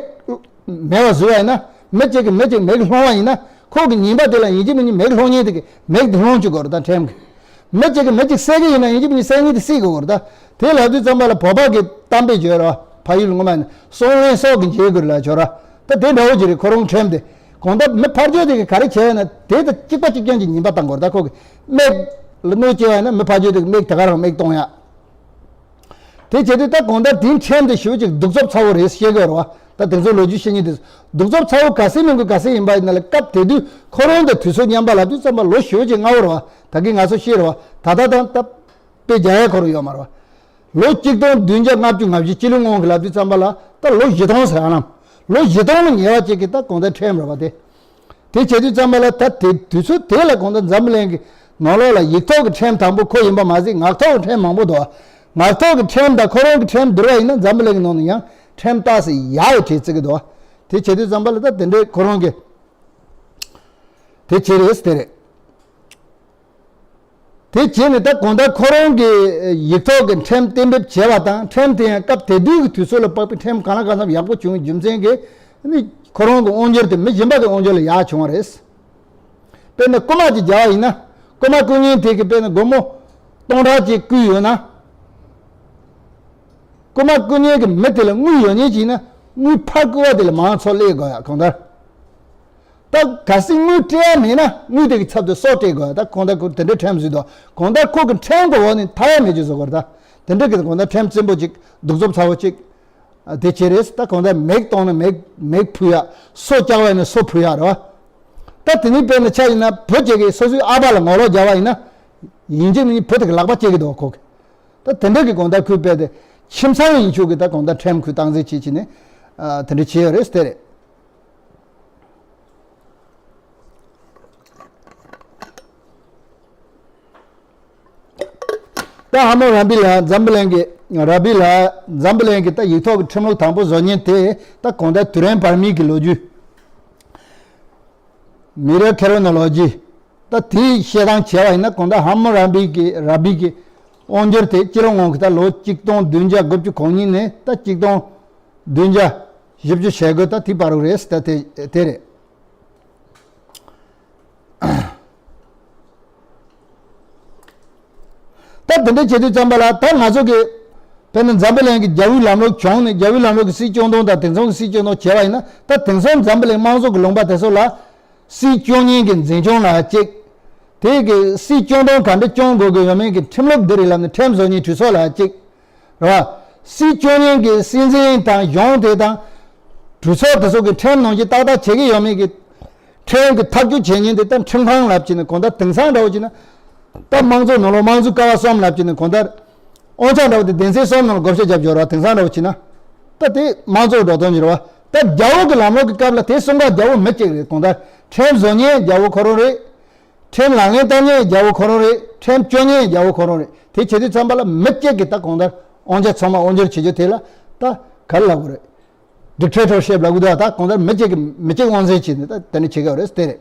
མེད་པ་བཟོས་པ་ཡིན་ན། མི་གཅིག་གིས་མི་གཅིག་མིག་སློང་བ་ཡིན་ན། ཁོ་གི་ཉེས་པ་དེ་ལ་ཡིན་གཅིག་མིན་གཅིག་མིག་སློང་མཁན་དེ་གིས་མིག་དེ་སློང་བཅུག་དགོས་རེད། ད་ཁྲིམས་གིས། མི་གཅིག་གིས་མི་གཅིག་བསད་ཀྱི་ཡིན་ན་ཡིན་གཅིག་མིན་གཅིག་བསད་མཁན་དེ་བསད་དགོས་རེད། ད་དེ་ལབ་དུས་ཙམ་པ་ལ་བོད་པ་གི་གཏམ་དཔེ་བརྗོད་ར། ཕ་ཡུལ་ངོ་མ་ནི་སྲོག་ལན་སྲོག་གིས་འཇལ་དགོས་རེད་ལབ་ཆོག་ར། ད་དེ་འདྲ་བོ་ཅིག་རེད། ཁོ་རང་ཁྲིམས་དེ་གང་ལྟར་མི་ཕར་ཕྱོགས་དེ་གིས་ག་རེ་བྱས་ན་དེ་དང་གཅིག་པ་གཅིག་རྐྱང་གི་ཉེས་པ་བཏང་དགོས་རེད། ད་ཁོ་གི་མིག་ལ་གནོད་སྐྱེལ་བ་ཡིན་ན་མི་ཕར་ཕྱོགས་དེ་གི་མིག་དེ་ག་རང་མིག་གཏོང་ཡ། དེ་བྱས་དུས་ད་གང་ལྟར་དེའི་ཁྲིམས་དེ་ཞེ་པོ་ཅིག་གདུག་རྩུབ་ཚ་བོ་རེད་ཤེས་དགོས་རེད་བ། ད་དེ་ཚོ་ལོ་རྒྱུས་བཤད་མཁན་དེ་གདུག་རྩུབ་ཚ་བོ་ག་ཚད་མིན་དགོས་ག་ཚད་ཡིན་པ་ཡིན་ན་ལ། སྐབས་དེ་དུས་ཁོ་རང་དང་དུས་ཚོད་མཉམ་པ་ལབ་དུས་ཙམ་པ་ལོ་ཞེ་པོ་ཅིག་སྔ་བོ་རེད་བ། ད་གིན་ང་ཚོ་ཤེས་རེད་བ། ད་ལྟ་དང་ད་དཔེ་རྒྱག་ཡ་ཁོ་རང་ཡོད་མ་རེད་བ། ལོ་གཅིག་སྟོང་བདུན་བརྒྱ་ལྔ་བཅུ་ང་བཞི་སྤྱི་ལོའི་སྔོན་གྱི་ལབ་དུས་ཙམ་པ་ལ་ད་ལོ་བཞི་སྟོང་ཟེར་ཡ་ལམ། ལོ་བཞི་སྟོང་ལ་ཉེ་བ་ཅིག་གི་ད་གང་ལྟར་ཁྲིམས་རེད་བ་དེ། དེ་བྱེད་དུས་ཙམ་པ་ལ་ད་དེ་དུས་ཚོད་དེ་ལ་གང་ལྟར་འཛམ་བུ་གླིང་གི་ནང་ལོགས་ལ་ཡིག་ཐོག་གི་ཁྲིམས་དང་པོ་ཁོ་ཡིན་པ་མ་ཟད་ངག་ཐོག་གི་ཁྲིམས་མང་པོ་འདུག། ངག་ཐོག་གི་ཁྲིམས་དང་ཁོ་རང་གི་ཁྲིམས་བསྡུར་བ་ཡིན་ན་འཛམ་བུ་གླིང་གི་ནང་ནས་ཡང་ཁྲིམས་རྟགས་སུ་ཡག་པོ་བྱེད་བརྩི་གི་འདུག། དེ་བྱེད་དུས་ཙམ་པ་ལ་ད་དེ་འདྲའི་ཁོ་རང་གི་དེ་བྱེད་རེས་དེ་རེད། དེ་བྱས་ནས་ད་གང་ལྟར་ཁོ་རང་གི་ཡིག་ཐོག་གི་ཁྲིམས་གཏན་འབེབས་བྱས་པ་དང་ཁྲིམས་དེ་ཡང་སྐབས་དེ་དུས་ཀྱི་དུས་ཚོད་ལ་དཔག་པའི་ཁྲིམས་གང་ལ་གང་འཚམ་ཡག་པོ་བྱུང་བའི་རྒྱུ་མཚན་གྱིས་ནི་ཁོ་རང་གི་དབང་སྒྱུར་དེ་མི་གཞན་པ་གི་དབང་སྒྱུར་ལ་ཡག་བྱུང་བ་རེད། དཔེར་ན་རྐུ་མ་ཅིག་བརྒྱབ་པ་ཡིན་ན་རྐུ་མ་རྐུ་མཁན་དེ་གིས་དཔེར་ན་སྒོར་མོ་སྟོང་ཕྲག་ཅིག་བརྐུས་ཡོད་ན། རྐུ་མ་རྐུ་མཁན་གྱི་མི་དེ་ལ་དངུལ་ཡོད་མཁན་ཅིག་ཡིན་ན་དངུལ་ཕར་བརྐུ་བ་དེ་ལ་མང་ཚོགས་སླེབས་དགོས་ཡ་གང་ལྟར། ད་གལ་སྲིད་དངུལ་སྤྲད་ཡ་མེད་ན་དངུལ་དེ་གི་ཚབ་ཏུ་སོ་སྤྲད་དགོས་ཡ། ད་གང་ལྟར་ཁོ་དེ་འདྲའི་ཁྲིམས་བཟོས་འདུག། གང་ལྟར་ཁོ་གི་ཁྲིམས་ཀྱི་འོག་ནས་ཐར་ཡ་མེད་རྒྱུ་བཟོ་དགོས་རེད། ད་དེ་འདྲ་གི་གང་ལྟར་ཁྲིམས་བཙན་པོ་ཅིག་གདུག་རྩུབ་ཚ་བོ་ཅིག་དེ་བྱས་རེད། ད་གང་ལྟར་མེག་གཏོང་ན་མེག་མེག་ཕུ་ཡ། སོ་བཅག་པ་ཡིན་ན་སོ་ཕུ་ཡ་རེད་བ། ད་དེ་ནས་དཔེར་ན་ཆ་ཡིན་ན་བུ་གཅིག་གིས་སོ་སོའི་ཨ་ཕ་ལ་ངོ་ལོག་བརྒྱབ་པ་ཡིན་ན་ཡིན་གཅིག་མིན་གཅིག་བུ་དེ་གི་ལག་པ་བཅད་ཀྱི་འདུག་ཁོ་གིས། ད་དེ་འདྲ་གི་གང་ལྟར་ཁོས་དཔེ་དེ་ཁྱིམ་ཚང་ཡིན་ཆོག་གི་ད་གང་ལྟར་ཁྲིམས་ཁོས་སྟངས་འཛིན་བྱེད་ཀྱི་ནི་དེ་འདྲ་བྱས་ཡོད་རེད་དེ་རེད། ད་ཧ་མོ་ར་བི་ལ་འཛམ་བུ་གླིང་གི་ར་བི་ལ་འཛམ་བུ་གླིང་གི་ད་ཡིག་ཐོག་གི་ཁྲིམས་ལུགས་དང་པོ་བཟོ་མཁན་དེ་ད་གང་ལྟར་དུས་རིང་བར་མའི་གི་ལོ་རྒྱུས། Miracle Chronology། ད་དེའི་བཤད་སྟངས་བྱས་པ་ཡིན་ན་གང་ལྟར་ཧ་མོ་ར་བི་གི་ར་བི་གི་དབང་སྒྱུར་དེ་སྤྱི་ལོ་སྔོན་གྱི་ད་ལོ་གཅིག་སྟོང་བདུན་བརྒྱ་དགུ་བཅུ་གོ་གཉིས་ནས་ད་གཅིག་སྟོང་བདུན་བརྒྱ་བཞི་བཅུ་ཞེ་དགུ་ད་དེའི་བར་དུ་རེད། ད་དེ་དེ་རེད། ད་དེ་འདྲ་བྱེད་དུས་ཙམ་པ་ལ་ད་ང་ཚོ་གི་དཔེར་ན་འཛམ་བུ་གླིང་གི་རྒྱལ་པོའི་ལམ་ལུགས་བྱུང་ནས་རྒྱལ་པོའི་ལམ་ལུགས་ཀྱི་སྲིད་སྐྱོང་སྟངས་དང་དེང་སང་གི་སྲིད་སྐྱོང་སྟངས་བྱས་པ་ཡིན་ན། ད་དེང་སང་འཛམ་བུ་གླིང་དམངས་གཙོ་གི་ལུང་པ་དེ་ཚོ་ལ་སྲིད་སྐྱོང་མཁན་གྱི་འཛིན་སྐྱོང་ལ་གཅིག། དེ་གི་སྲིད་སྐྱོང་སྟངས་ག་འདྲ་སྐྱོང་དགོས་ཀྱི་ཡོད་མེད་ཀྱི་ཁྲིམས་ལུགས་འདི་རེད་ལབ་ནས་ཁྲིམས་བཟོ་མཁན་གྲོས་ཚོགས་ལ་གཅིག། རེད་བ། སྲིད་སྐྱོང་མཁན་གྱི་སྲིད་འཛིན་དང་གཞུང་དེ་དང་། གྲོས་ཚོགས་དེ་ཚོ་གི་ཁྲིམས་ནང་བཞིན་ཏག་ཏག་བྱེད་ཀྱི་ཡོད་མེད་ཀྱི། ཁྲིམས་ཀྱི་ཐག་གཅོད་བྱེད་མཁན་དེ་ད་ཁྲིམས་ཁང་ལབ་བྱས་ནས་གང་ལྟར་དེང་སང་འདྲ་བོ་བྱས་ན། ད་དམངས་གཙོ་ནང་ལོགས་དམངས་གཙོའི་ཀ་བ་གསུམ་ལབ་བྱས་ནས་གང་ལྟར། དབང་ཆ་འདྲ་བོ་དེ་གདན་སའི་གསུམ་ནང་ལ་བགོ་བཤའ་རྒྱབ་ཡོད་རེད་བ། དེང་སང་འདྲ་བོ་བྱས་ན། ད་དེ་དམངས་གཙོ་འགྲོ་སྟངས་ཀྱི་རེད་བ། ད་རྒྱལ་པོ་གི་ལམ་ལུགས་ཀྱི་སྐབས་ལ་དེ་གསུམ་ཀ་རྒྱལ་པོ་མི་གཅིག་རེད། གང་ལྟར་ཁྲིམས་བཟོ་མཁན་རྒྱལ་པོ་ཁོ་རང་རེད། ཁྲིམས་ལག་ལེན་བསྟར་མཁན་རྒྱལ་པོ་ཁོ་རང་རེད། ཁྲིམས་སྐྱོང་མཁན་རྒྱལ་པོ་ཁོ་རང་རེད། དེ་བྱེད་དུས་ཙམ་པ་ལ་མི་གཅིག་གིས་ད་གང་ལྟར་དབང་ཆ་ཚང་མ་དབང་སྒྱུར་བྱེད་རྒྱུ་དེ་ལ་ད་ག་རེ་ལབ་དགོས་རེད། Dictatorship ལབ་དགོས་འདུག། ད་གང་ལྟར་མི་གཅིག་གིས་མི་གཅིག་དབང་འཛིན་བྱས་ནས་ད་དེ་འདྲ་བྱེད་ཀྱི་ཡོད་རེད་དེ་རེད།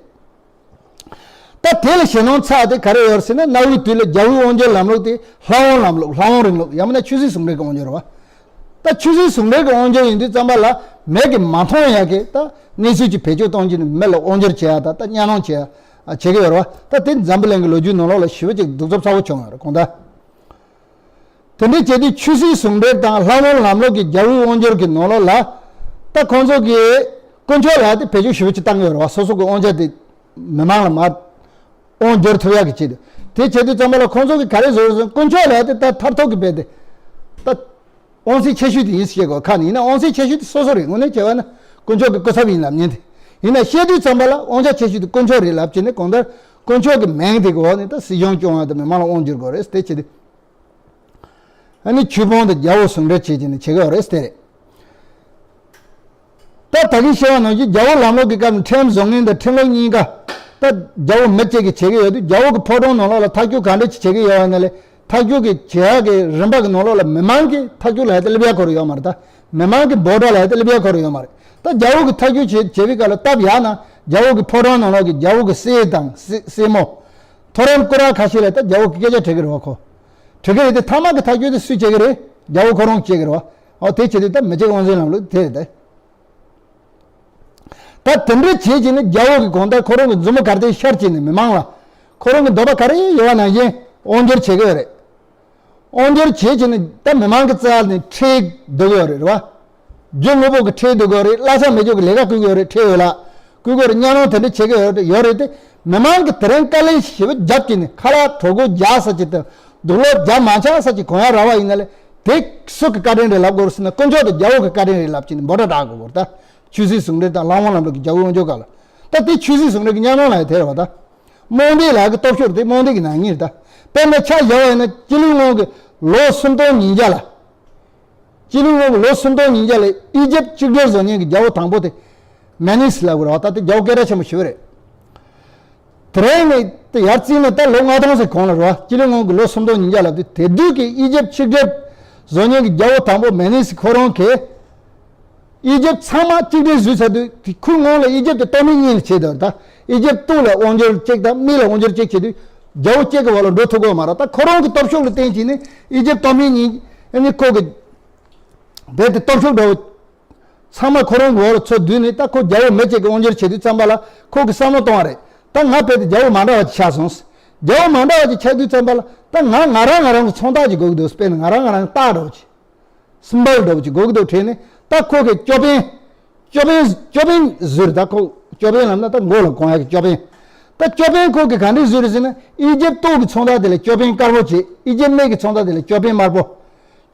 ད་དེ་ལ་ཞེད་སྣང་ཚ་དེ་ག་རེ་ཡོད་ཟེར་ན། གནའ་བོའི་དུས་ལ་རྒྱལ་པོའི་དབང་སྒྱུར་ལམ་ལུགས་དེ་ལྷ་དབང་ལམ་ལུགས། ལྷ་དབང་རིང་ལུགས། ཡང་མིན་ན་ཆོས་སྲིད་ཟུང་འབྲེལ་གྱི་དབང་སྒྱུར་རེད་བ། ད་ཆོས་སྲིད་ཟུང་འབྲེལ་གྱི་དབང་སྒྱུར་ཡིན་དུས་ཙམ་པ་ལ་མི་གིས་མ་མཐོང་ཡག་གི་ད་གནས་ཚུལ་ཅིག་བེད་སྤྱོད་གཏོང་རྒྱུ་ནི་མི་ལ་དབང་སྒྱུར་བྱེད་ཡག་ད་ད་གཉའ་གནོན་བྱེད་ཡག་བྱེད་ཀྱི་ཡོད་རེད་བ། ད་དེ་འཛམ་བུ་གླིང་གི་ལོ་རྒྱུས་ནང་ལོགས་ལ་ཞེ་པོ་ཅིག་གདུག་རྩུབ་ཚ་བོ་བྱུང་ཡོད་རེད་གང་ལྟར། དེ་འདྲའི་བྱས་དུས་ཆོས་སྲིད་ཟུང་འབྲེལ་དང་ལྷ་དབང་ལམ་ལུགས་ཀྱི་རྒྱལ་པོའི་དབང་སྒྱུར་གྱི་ནང་ལོགས་ལ། ད་ཁོང་ཚོ་གིས་དཀོན་མཆོག་ལབ་ཡག་དེ་བེད་སྤྱོད་ཞེ་པོ་ཅིག་བཏང་གི་ཡོད་རེད་བ། སོ་སོ་གི་དབང་ཆ་དེ་མི་མང་ལ་མར་དབང་བསྒྱུར་ཐུབ་ཡག་གི་ཆེད་དུ། དེ་བྱེད་དུས་ཙམ་པ་ལ་ཁོང་ཚོ་གིས་ག་རེ་བཟོ་རེད་ཟེར་ན། དཀོན་མཆོག་ལབ་ཡག་དེ་ད་མཐར་ཐུག་གི་དཔེ་དེ་ད་དབང་ཚད་ཆེ་ཤོས་དེ་ཡིན་ཟེར་བཤད་དགོས་ཁ་ནས། ཡིན་ན་དབང་ཚད་ཆེ་ཤོས་དེ་སོ་སོ་རེད། དངོས་གནས་བྱས་པ་ན་དཀོན་མཆོག་གི་སྐུ་ཚབ་ཡིན་ལབ་མཁན་དེ། ཡིན་ན་བཤད་དུས་ཙམ་པ་ལ་དབང་ཆ་ཆེ་ཤོས་དེ་དཀོན་མཆོག་རེད་ལབ་བྱས་ནས་གང་ལྟར་དཀོན་མཆོག་གི་མིང་དེ་གི་འོག་ནས་ད་སྲིད་གཞུང་སྐྱོང་བ་དང་མི་མང་ལ་དབང་བསྒྱུར་དགོས་རེད་དེ་བྱེད་དུས། ཨ་ནི་ཆོས་དཔོན་དང་རྒྱལ་པོ་ཟུང་འབྲེལ་བྱེད་ཀྱི་ནི་བྱེད་ཀྱི་ཡོད་རེད་དེ་རེད། ད་ད་གིན་བཤད་པ་ནང་བཞིན་རྒྱལ་པོ་ལམ་ལུགས་ཀྱི་སྐབས་ནས་ཁྲིམས་བཟོ་མཁན་དང་ཁྲིམས་ལུགས་གཉིས་ཀ་ད་རྒྱལ་པོ་མི་གཅིག་གིས་བྱེད་ཀྱི་ཡོད་དུས། རྒྱལ་པོ་གི་ཕོ་བྲང་ནང་ལོགས་ལ་ཐག་གཅོད་ག་འདྲ་ཅིག་བྱེད་ཀྱི་ཡོད་ན་ལས། ཐག་གཅོད་ཀྱི་བྱེད་ཡག་གི་རིམ་པ་གི་ནང་ལོགས་ལ་མི་མང་གིས་ཐག་གཅོད་ལ་ཡ་དེ་སླེབས་ཡག་ཁོ་རང་ཡོད་མ་རེད། ད་མི་མང་གི་འབོད་སྒྲ་ལ་ཡ་དེ་སླེབས་ཡག་ཁོ་རང་ཡོད་མ་རེད། ད་རྒྱལ་པོ་གི་ཐག་གཅོད་བྱེད་བྱེད་པའི་སྐབས་ལ་སྟབས་ཡག་ན་རྒྱལ་པོ་གི་ཕོ་བྲང་ནང་ལོགས་ཀྱི་རྒྱལ་པོ་གི་སྲས་དང་སྲས་སྲས་མོ། མཐོ་རིམ་སྐུ་དྲག་ཁ་ཤས་ལ་ད་རྒྱལ་པོ་གི་སྐད་ཆ་དྲི་གི་རེད་བ་ཁོ། དྲི་གི་རེད་དེ། མཐའ་མ་གི་ཐག་གཅོད་དེ་སུས་བྱེད་ཀྱི་རེད། རྒྱལ་པོ་ཁོ་རང་བྱེད་ཀྱི་རེད་བ། འོ་དེ་བྱེད་དུས་ད་མི་གཅིག་དབང་འཛིན་ལམ་ལུགས་དེ་རེད་དེ། ད་དེ་འདྲ་བྱེད་ཀྱི་ནི་རྒྱལ་པོ་གི་གང་ལྟར་ཁོ་རང་གི་མཛུབ་མོ་ག་རེ་དེ་ཤར་བྱས་ནས་མི་མང་ལ་ཁོ་རང་གི་འདོད་པ་ག་རེ་ཡོད་པ་ནང་བཞིན་དབང་སྒྱུར་བྱེད་ཀྱི་ཡོད་རེད། དབང་སྒྱུར་བྱེད་ཀྱི་ནི་ད་མི་མང་གི་རྩ་ནས་ཁྲལ་བསྡུ་གི་ཡོད་རེད་བ། རྒྱུ་དངོས་པོ་གི་ཁྲལ་བསྡུ་གི་ཡོད་རེད། གླ་ཆ་མེད་རྒྱུ་གི་ལས་ཀ་བསྐུལ་གི་ཡོད་རེད། ཁྲལ་ཡོད་ལ་བསྐུལ་གི་ཡོད་རེད། གཉའ་གནོན་དེ་འདྲ་བྱེད་ཀྱི་ཡོད་རེད། ཡོད་རེད་དེ། མི་མང་གི་དེ་རིང་དཀའ་ལས་ཞེ་པོ་བརྒྱབ་ཀྱི་ནི་ཁ་ལག་གྲོད་ཁོག་རྒྱགས་ས་ཅིག་དང་དུག་ལོག་རྒྱགས་མ་ཆགས་ས་ཅིག་གོན་ཡག་རག་པ་ཡིན་ན་ལས། དེ་སུ་གི་བཀའ་དྲིན་རེད་ལབ་དགོས་རེད་ཟེར་ན། དཀོན་མཆོག་དང་རྒྱལ་པོ་གི་བཀའ་དྲིན་རེད་ལབ་ཀྱིན་འབོད་སྒྲ་བསྒྲགས་དགོས་རེད་ད། ཆོས་སྲིད་ཟུང་འབྲེལ་དང་ལྷ་དབང་ལམ་ལུགས་ཀྱི་རྒྱལ་པོའི་དབང་ཆོག་ག་ལ། ད་དེ་ཆོས་སྲིད་ཟུང་འབྲེལ་གྱི་གཉའ་གནོན་ལ་ཡང་དེ་རེད་བ་ད། རྨོངས་དད་ལ་གི་སྟོབས་ཤུགས་དེ་རྨོངས་དད་ཀྱི་ནག་ཉེས་རེད་ད། དཔེར་ན་ཆ་བཞག་པ་ཡིན་ན་སྤྱི་ལོའི་སྔོན་གྱི་ལོ་སུམ་སྟོང་ཉིས་བརྒྱ་ལ། སྤྱི་ལོའི་སྔོན་གྱི་ལོ་སུམ་སྟོང་ཉིས་བརྒྱ་ལ་ཨི་ཇིབ་གཅིག་སྒྲིལ་བཟོ་མཁན་གྱི་རྒྱལ་པོ་དང་པོ་དེ་མེ་ནིས་ལབ་དགོས་རེད་བ་ད། དེ་རྒྱལ་པོ་སྐད་གྲགས་ཆེན་པོ་ཞིག་རེད། དེ་རིང་ནས་དེ་ཡར་བརྩིས་ན་ད་ལོ་ལྔ་སྟོང་ཟིག་གོང་ལ་རེད་བ། སྤྱི་ལོའི་སྔོན་གྱི་ལོ་སུམ་སྟོང་ཉིས་བརྒྱ་ལབ་དུས་དེ་དུས་ཀྱི་ཨི་ཇིབ་གཅིག་སྒྲིལ་བཟོ་མཁན་གྱི་རྒྱལ་པོ་དང་པོ་མེ་ནིས་ཁོ་རང་གིས་ཨི་ཇིབ་ཚང་མ་གཅིག་སྒྲིལ་བཟོས་ཚར་དུས། དེ་ཁོའི་སྔོན་ལ་ཨི་ཇིབ་དེ་སྟོད་སྨད་གཉིས་ལ་ཕྱེ་བསྡད་ད། ཨི་ཇིབ་སྟོད་ལ་དབང་སྒྱུར་གཅིག་དང་སྨད་ལ་དབང་སྒྱུར་གཅིག་བྱེད་དུས་རྒྱལ་པོ་གཅིག་གི་འོག་ལ་འགྲོ་ཐུབ་ཀྱི་མ་རེད་ད། ཁོ་རང་གི་སྟོབས་ཤུགས་ལ་བརྟེན་བྱས་ནས་ཨི་ཇིབ་སྟོད་སྨད་གཉིས་ནི་ཁོ་གི་རྦད་དེ་སྟོབས་ཤུགས་འདྲ་བོ་ཚང་མ་ཁོ་རང་གི་འོག་ལ་ཚུད་དུས་ནས། ད་ཁོ་རྒྱལ་པོ་མི་གཅིག་གི་དབང་སྒྱུར་བྱེད་དུས་ཙམ་པ་ལ་ཁོ་གི་བསམ་བློ་གཏོང་བ་རེད། ད་ང་རྦད་དེ་རྒྱལ་པོ་མ་འདྲ་བ་ཅིག་ཆགས་སོང་། རྒྱལ་པོ་མ་འདྲ་བ་ཅིག་ཆགས་དུས་ཙམ་པ་ལ་ད་ང་ང་རང་ང་རང་གི་མཚོན་རྟགས་ཅིག་དགོས་ཀྱི་འདུག་དཔེར་ན་ང་རང་ང་རང་རྟགས་འདྲ་བོ་ཅིག་སིམ་བལ་འདྲ་བོ་ཅིག་དགོས་ཀྱི་འདུག་དྲན་ནས། ད་ཁོ་གིས་ཅོད་པན། ཅོད་པན། ཅོད་པན་བཟོས་རེད་ད་ཁོ། ཅོད་པན་ལབ་ན་ད་མགོ་ལ་གོན་ཡག་གི་ཅོད་པན། ད་ཅོད་པན་ཁོ་གིས་ག་འདྲས་བཟོས་རེད་ཟེར་ན། ཨི་ཇིབ་སྟོད་ཀྱི་མཚོན་རྟགས་དེ་ལ་ཅོད་པན་དཀར་པོ་བྱས། ཨི་ཇིབ་སྨད་ཀྱི་མཚོན་རྟགས་དེ་ལ་ཅོད་པན་དམར་པོ།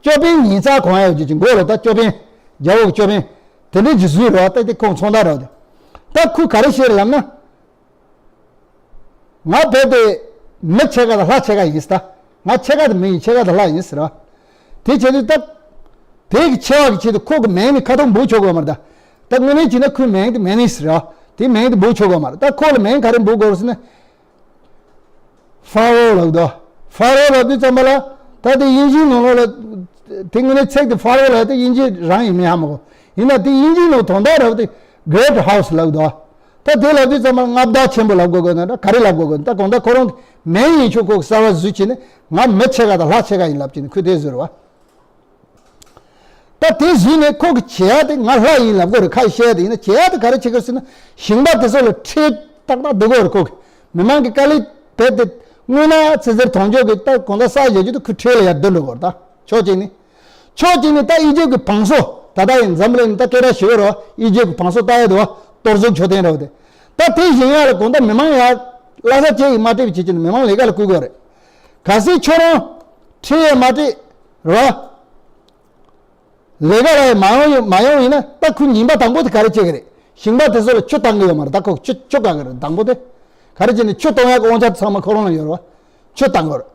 ཅོད་པན་ཉིས་རྩ་གོན་ཡག་ཅིག་མགོ་ལ། ད་ཅོད་པན། རྒྱལ་པོ་གི་ཅོད་པན་དེ་འདྲས་ཅིག་བཟོས་རེད་བ། ད་དེ་ཁོ་མཚོན་རྟགས་རེད་བ། དེ་ད་ཁོས་ག་རེ་བཤད་རེད་ལབ་ན། ང་རྦད་དེ་མི་ཕྱེད་ཀ་དང་ལྷ་ཕྱེད་ཀ་ཡིན་ཟེར་ད། ང་ཕྱེད་ཀ་དེ་མི་ཡིན། ཕྱེད་ཀ་དེ་ལྷ་ཡིན་ཟེར་བ། དེ་བྱེད་དུས་ད། དེ་གི་ཆེ་བ་གི་ཆེད་དུ་ཁོ་གི་མིང་ནི་ཁ་ཐུག་འབོད་ཆོག་གི་ཡོད་མ་རེད་ད། ད་དངོས་གནས་བྱས་ན་ཁོའི་མིང་དེ་མེ་ནིས་ཟེར་བ། དེ་མིང་དེ་འབོད་ཆོག་གི་ཡོད་མ་རེད། ད་ཁོ་ལ་མིང་ག་རེ་འབོད་དགོས་རེད་ཟེར་ན། ཕ་རོ་ལབ་དོ། ཕ་རོ་ལབ་དུས་ཙམ་པ་ལ། ད་དེ་དབྱིན་ཇིའི་ནང་ལོགས་ལ། དེ་དངོས་གནས་ཚིག་དེ་ཕ་རོ་ལབ་དེ་དབྱིན་ཇི་རང་ཡིན་མིན་ཧ་མ་གོ། ཡིན་ན་དེ་དབྱིན་ཇིའི་ནང་དོན་དག་རེད་བ། དེ་གྷི་རེ་ཊི་ཧའུ་སི་ལབ་དོ། ད་དེ་ལབ་དུས་ཙམ་པ་ལ་མངའ་བདག་ཆེན་པོ་ལབ་དགོས་དགོས་ན་འདྲ། ག་རེ་ལབ་དགོས་དགོས་ན། ད་གང་ལྟར་ཁོ་རང་མིང་ཡིན་ཆོག་ཁོ་གསར་བ་བཟོས་བྱས་ནས་ང་མི་ཕྱེད་ཀ་དང་ལྷ་ཕྱེད་ཀ་ཡིན་ལབ་བྱས་ནས་ཁོས་དེ་བཟོས་རེད་བ། ད་དེ་བཟོས་ནས་ཁོ་གི་བྱེད་ཡག་དེ་ང་ལྷ་ཡིན་ལབ་དགོས་རེད། ཁ་བཤད་ཡག་དེ་ཡིན་ན་བྱེད་ཡག་དེ་ག་རེ་བྱེད་དགོས་ཟེར་ན། ཞིང་པ་དེ་ཚོ་ལ་ཁྲལ་ཏག་ཏག་བསྡུ་དགོས་རེད། ཁོ་གི་མི་མང་གི་དཀའ་ལས་རྦད་དེ་དངོས་གནས་ཚེ་ཟད་ཐོག་འཇོག་གི་ད་གང་ལྟར་ས་བཞག་རྒྱུ་དེ་ཁོས་ཁྲལ་ལ་ཡར་བསྡུ་འགྲོ་དགོས་རེད། ད་ཕྱོགས་གཅིག་ནས། ཕྱོགས་གཅིག་ནས་ད་ཨི་ཇིབ་ཀྱི་བང་སོ། ད་ལྟ་ཡིན་འཛམ་གླིང་ནས་ད་སྐད་གྲགས་ཞེ་པོ་རེད་བ། ཨི་ཇིབ་ཀྱི་བང་སོ་ལྟ་ཡག་དེ་བ། གཏོར་བཟོ་མཆོད་རྟེན་རེད་བ་དེ། ད་དེ་བཞེངས་ཡག་ལ་གང་ལྟར་མི་མང་ཡར་གླ་ཆ་ཅིག་མ་སྤྲད་པ་བྱེད་ཀྱི་ནི་མི་མང་ལས་ཀ་ལ་བསྐུལ་དགོས་རེད། གལ་སྲིད་ཁྱོད་རང་ཁྲལ་ཡང་མ་སྤྲད་རེད་བ། ལས་ཀ་ལ་ཡང་མ་ཡོང་ཡོང་མ་ཡོང་ཡིན་ན། ད་ཁོས་ཉིན་པ་དང་པོ་དེ་ག་རེ་བྱེད་ཀྱི་རེད། ཞིང་པ་དེ་ཚོ་ལ་ཆུ་བཏང་གི་ཡོད་མ་རེད། ད་ཁོ་ཆུ་ཆུ་བཀག་གི་རེད། དང་པོ་དེ་ག་རེ་བྱས་ནས་ཆུ་གཏོང་ཡག་གི་དབང་ཆ་ཚང་མ་ཁོ་རང་ལ་ཡོད་རེད་བ། ཆུ་བཏང་གི་རེད།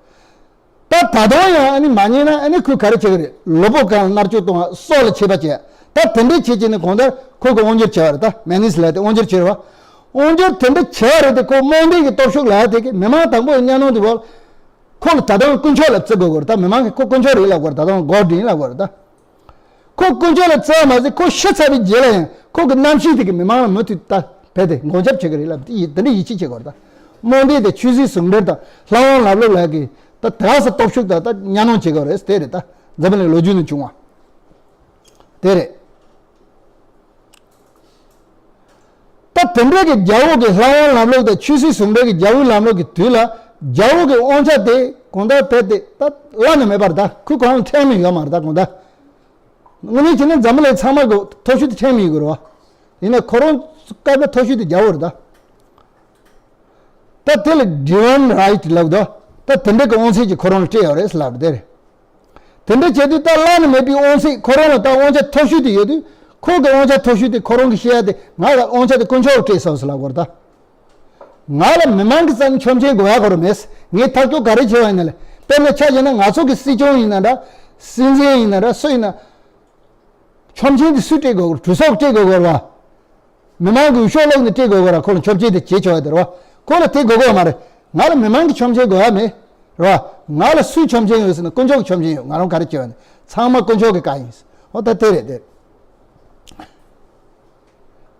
ད་ད་དུང་ཡང་ཨ་ནི་མ་ཉན་ན་ཨ་ནི་ཁོས་ག་རེ་བྱེད་ཀྱི་རེད། ལུས་པོ་གང་མནར་གཅོད་གཏོང་བ། སྲོག་ལ་ཆད་པ་བྱས། ད་དེ་འདྲས་བྱེད་ཀྱི་ནི་གང་ལྟར་ཁོ་གི་དབང་སྒྱུར་བྱས་པ་རེད། ད་མེ་ནིས་ལབ་དེ་དབང་སྒྱུར་བྱས་རེད་བ། དབང་སྒྱུར་དེ་འདྲས་བྱས་རེད་དེ། ཁོ་རྨོངས་དད་ཀྱི་སྟོབས་ཤུགས་ལབ་དེ་གི་མི་མང་དང་པོ་གཉའ་གནོན་དེ་བ། ཁོ་ལ་ད་དུང་དཀོན་མཆོག་ལ་བརྩི་དགོས་ཀྱི་རེད། ད་མི་མང་གིས་ཁོ་དཀོན་མཆོག་རེད་ལབ་དགོས་རེད། ད་དུང་གོཌ་ཡིན་ལབ་དགོས་རེད་ད། ཁོ་དཀོན་མཆོག་ལ་བརྩི་བ་མ་ཟད་ཁོ་ཤི་ཚར་བའི་རྗེས་ལ་ཡང་ཁོ་གི་རྣམ་ཤེས་དེ་གིས་མི་མང་ལ་མུ་མཐུད་ད་རྦད་དེ་མགོན་སྐྱབས་བྱེད་ཀྱི་རེད་ལབ་དེ་ཡི་དེ་འདྲ་ཡིད་ཆེས་བྱེད་དགོས་རེད་ད། རྨོངས་དད་དེ་ཆོས་སྲིད་ཟུང་འབྲེལ་དང་ལྷ་དབང་ལམ་ལུགས་ལ་གི་ད་དེ་ག་ས་སྟོབས་ཤུགས་དང་ད་གཉའ་གནོན་བྱེད་དགོས་རེད། དེ་རེད་ད། འཛམ་བུ་གླིང་ལོ་རྒྱུས་ནང་བྱུང་བ་དེ་རེད། ད་དེ་འདྲ་གི་རྒྱལ་པོ་གི་ལྷ་དབང་ལམ་ལུགས་དང་ཆོས་སྲིད་ཟུང་འབྲེལ་གི་རྒྱལ་པོའི་ལམ་ལུགས་ཀྱི་དུས་ལ་རྒྱལ་པོ་གི་དབང་ཆ་དེ་གང་ལྟར་རྦད་དེ་ད་བླ་ན་མེད་པ་རེད་ད། ཁོས་གང་ལ་ཁྲལ་མི་ཡོད་མ་རེད་ད། གང་ལྟར་དངོས་གནས་བྱས་ན་འཛམ་བུ་གླིང་ཚང་མ་གི་མཐོ་ཤོས་དེ་ཁྲལ་མི་ཡོད་གི་རེད་བ། ཡིན་ན་ཁོ་རང་སྐབས་ལ་མཐོ་ཤོས་དེ་རྒྱལ་པོ་རེད་ད། ད་དེ་ལ་ཌི་ཝའིན་རའིཊ་ལབ་དོ། ད་དེ་འདྲ་གི་དབང་ཚད་ཅིག་ཁོ་རང་ལ་སྤྲད་ཡོད་རེད་ལབ་རེད་དེ་རེད། དེ་འདྲ་བྱས་དུས་ད་བླ་ན་མེད་པའི་དབང་ཚད་ཁོ་རང་ལ་ད་དབང་ཆ་མཐོ་ཤོས་དེ་ཡོད་དུས་ཁོ་གི་དབང་ཆ་མཐོ་ཤོས་དེ་ཁོ་རང་གི་བཤད་ཡ་དེ་ང་ལ་དབང་ཆ་དེ་དཀོན་མཆོག་གིས་སྤྲད་སོང་ཟེར་ལབ་དགོས་རེད་ད། ང་ལ་མི་མང་གི་རྩ་ནས་ཆོམ་ཆེན་དགོས་ཡ་གོ་ར་མེད། ངས་ཐག་གཅོད་ག་རེ་བྱས་པ་ཡིན་ན་ལས། དཔེར་ན་ཆ་བཞག་ན་ང་ཚོ་གི་སྲིད་སྐྱོང་ཡིན་ན་འདྲ། སྲིད་འཛིན་ཡིན་ན་འདྲ། སུ་ཡིན་ན། ཆོམ་ཆེན་དེ་སུས་སྤྲད་དགོས་གོ་ར། གྲོས་ཚོགས་སྤྲད་དགོས་གོ་ར་བ། མི་མང་གི་འོས་ཤོག་བླུགས་ནས་སྤྲད་དགོས་གོ་ར། ཁོ་ལ་ཆོམ་ཆེན་དེ་བྱེད་ཆོག་ཡ་དེ་ར་བ། ཁོ་ལ་དེ་དགོས་གོ་མ་རེད། ང་ལ་མི་མང་གི་ཆོམ་ཆེན་དགོས་ཡ་མེད། ར་བ། ང་ལ་སུའི་ཆོམ་ཆེན་ཡོད་ཟེར་ན་དཀོན་མཆོག་གི་ཆོམ་ཆེན་ཡོད། ང་རང་ག་རེ་བྱས་པ་ཡིན་ན་ཚང་མ་དཀོན་མཆོག་གི་བཀའ་ཡིན། འོ་ད་དེ་རེད་དེ།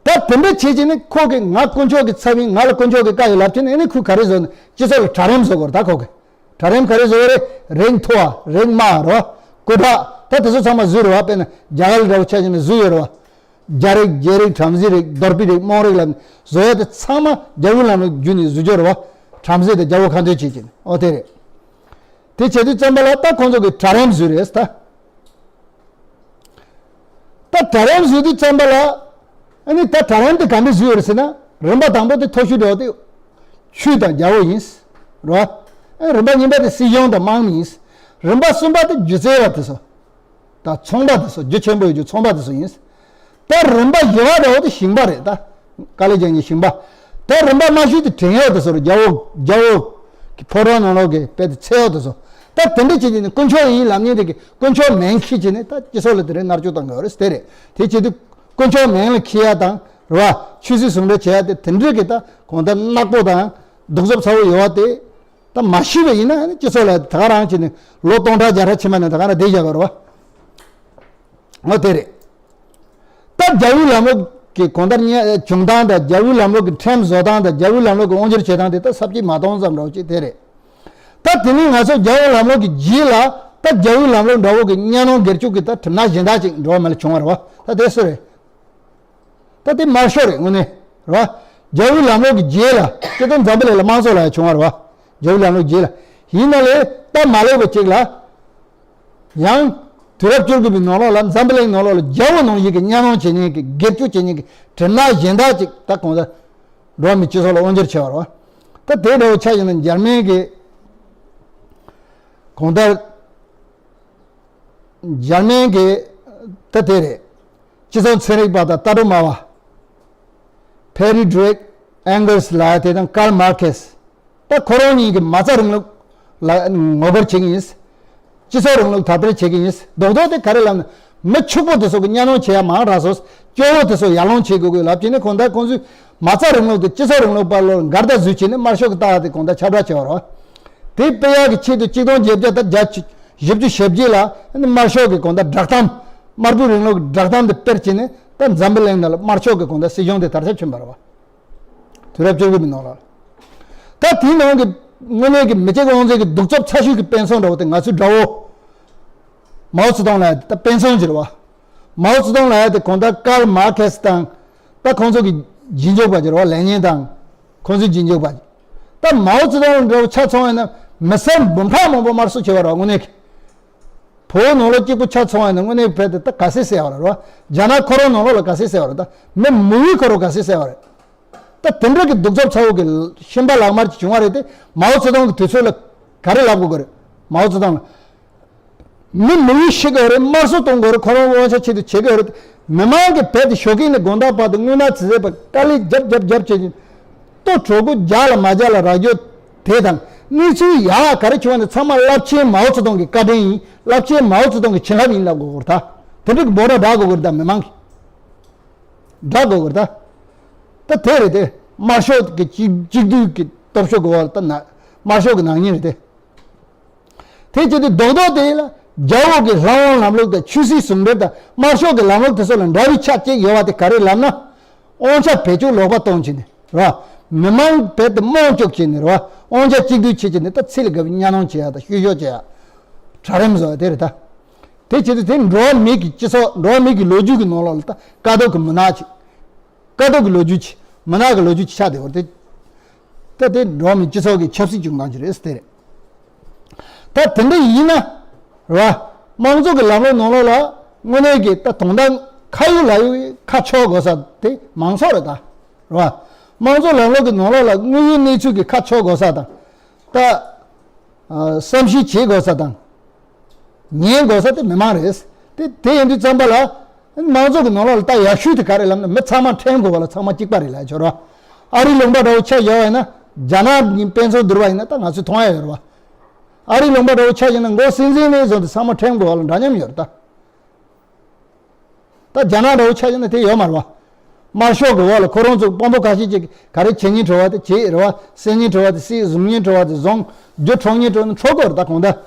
ད་དེ་འདྲ་བྱེད་ཀྱི་ནི་ཁོ་གིས་ང་དཀོན་མཆོག་གི་ཚབ་ཡིན། ང་ལ་དཀོན་མཆོག་གི་བཀའ་ཡོད་ལབ་ཀྱི་ནི། ཨ་ནི་ཁོས་ག་རེ་བཟོ་ནི། སྤྱི་ཚོགས་ལ་གྲལ་རིམ་བཟོ་དགོས་རེད་ད་ཁོ་གིས། གྲལ་རིམ་ག་རེ་བཟོ་དགོས་རེད། རིགས་མཐོ་བ། རིགས་དམའ་བ་རེད་བ། སྐུ་དྲག་ད་དེ་ཚོ་ཚང་མ་བཟོས་རེད་བ། དཔེར་ན་རྒྱ་གར་འདྲ་བོ་ཆ་བཞག་ན་བཟོས་ཡོད་རེད་བ། རྒྱ་རིགས། རྒྱ་རིགས། བྲམ་ཟེ་རིགས། གདོལ་པའི་རིགས། དམངས་རིགས་ལབ་ནས་བཟོ་ཡ་དེ་ཚང་མ་རྒྱལ་པོའི་ལམ་ལུགས་བརྒྱུད་ནས་བཟོས་ཡོད་རེད་བ། བྲམ་ཟེ་དང་རྒྱལ་པོ་ཁ་འདོན་བྱེད་ཀྱི་ནི། འོ་དེ་རེད། དེ་བྱེད་དུས་ཙམ་པ་ལ་ད་ཁོང་ཚོ་གིས་གྲལ་རིམ་བཟོས་རེད་ད། ད་གྲལ་རིམ་བཟོས་དུས་ཙམ་པ་ལ། ཨ་ནི་ད་གྲལ་རིམ་དེ་ག་འདྲ་བཟོས་ཡོད་རེད་ཟེར་ན། རིམ་པ་དང་པོ་དེ་མཐོ་ཤོས་འདྲ་བ་དེ་ཆོས་དང་རྒྱལ་པོ་ཡིན། རེད་བ། ཨ་རིམ་པ་གཉིས་པ་དེ་སྲིད་གཞུང་དང་དམངས་མི་ཡིན། རིམ་པ་གསུམ་པ་དེ་སྒྱུ་རྩལ་བ་དེ་ཚོ། ད་ཚོང་པ་དེ་ཚོ་རྒྱུ་ཆེན་པོ་ཡོད་རྒྱུ་ཚོང་པ་དེ་ཚོ་ཡིན། ད་རིམ་པ་བཞི་པ་འདྲ་བོ་དེ་ཞིང་པ་རེད། ད་དཀའ་ལས་རྒྱག་མཁན་ཞིང་པ། ད་རིམ་པ་དམའ་ཤོས་དེ་བྲན་གཡོག་དེ་ཚོ་རེད། རྒྱ་བོ་རྒྱ་བོ་གི་ཕོ་བྲང་ནང་ལོགས་ཀྱི་དཔེ་དེ་འཚོལ་གཡོག་དེ་ཚོ། ད་དེ་འདྲ་བྱེད་དུས་ནི་དཀོན་མཆོག་ཡིན་ལབ་མཁན་དེ་གི་དཀོན་མཆོག་མིང་ཁྱེར་བྱས་ནས་ད་སྤྱི་ཚོགས་ལ་དེ་རིང་མནར་གཅོད་བཏང་གི་ཡོད་རེད། དེ་རེད། དེ་བྱེད་དུས་དཀོན་མཆོག་མིང་ལ་ཁྱེར་ཡ་དང་རེད་བ། ཆོས་སྲིད་ཟུང་འབྲེལ་བྱེད་ཡ་དེ་དེ་འདྲ་གི་ད་གང་ལྟར་ནག་པོ་དང་གདུག་རྩུབ་ཚ་བོ་ཡོད་པ་དེ། ད་མ་ཤི་བ་ཡིན་ན་ནི་སྤྱི་ཚོགས་ལ་ད་ག་རང་བྱས་ནས་ལོ་སྟོང་ཕྲག་བརྒྱ་ཕྲག་ཕྱིན་པ་ནས་ད་ག་རང་བསྡད་བཞག་གི་རེད་བ། འོ་དེ་རེད། ད་རྒྱལ་བའི་ལམ་ལུགས་ཀྱི་གང་ལྟར་བྱུང་སྟངས་དང་། རྒྱལ་བའི་ལམ་ལུགས་ཀྱི་ཁྲིམས་བཟོ་སྟངས་དང་། རྒྱལ་བའི་ལམ་ལུགས་ཀྱི་དབང་སྒྱུར་བྱེད་སྟངས་དེ་ད་ས་བཅད་མ་སྟོང་ཙམ་འདྲ་བོ་ཅིག་དེ་རེད། ད་དེ་ནས་ང་ཚོ་རྒྱལ་བའི་ལམ་ལུགས་ཀྱི་རྗེས་ལ་ད་རྒྱལ་བའི་ལམ་ལུགས་འདྲ་བོ་གི་གཉའ་གནོན་སྒེར་གཅོད་ཀྱི་ད་གྲིབ་ནག་གཞན་དག་ཅིག་འགྲོ་བ་མ་ལ་བྱུང་བ་རེད་བ། ད་དེ་སུ་རེད། ད་དེ་དམར་ཤོག་རེད་དངོས་གནས། རེད་བ། རྒྱལ་བའི་ལམ་ལུགས་ཀྱི་རྗེས་ལ་སྤྱིར་བཏང་འཛམ་བུ་གླིང་ལ་དམངས་གཙོ་ལབ་ཡ་བྱུང་བ་རེད་བ། རྒྱལ་བའི་ལམ་ལུགས་རྗེས་ལ། ཡིན་ན་ལས་སྟབས་མ་ལེགས་པ་ཅིག་ལ། ཡང་དུས་རབས་བཅུ་དགུ་པའི་ནང་ལོགས་ལ་འཛམ་བུ་གླིང་ནང་ལོགས་ལ་རྒྱལ་པོ་ནང་བཞིན་གྱི་གཉའ་གནོན་བྱེད་མཁན་གྱི་སྒེར་གཅོད་བྱེད་མཁན་གྱི་གྲིབ་ནག་གཞན་དག་ཅིག་ད་གང་ལྟར་འགྲོ་བ་མིའི་སྤྱི་ཚོགས་ལ་དབང་སྒྱུར་བྱས་པ་རེད་བ། ད་དེ་འདྲ་བོ་ཆ་བཞག་ན་འཇར་མན་གྱི་གང་ལྟར། འཇར་མན་གྱི་ད་དེ་རེད། སྤྱི་ཚོགས་ཚན་རིག་པ་དང་ལྟ་གྲུབ་སྨྲ་བ། ཕེ་རི་ཌི་རིག་ཨེང་གལ་སི་ལབ་ཡ་དེ་དང་ཀརལ་མར་ཁེ་སི། ད་ཁོ་རང་གཉིས་ཀྱིས་མ་རྩ་རིང་ལུགས་ལ་ངོ་རྒོལ་བྱེད་ཀྱི་ཡིན། སྤྱི་ཚོགས་རིང་ལུགས་དར་སྤེལ་བྱེད་ཀྱི་ཡིན། རྡོག་རྡོག་དེ་ག་རེ་ལབ་ན། མི་ཕྱུག་པོ་དེ་ཚོ་གི་གཉའ་གནོན་བྱེད་ཡ་མང་དྲགས་སོང་། སྐྱོ་བོ་དེ་ཚོ་ཡར་ལངས་བྱེད་དགོས་དགོས་ལབ་བྱས་ནས་གང་ལྟར་ཁོང་ཚོས་མ་རྩ་རིང་ལུགས་དེ་སྤྱི་ཚོགས་རིང་ལུགས་པ་ལོ་འགལ་ཟླ་བཟོས་བྱས་ནས་དམར་ཤོག་གི་ལྟ་བ་དེ་གང་ལྟར་ཁྱབ་བསྒྲགས་བྱས་པ་རེད། དེ་སྤེལ་ཡག་གི་ཆེད་དུ་གཅིག་སྟོང་བརྒྱད་བརྒྱ་དང་བརྒྱད་ཅུ་བཞི་བཅུ་ཞེ་བརྒྱད་ལ་དམར་ཤོག་གི་གང་ལྟར་བསྒྲགས་གཏམ། དམར་པོའི་རིང་ལུགས་ཀྱི་བསྒྲགས་གཏམ་དེ་སྤེལ་བྱས་ནས་ད་འཛམ་བུ་གླིང་ནང་ལ་དམར་ཤོག་གི་གང་ལྟར་སྲིད་གཞུང་དེ་དར་ཁྱབ་ཕྱིན་པ་རེད་བ། དུས་རབས་བཅུ་དགུ་པའི་ནང་ལ། ད་དེའི་ནང་གི་དངོས་གནས་ཀྱི་མི་གཅིག་དབང་འཛིན་གྱི་གདུག་རྩུབ་ཚ་ཤོས་ཀྱི་དཔེ་མཚོན་འདྲ་བོ་དེ་ང་ཚོའི་དགྲ་བོ། མའོ་ཙེ་ཏུང་ལབ་ཡ་དེ་ད་དཔེ་མཚོན་ཅིག་རེད་བ། མའོ་ཙེ་ཏུང་ལབ་ཡ་དེ་གང་ལྟར་ཀརལ་མར་ཁེ་སི་དང་། ད་ཁོང་ཚོ་གི་རྗེས་འཇུག་པ་ཅིག་རེད་བ། ལེ་ཉིན་དང་། ཁོང་ཚོའི་རྗེས་འཇུག་པ་ཅིག་ད་མའོ་ཙེ་ཏུང་འདྲ་བོ་ཆ་མཚོན་ཡ་ན་མི་སེར་འབུམ་ཕྲག་མང་པོ་དམར་གསོད་བྱས་པ་རེད་བ་དངོས་གནས་ཀྱི། བོད་ནང་ལོགས་གཅིག་པུ་ཆ་མཚོན་པ་ཡིན་ན་དངོས་གནས་བོད་དེ་ད་ག་ཚོད་བསད་པ་རེད་རོ། རྒྱ་ནག་ཁོ་རང་ནང་ལོགས་ལ་ག་ཚོད་བསད་པ་རེད། ད་མི་མི་དབུས་ཁོ་རང་ག་ཚོད་བསད་པ་རེད། ད་དེ་འདྲ་གི་གདུག་རྩུབ་ཚ་བོ་གི་ཤན་པ་ལག་དམར་གྱི་བྱུང་བ་རེད་དེ། མའོ་ཙེ་ཏུང་གི་དུས་ཚོད་ལ་ག་རེ་ལབ་དགོས་ཀྱི་རེད། མའོ་ཙེ་ཏུང་ལ་མི་མི་དབུས་ཤི་དགོས་རེད། དམར་གསོད་གཏོང་དགོས་རེད། ཁོ་རང་དབང་ཆ་ཆེད་དུ་བྱེད་དགོས་རེད། མི་མང་གི་བོད་དེ་ཞོགས་ཀས་ནས་དགོང་དག་བར་དུ་དངོས་གནས་ཚེ་ཟད་པ་དཀའ་ལས་རྒྱབ་རྒྱབ་རྒྱབ་བྱེད་ཀྱིན། ལྟོ་གྲོད་ཁོག་རྒྱགས་ལ་མ་རྒྱགས་ལ་རག་རྒྱུ་དེ་དང་། གནས་ཚུལ་ཡག་ག་རེ་བྱུང་བ་ནི་ཚང་མ་རླབས་ཆེན་མའོ་ཙེ་ཏུང་གི་བཀའ་དྲིན་ཡིན། རླབས་ཆེན་མའོ་ཙེ་ཏུང་གི་བྱིན་རླབས་ཡིན་ལབ་དགོས་ཀྱི་རེད་ད། དེ་འདྲ་གི་འབོད་སྒྲ་བསྒྲགས་དགོས་ཀྱི་རེད་ད། མི་མང་གིས་བསྒྲགས་དགོས་ཀྱི་རེད་ད། ད་དེ་རེད་དེ། དམར་ཤོག་གི་གཅིག་གཅིག་སྡུད་ཀྱི་སྟོབས་ཤུགས་ཀྱི་འོག་ལ་ད་ན། དམར་ཤོག་གི་ནག་ཉེས་རེད་དེ། དེ་བྱེད་དུས་རྡོག་རྡོག་དེ་ལ་རྒྱལ་པོ་གི་ལྷ་དབང་ལམ་ལུགས་དང་ཆོས་སྲིད་ཟུང་འབྲེལ་དང་དམར་ཤོག་གི་ལམ་ལུགས་དེ་ཚོ་ལ་འདྲ་བའི་ཆ་གཅིག་ཡོད་པ་དེ་ག་རེ་ལབ་ན། དབང་ཆ་བེད་སྤྱོད་ལོག་པ་གཏོང་བྱས་ནས་རེད་བ། མི་མང་བོད་དུ་དམངས་སྤྱོད་བྱས་ནས་རེད་བ། དབང་ཆ་གཅིག་སྡུད་བྱེད་བྱས་ནས་ད་ཚེ་ལ་དགའ་བའི་གཉའ་གནོན་བྱེད་ཡ་དང་བཤུ་གཞོག་བྱེད་ཡ། གྲལ་རིམ་བཟོ་ཡ་དེ་རེད་ད། དེ་བྱེད་དུས་དེ་འགྲོ་བ་མི་གི་སྤྱི་ཚོགས། འགྲོ་བ་མི་གི་ལོ་རྒྱུས་ཀྱི་ནང་ལོགས་ལ་ད་དཀའ་སྡུག་གི་མུན་ནག་ཅིག་དཀའ་སྡུག་གི་ལོ་རྒྱུས་ཅིག་མུན་ནག་གི་ལོ་རྒྱུས་ཅིག་ཆགས་བསྡད་ཡོད་རེད་དེ། ད་དེ་འགྲོ་བ་མིའི་སྤྱི་ཚོགས་ཀྱི་ཆབ་སྲིད་བྱུང་སྟངས་ཅིག་རེད་ཟེར་དེ་རེད། ད་དེ་འདྲ་ཡིན་ན་རེད་བ། དམངས་གཙོ་གི་ལམ་ལུགས་ནང་ལོགས་ལ་དངོས་གནས་ཀྱི་ད་དོན་དག་ཁ་ཡོད་ལག་ཡོད་ཀྱི་ཁ་ཕྱོགས་དགོས་ས་དེ་མང་ཚོགས་རེད་ད། རེད་བ། དམངས་གཙོ་ལམ་ལུགས་ཀྱི་ནང་ལོགས་ལ་དངོས་ཡོད་གནས་ཚུལ་གྱི་ཁ་ཕྱོགས་དགོས་ས་དང་། ད་ཨ་བསམ་ཤེས་བྱེད་དགོས་ས་དང་། ཉན་དགོས་ས་དེ་མི་མང་རེད། དེ་དེ་ཡིན་དུས་ཙམ་པ་ལ། དམངས་གཙོ་གི་ནང་ལོགས་ལ་ད་ཡག་ཤོས་དེ་ག་རེ་ལབ་ན། མི་ཚང་མ་ཁྲིམས་གོ་བ་ལ་ཚང་མ་གཅིག་པ་རེད་ལབ་ཆོག་རེད་བ། ཨ་རིའི་ལུང་པ་འདྲ་བོ་ཆ་བཞག་པ་ཡིན་ན། རྒྱ་ནག་གི་དཔེ་མཚོན་བསྡུར་བ་ཡིན་ན་ད་ང་ཚོས་མཐོང་ཡ་ཡོད་རེད་བ། ཨ་རིའི་ལུང་པ་འདྲ་བོ་ཆ་བཞག་ན་མགོ་སྲིད་འཛིན་ནས་བཟུང་སྟེ་ཚང་མ་ཁྲིམས་གོ་བ་ལ་འདྲ་མཉམ་ཡོད་རེད་ད། ད་རྒྱ་ནག་འདྲ་བོ་ཆ་བཞག་ན་དེ་ཡོད་མ་རེད་བ། དམར་ཤོག་གི་འོག་ལ་ཁོ་རང་ཚོ་དཔོན་པོ་ཁ་ཤས་ཅིག་ག་རེ་བྱེད་སྙིང་བྲོ་བ་དེ་བྱེད་རེད་བ། བསད་སྙིང་བྲོ་བ་དེ་བསད། བཟུང་སྙིང་བྲོ་བ་དེ་བཟུང་། རྒྱུ་འཕྲོག་སྙིང་བྲོ་ན་འཕྲོག་དགོས་རེད་ད་གང་ལྟར།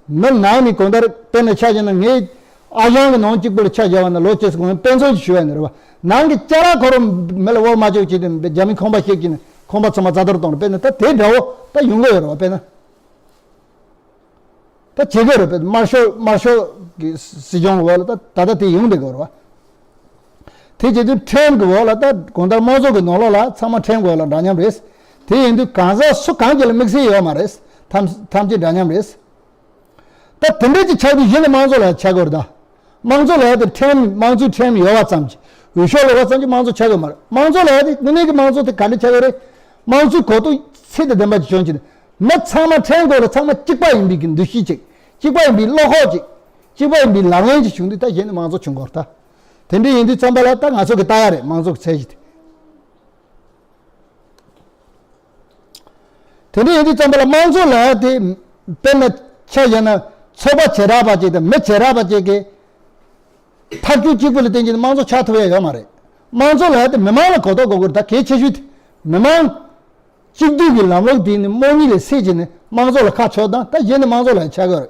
མི་ནང་ནས་གང་ལྟར་དཔེར་ན་ཆ་བཞག་ན་ངས་ཨ་ཞང་གི་ནང་གཅིག་པུ་ལ་ཆ་བཞག་པ་ན་ལོ་གཅིག་གོང་དཔེ་མཚོན་ཞིག་ཞུ་བ་ཡིན་རེད་བ། ནང་གི་ཅ་ལག་ཁོ་རང་མི་ལ་དབོར་མ་བཅུག་བྱས་ཏེ་རྒྱ་མི་ཁང་པ་བཤིག་གིན་ཁང་པ་ཚང་མ་རྫ་དར་གཏོང་རེད། དཔེར་ན་ད་དེ་འདྲ་བོ་ད་ཡོང་གི་ཡོད་རེད་བ། དཔེར་ན། ད་བྱེད་དགོས་རེད་པས། དམར་ཤོག་དམར་ཤོག་གི་སྲིད་སྐྱོང་འོག་ལ་ད་ད་ལྟ་དེ་ཡོང་བསྡད་དགོས་རེད་བ། དེ་བྱེད་དུས་ཁྲིམས་ཀྱི་འོག་ལ་ད་གང་ལྟར་དམངས་གཙོ་གི་ནང་ལོགས་ལ་ཚང་མ་ཁྲིམས་ཀྱི་འོག་ལ་འདྲ་མཉམ་རེད། དེ་ཡིན་དུས་གང་ཟག་སུ་གང་གཅིག་ལ་དམིགས་བསལ་ཡོད་མ་རེད། ཐམས་ཐམས་ཅད་འདྲ་མཉམ་རེད། ད་དེ་འདྲ་ཅིག་ཆགས་དུས་གཞི་ནས་དམངས་གཙོ་ལ་ཆགས་དགོས་རེད་ད། དམངས་གཙོ་ལ་ཡ་དེ་ཁྲིམས་དམངས་གཙོའི་ཁྲིམས་ཡོད་པ་ཙམ་གྱིས། འོས་ཤོག་ལོག་པ་ཙམ་གྱིས་དམངས་གཙོ་ཆགས་ཀྱི་མ་རེད། དམངས་གཙོ་ལ་ཡ་དེ་དངོས་གནས་ཀྱི་དམངས་གཙོ་དེ་ག་འདྲ་ཆགས་ཀྱི་རེད། དམངས་གཙོའི་གོ་རྟོགས་ཚད་དང་ལྡན་པ་ཅིག་བྱུང་བྱས་ནས། མི་ཚང་མ་ཁྲིམས་སྒོ་ལ་ཚང་མ་གཅིག་པ་ཡིན་པའི་གི་འདུ་ཤེས་ཅིག་གཅིག་པ་ཡིན་པའི་བློ་ཁོག་ཅིག་གཅིག་པ་ཡིན་པའི་ལག་ལེན་ཅིག་བྱུང་དུས་ད་གཞི་ནས་དམངས་གཙོ་བྱུང་དགོས་རེད་ད། དེ་འདྲ་ཡིན་དུས་ཙམ་པ་ལ་ད་ང་ཚོ་གི་ལྟ་ཡ་རེད་དམངས་གཙོ་གི་ཚད་གཞི་དེ། དེ་འདྲ་ཡིན་དུས་ཙམ་པ་ལ་དམངས་གཙོ་ལབ་ཡ་དེ་དཔེར་ན་ཆ་བཞག་ན་ཚོགས་པ་བྱེ་བྲག་པ་ཅིག་དང་མི་བྱེ་བྲག་པ་ཅིག་གི་ཐབས་ཇུས་གཅིག་པུ་ལ་བརྟེན་གྱིས་དམངས་གཙོ་ཆགས་ཐུབ་ཡ་ཡོད་མ་རེད། དམངས་གཙོ་ལབ་ཡ་དེ་མི་མང་ལ་གོ་རྟོགས་དགོས་ཀྱི་རེད་ད། གལ་ཆེ་ཤོས་དེ་མི་མང་གཅིག་སྡུད་ཀྱི་ལམ་ལུགས་དེ་ནི་དམག་མི་ལ་སྲིད་བྱས་ནས་དམངས་གཙོ་ལ་ཁ་ཕྱོགས་དང་ད་གཞི་ནས་དམངས་གཙོ་ལ་ཆགས་ཀྱི་རེད།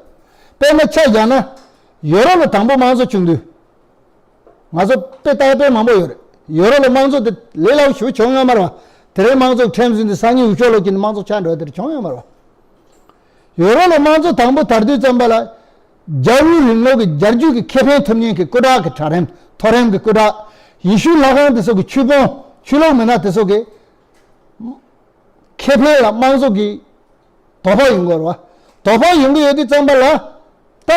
དཔེར་ན་ཆ་བཞག་ན་ཡོ་རོབ་ལ་དང་པོ་དམངས་གཙོ་བྱུང་དུས། ང་ཚོ་དཔེ་ལྟ་ཡ་དཔེ་མང་པོ་ཡོད་རེད། ཡོ་རོབ་ལ་དམངས་གཙོ་དེ་ལས་སླ་པོ་ཞིག་བྱུང་ཡོད་མ་རེད་བ། དེ་རིང་དམངས་གཙོ་ཁྲིམས་ཟིན་དུས་སང་ཉིན་འུ་ཅག་ལོ་ཀྱི་ནི་དམངས་གཙོ་ཆགས་འགྲོ་དེ་རིང་བྱུང་ཡོད་མ་རེད་བ། ཡོ་རོབ་ལ་དམངས་གཙོ་དང་པོ་དར་དུས་ཙམ་པ་ལ། རྒྱལ་བའི་རིང་ལུགས་ཀྱི་རྒྱལ་རྒྱུད་ཀྱི་ཁེ་ཕན་ཐོབ་མཁན་གྱི་སྐུ་དྲག་གི་གྲལ་རིམ་མཐོ་རིམ་གྱི་སྐུ་དྲག་ཡེ་ཤུ་ལྷ་ཁང་དེ་ཚོ་གི་ཆོས་དཔོན་ཆོས་ལུགས་མི་སྣ་དེ་ཚོ་གི་ཁེ་ཕན་ལ་དམངས་གཙོ་གི་དོ་ཕོག་ཡོང་གི་ཡོད་རེད་བ། དོ་ཕོག་ཡོང་གི་ཡོད་དུས་ཙམ་པ་ལ། ད་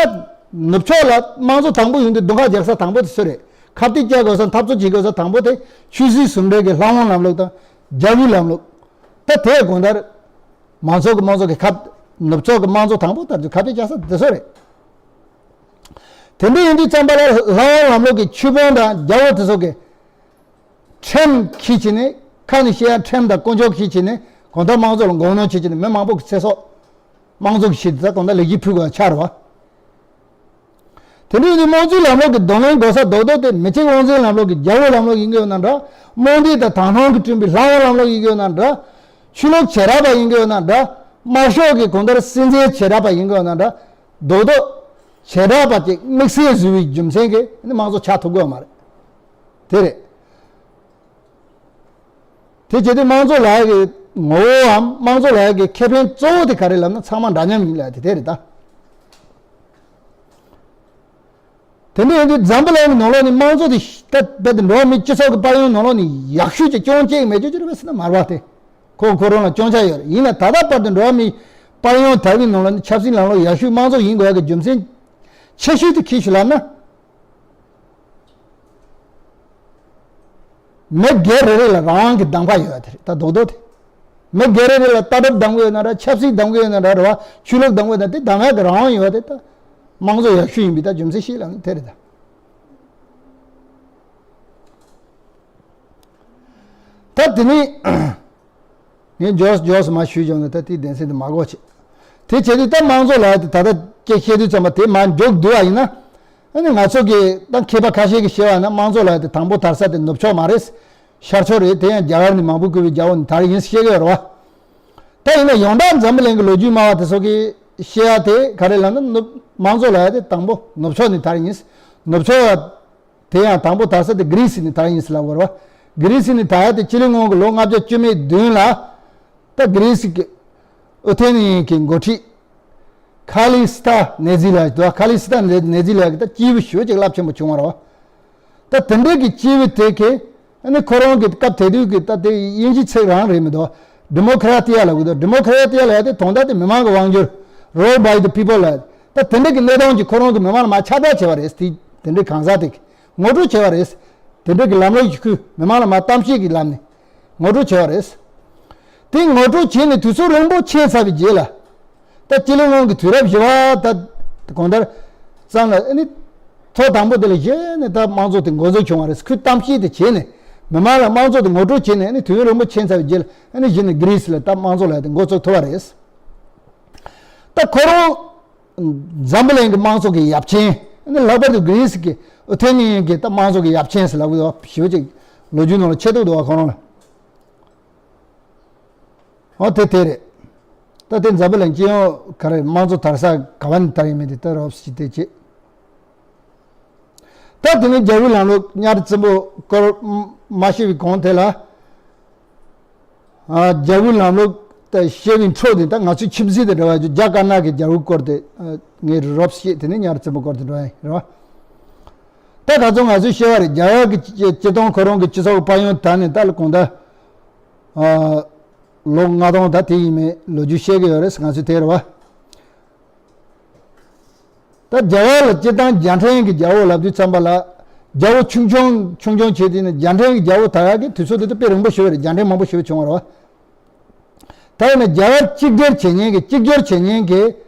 ནུབ་ཕྱོགས་ལ་དམངས་གཙོ་དང་པོ་ཡོང་དུས་རྡུང་ཁ་རྒྱག་ས་དང་པོ་དེ་སུ་རེད། ཁ་གཏད་བཅག་དགོས་ས་འཐབ་རྩོད་བྱེད་དགོས་ས་དང་པོ་དེ་ཆོས་སྲིད་ཟུང་འབྲེལ་གྱི་ལྷ་དབང་ལམ་ལུགས་དང་རྒྱལ་བའི་ལམ་ལུགས། ད་དེའི་དགོངས་དར། མང་ཚོགས་ཀྱི་དམངས་གཙོ་གི་ཁ། ནུབ་ཕྱོགས་ཀྱི་དམངས་གཙོ་དང་པོ་དར་དུས་ཁ་གཏད་བཅག་ས་དེ་ཚོ་རེད། དེ་འདྲ་ཡིན་དུས་ཙམ་པ་ལ་ལྷ་དབང་ལམ་ལུགས་ཀྱི་ཆོས་དཔོན་དང་རྒྱལ་པོ་དེ་ཚོ་གི་ཁྲིམས་ཁྱེར་བྱས་ནས་ཁ་ནས་བཤད་ཡ་ཁྲིམས་དང་དཀོན་མཆོག་ཁྱེར་བྱས་ནས་གང་ལྟར་དམངས་གཙོ་ལ་མགོ་གནོན་བྱེད་ཀྱི་ནས་མི་མང་པོ་གི་ཚེ་སྲོག་དམངས་གཙོ་གི་ཆེད་དུ་ད་གང་ལྟར་ལེགས་སྐྱེས་ཕུལ་དགོས་ཡ་ཆགས་རེད་བ། དེ་འདྲ་ཡིན་དུས་དམངས་གཙོའི་ལམ་ལུགས་ཀྱི་གདོང་ལེན་དགོས་ས་རྡོག་རྡོག་དེ་མི་གཅིག་དབང་འཛིན་ལམ་ལུགས་ཀྱི་རྒྱལ་པོའི་ལམ་ལུགས་ཡིན་གྱི་ཡོད་ན་འདྲ། དམངས་གཏད་དང་དང་ཐང་གིས་བསྐྲུན་པའི་ལྷ་དབང་ལམ་ལུགས་ཡིན་གྱི་ཡོད་ན་འདྲ། ཆོས་ལུགས་བྱེ་བྲག་པ་ཡིན་གྱི་ཡོད་ན་འདྲ། དམར་ཤོག་གི་གང་ལྟར་སྲིད་འཛིན་བྱེ་བྲག་པ་ཡིན་གྱི་ཡོད་ན་འདྲ། རྡོག་རྡོག་བྱེ་བྲག་པ་ཅིག་དམིགས་བསལ་བཟོས་པའི་རྒྱུ་མཚན་གྱིས་ནི་དམངས་གཙོ་ཆགས་ཐུབ་ཀྱི་ཡོད་མ་རེད། དེ་རེད། དེ་བྱེད་དུས་དམངས་གཙོ་ལབ་ཡ་གི་ངོ་བོའམ་དམངས་གཙོ་ལབ་ཡ་གི་ཁེ་ཕན་གཙོ་བོ་དེ་ག་རེ་ལབ་ན་ཚང་མ་འདྲ་མཉམ་ཡིན་ལབ་ཡ་དེ་དེ་རེད་ད། དེ་འདྲ་ཡིན་དུས་འཛམ་བུ་གླིང་གི་ནང་ལོགས་ནས་དམངས་གཙོ་དེ་ད་རྦད་དེ་འགྲོ་བ་མིའི་སྤྱི་ཚོགས་ཀྱི་དཔལ་ཡོན་ནང་ལོགས་ནས་ཡག་ཤོས་ཀྱི་སྐྱོན་གཅིག་མེད་རྒྱུ་ཅི་རེད་པས་ཟེར་ན་མ་རེད་པ། དེ་ཁོ་ཁོ་རང་ལ་སྐྱོན་ཆ་ཡོད་རེད། ཡིན་ན་ད་ལྟ་བར་དུ་འགྲོ་བ་མིའི་དཔལ་ཡོན་དར་བའི་ནང་ལོགས་ནས་ཆབ་སྲིད་ལམ་ལུགས་ཡག་ཤོས་དམངས་གཙོ་ཡིན་དགོས་ཡ་གི་རྒྱུ་མཚན་ཆེ་ཤོས་དེ་ཁྱེད་ཞུ་ལབ་ན། མི་སྒེར་རེ་རེ་ལ་རང་དབང་གི་གདམ་ག་ཡོད་པ་དེ་རེད་ད་རྡོག་རྡོག་དེ། མི་སྒེར་རེ་རེ་ལ་ལྟ་གྲུབ་གདམ་གི་ཡོད་ན་འདྲ་ཆབ་སྲིད་གདམ་གི་ཡོད་ན་འདྲ་རེད་བ། ཆོས་ལུགས་གདམ་གི་ཡོད་ན་དེ་གདམ་ཡག་གི་རང་དབང་ཡོད་པ་དེ་ད་དམངས་གཙོ་ཡག་ཤོས་ཡིན་པའི་ད་རྒྱུ་མཚན་ཤེས་ལབ་ནི་དེ་རེད་ད། ད་དེ་ནི། ངས་མགྱོགས་མགྱོགས་སུ་མར་ཞུས་བྱུང་ན་ད་དེའི་གདན་སེམས་དེ་མ་གོ་བྱེད། དེ་བྱེད་དུས་ད་དམངས་གཙོ་ལབ་ཡ་དེ་ད་ལྟ་སྐད་བཤད་དུས་ཙམ་པ་དེ་མར་མགྱོགས་བསྡུས་པ་ཡིན་ན། ཨ་ནི་ང་ཚོ་གི་ད་མཁས་པ་ཁ་ཤས་ཀྱིས་བཤད་པ་ན་དམངས་གཙོ་ལབ་ཡ་དེ་དང་པོ་དར་ས་དེ་ནུབ་ཕྱོགས་མ་རེད། ཤར་ཕྱོགས་རེད། དེ་ཡང་རྒྱ་གར་ནས་མ་བུ་བཀོད་པའི་རྒྱལ་པོ་ནས་དར་ཡིན་བཤད་ཀྱི་ཡོད་རེད་བ། ད་ཡིན་ན་ཡང་དག་འཛམ་བུ་གླིང་གི་ལོ་རྒྱུས་སྨྲ་བ་དེ་ཚོ་གིས་བཤད་ཡ་དེ་ག་རེ་ལབ་ན་ནུབ་དམངས་གཙོ་ལབ་ཡ་དེ་དང་པོ་ནུབ་ཕྱོགས་ནས་དར་ཡིན། ནུབ་ཕྱོགས་དེ་ཡང་དང་པོ་དར་ས་དེ་གྷི་རི་སི་ནས་དར་ཡིན་ཟེར་ལབ་དགོས་རེད་བ། གྷི་རི་སི་ནས་དར་ཡ་དེ་སྤྱི་ལོའི་སྔོན་གྱི་ལོ་ལྔ་བརྒྱ་བཅུ་མེད་བདུན་ལ། ད་གྷི་རི་སི་གི་ཨུ་ཐེ་ནི་ཡན་གྱི་འགོ་ཁྲིད། ཁ་ལི་སི་ཐ་ནེ་ཛི་ལབ་ཡ་དེ་ཁ་ལི་སི་ཐ་ནེ་ཛི་ལབ་ཡ་གི་ད་སྐྱེས་བུ་ཞེ་པོ་ཅིག་རླབས་ཆེན་པོ་བྱུང་བ་རེད་བ། ད་དེ་འདྲ་གི་སྐྱེས་བུ་དེ་གི་ཨ་ནི་ཁོ་རང་གི་སྐབས་དེ་དུས་ཀྱི་ད་དེ་དབྱིན་ཇིའི་ཚིག་རང་རེད་མི་འདུག་ཌི་མོ་ཁ་ར་ཏི་ཡ་ལབ་གི་འདུག་ཌི་མོ་ཁ་ར་ཏི་ཡ་ལབ་ཡ་དེ་དོན་དག་དེ་མི་མང་གི་དབང་སྒྱུར། Rule by the people ལབ་ཡ། ད་དེ་འདྲ་གི་གནས་སྟངས་ཀྱིས་ཁོ་རང་གི་མི་མང་ལ་མར་ཁྱབ་བསྒྲགས་བྱས་པ་རེད། དེ་དེ་འདྲའི་གང་ཟག་དེ་གིས་ངོ་སྤྲོད་བྱས་པ་རེད། དེ་འདྲ་གི་ལམ་ལུགས་ཀྱི་ཁུལ་མི་མང་ལ་མར་གཏམ་བཤད་ཀྱི་ལམ་ནས་ངོ་སྤྲོད་བྱས་པ་རེད། དེ་ངོ་སྤྲོད་བྱས་ནས་དུས་ཚོད་རིང་པོ་ཕྱིན་ཚར་བའི་རྗེས་ལ། ད་སྤྱི་ལོའི་སྔོན་གྱི་དུས་རབས་བཞི་པ་ད་གང་ལྟར་ཙམ་ལ་ཨ་ནི་ཐོག་དང་པོ་དེ་ལ་གཞི་ནས་ད་དམངས་གཙོ་དེ་འགོ་འཛུགས་བྱུང་བ་རེད། ཁོས་གཏམ་བཤད་དེ་བྱས་ནས་མི་མང་ལ་དམངས་གཙོ་དེ་ངོ་སྤྲོད་བྱས་ནས་ཨ་ནི་དུས་ཡུན་རིང་པོ་ཕྱིན་ཚར་བའི་རྗེས་ལ་ཨ་ནི་གཞི་ནས་གྷི་རི་སི་ལ་ད་དམངས་གཙོ་ལབ་ཡ་དེ་འགོ་བཙུགས་ཐུབ་པ་རེད། ད་ཁོ་རང་འཛམ་བུ་གླིང་གི་དམངས་གཙོ་གི་ཡབ་ཆེན་ཨ་ནི་ལྷག་པར་དུ་གྷི་རི་སི་གི་ཨུ་ཐེ་ནི་ཡན་གྱི་ད་དམངས་གཙོ་གི་ཡབ་ཆེན་ཟེར་ལབ་གི་འདུག་ཞེ་པོ་ཅིག་ལོ་རྒྱུས་ནང་ལ་ཆེ་ཐུག་འདུག་བ་ཁོ་རང་ལ། འོ་དེ་དེ་རེད། ད་དེ་འཛམ་བུ་གླིང་སྤྱི་ཡོངས་ག་རེ་དམངས་གཙོ་དར་ས་ག་བ་ནས་དར་ཡིན་མིན་དེ་ད་རོབ་ཙམ་ཅིག་བལྟས་བྱེད། ད་དེ་ནས་རྒྱལ་པོའི་ལམ་ལུགས་གཉའ་ཁྲི་བཙན་པོ་སྐོར་མ་བཤད་པའི་གོང་དེ་ལ། ཨ་རྒྱལ་པོའི་ལམ་ལུགས་ད་བཤད་པའི་འཕྲོ་དེ་ད་ང་ཚོའི་ཁྱིམ་མཚེས་དང་འབྲེལ་བ་ཡོད་རྒྱ་དཀར་ནག་གི་རྒྱལ་པོའི་སྐོར་དེ་ངས་རོབ་ཙམ་བཤད། དེ་ནས་གཉའ་ཁྲི་བཙན་པོའི་སྐོར་དེ་འགྲོ་ཡ་ཡིན་རེད་བ། ད་ག་ཚོད་ང་ཚོས་བཤད་པ་རེད། རྒྱ་གར་གྱི་སྤྱི་སྤྱི་སྟངས་ཁོ་རང་གི་སྤྱི་ཚོགས་ཀྱི་དཔལ་ཡོན་དར་ནས་ད་ལ་གང་ལྟར། ཨ། ལོ་ལྔ་སྟོང་ད་དེ་ཡིན་མིན་ལོ་རྒྱུས་བཤད་ཀྱི་ཡོད་རེད། ང་ཚོས་དེ་རེད་བ། ད་རྒྱ་གར་ལ་སྤྱིར་བཏང་རྒྱལ་ཕྲན་གྱི་རྒྱལ་པོ་ལབ་དུས་ཙམ་པ་ལ་རྒྱལ་པོ་ཆུང་ཆུང་ཆུང་ཆུང་བྱས་དུས་ནི་རྒྱལ་ཕྲན་གྱི་རྒྱལ་པོ་དར་ཡག་གི་དུས་ཚོད་དེ་ད་དཔེ་རིང་པོ་ཞེ་པོ་རེད། རྒྱལ་ཕྲན་མང་པོ་ཞེ་པོ་བྱུང་བ་རེད་བ། ད་ཡིན་ན་རྒྱ་གར་གཅིག་སྒྲིལ་བྱེད་མཁན་གྱི་གཅིག་གྱུར་བྱེད་མཁན་གྱི་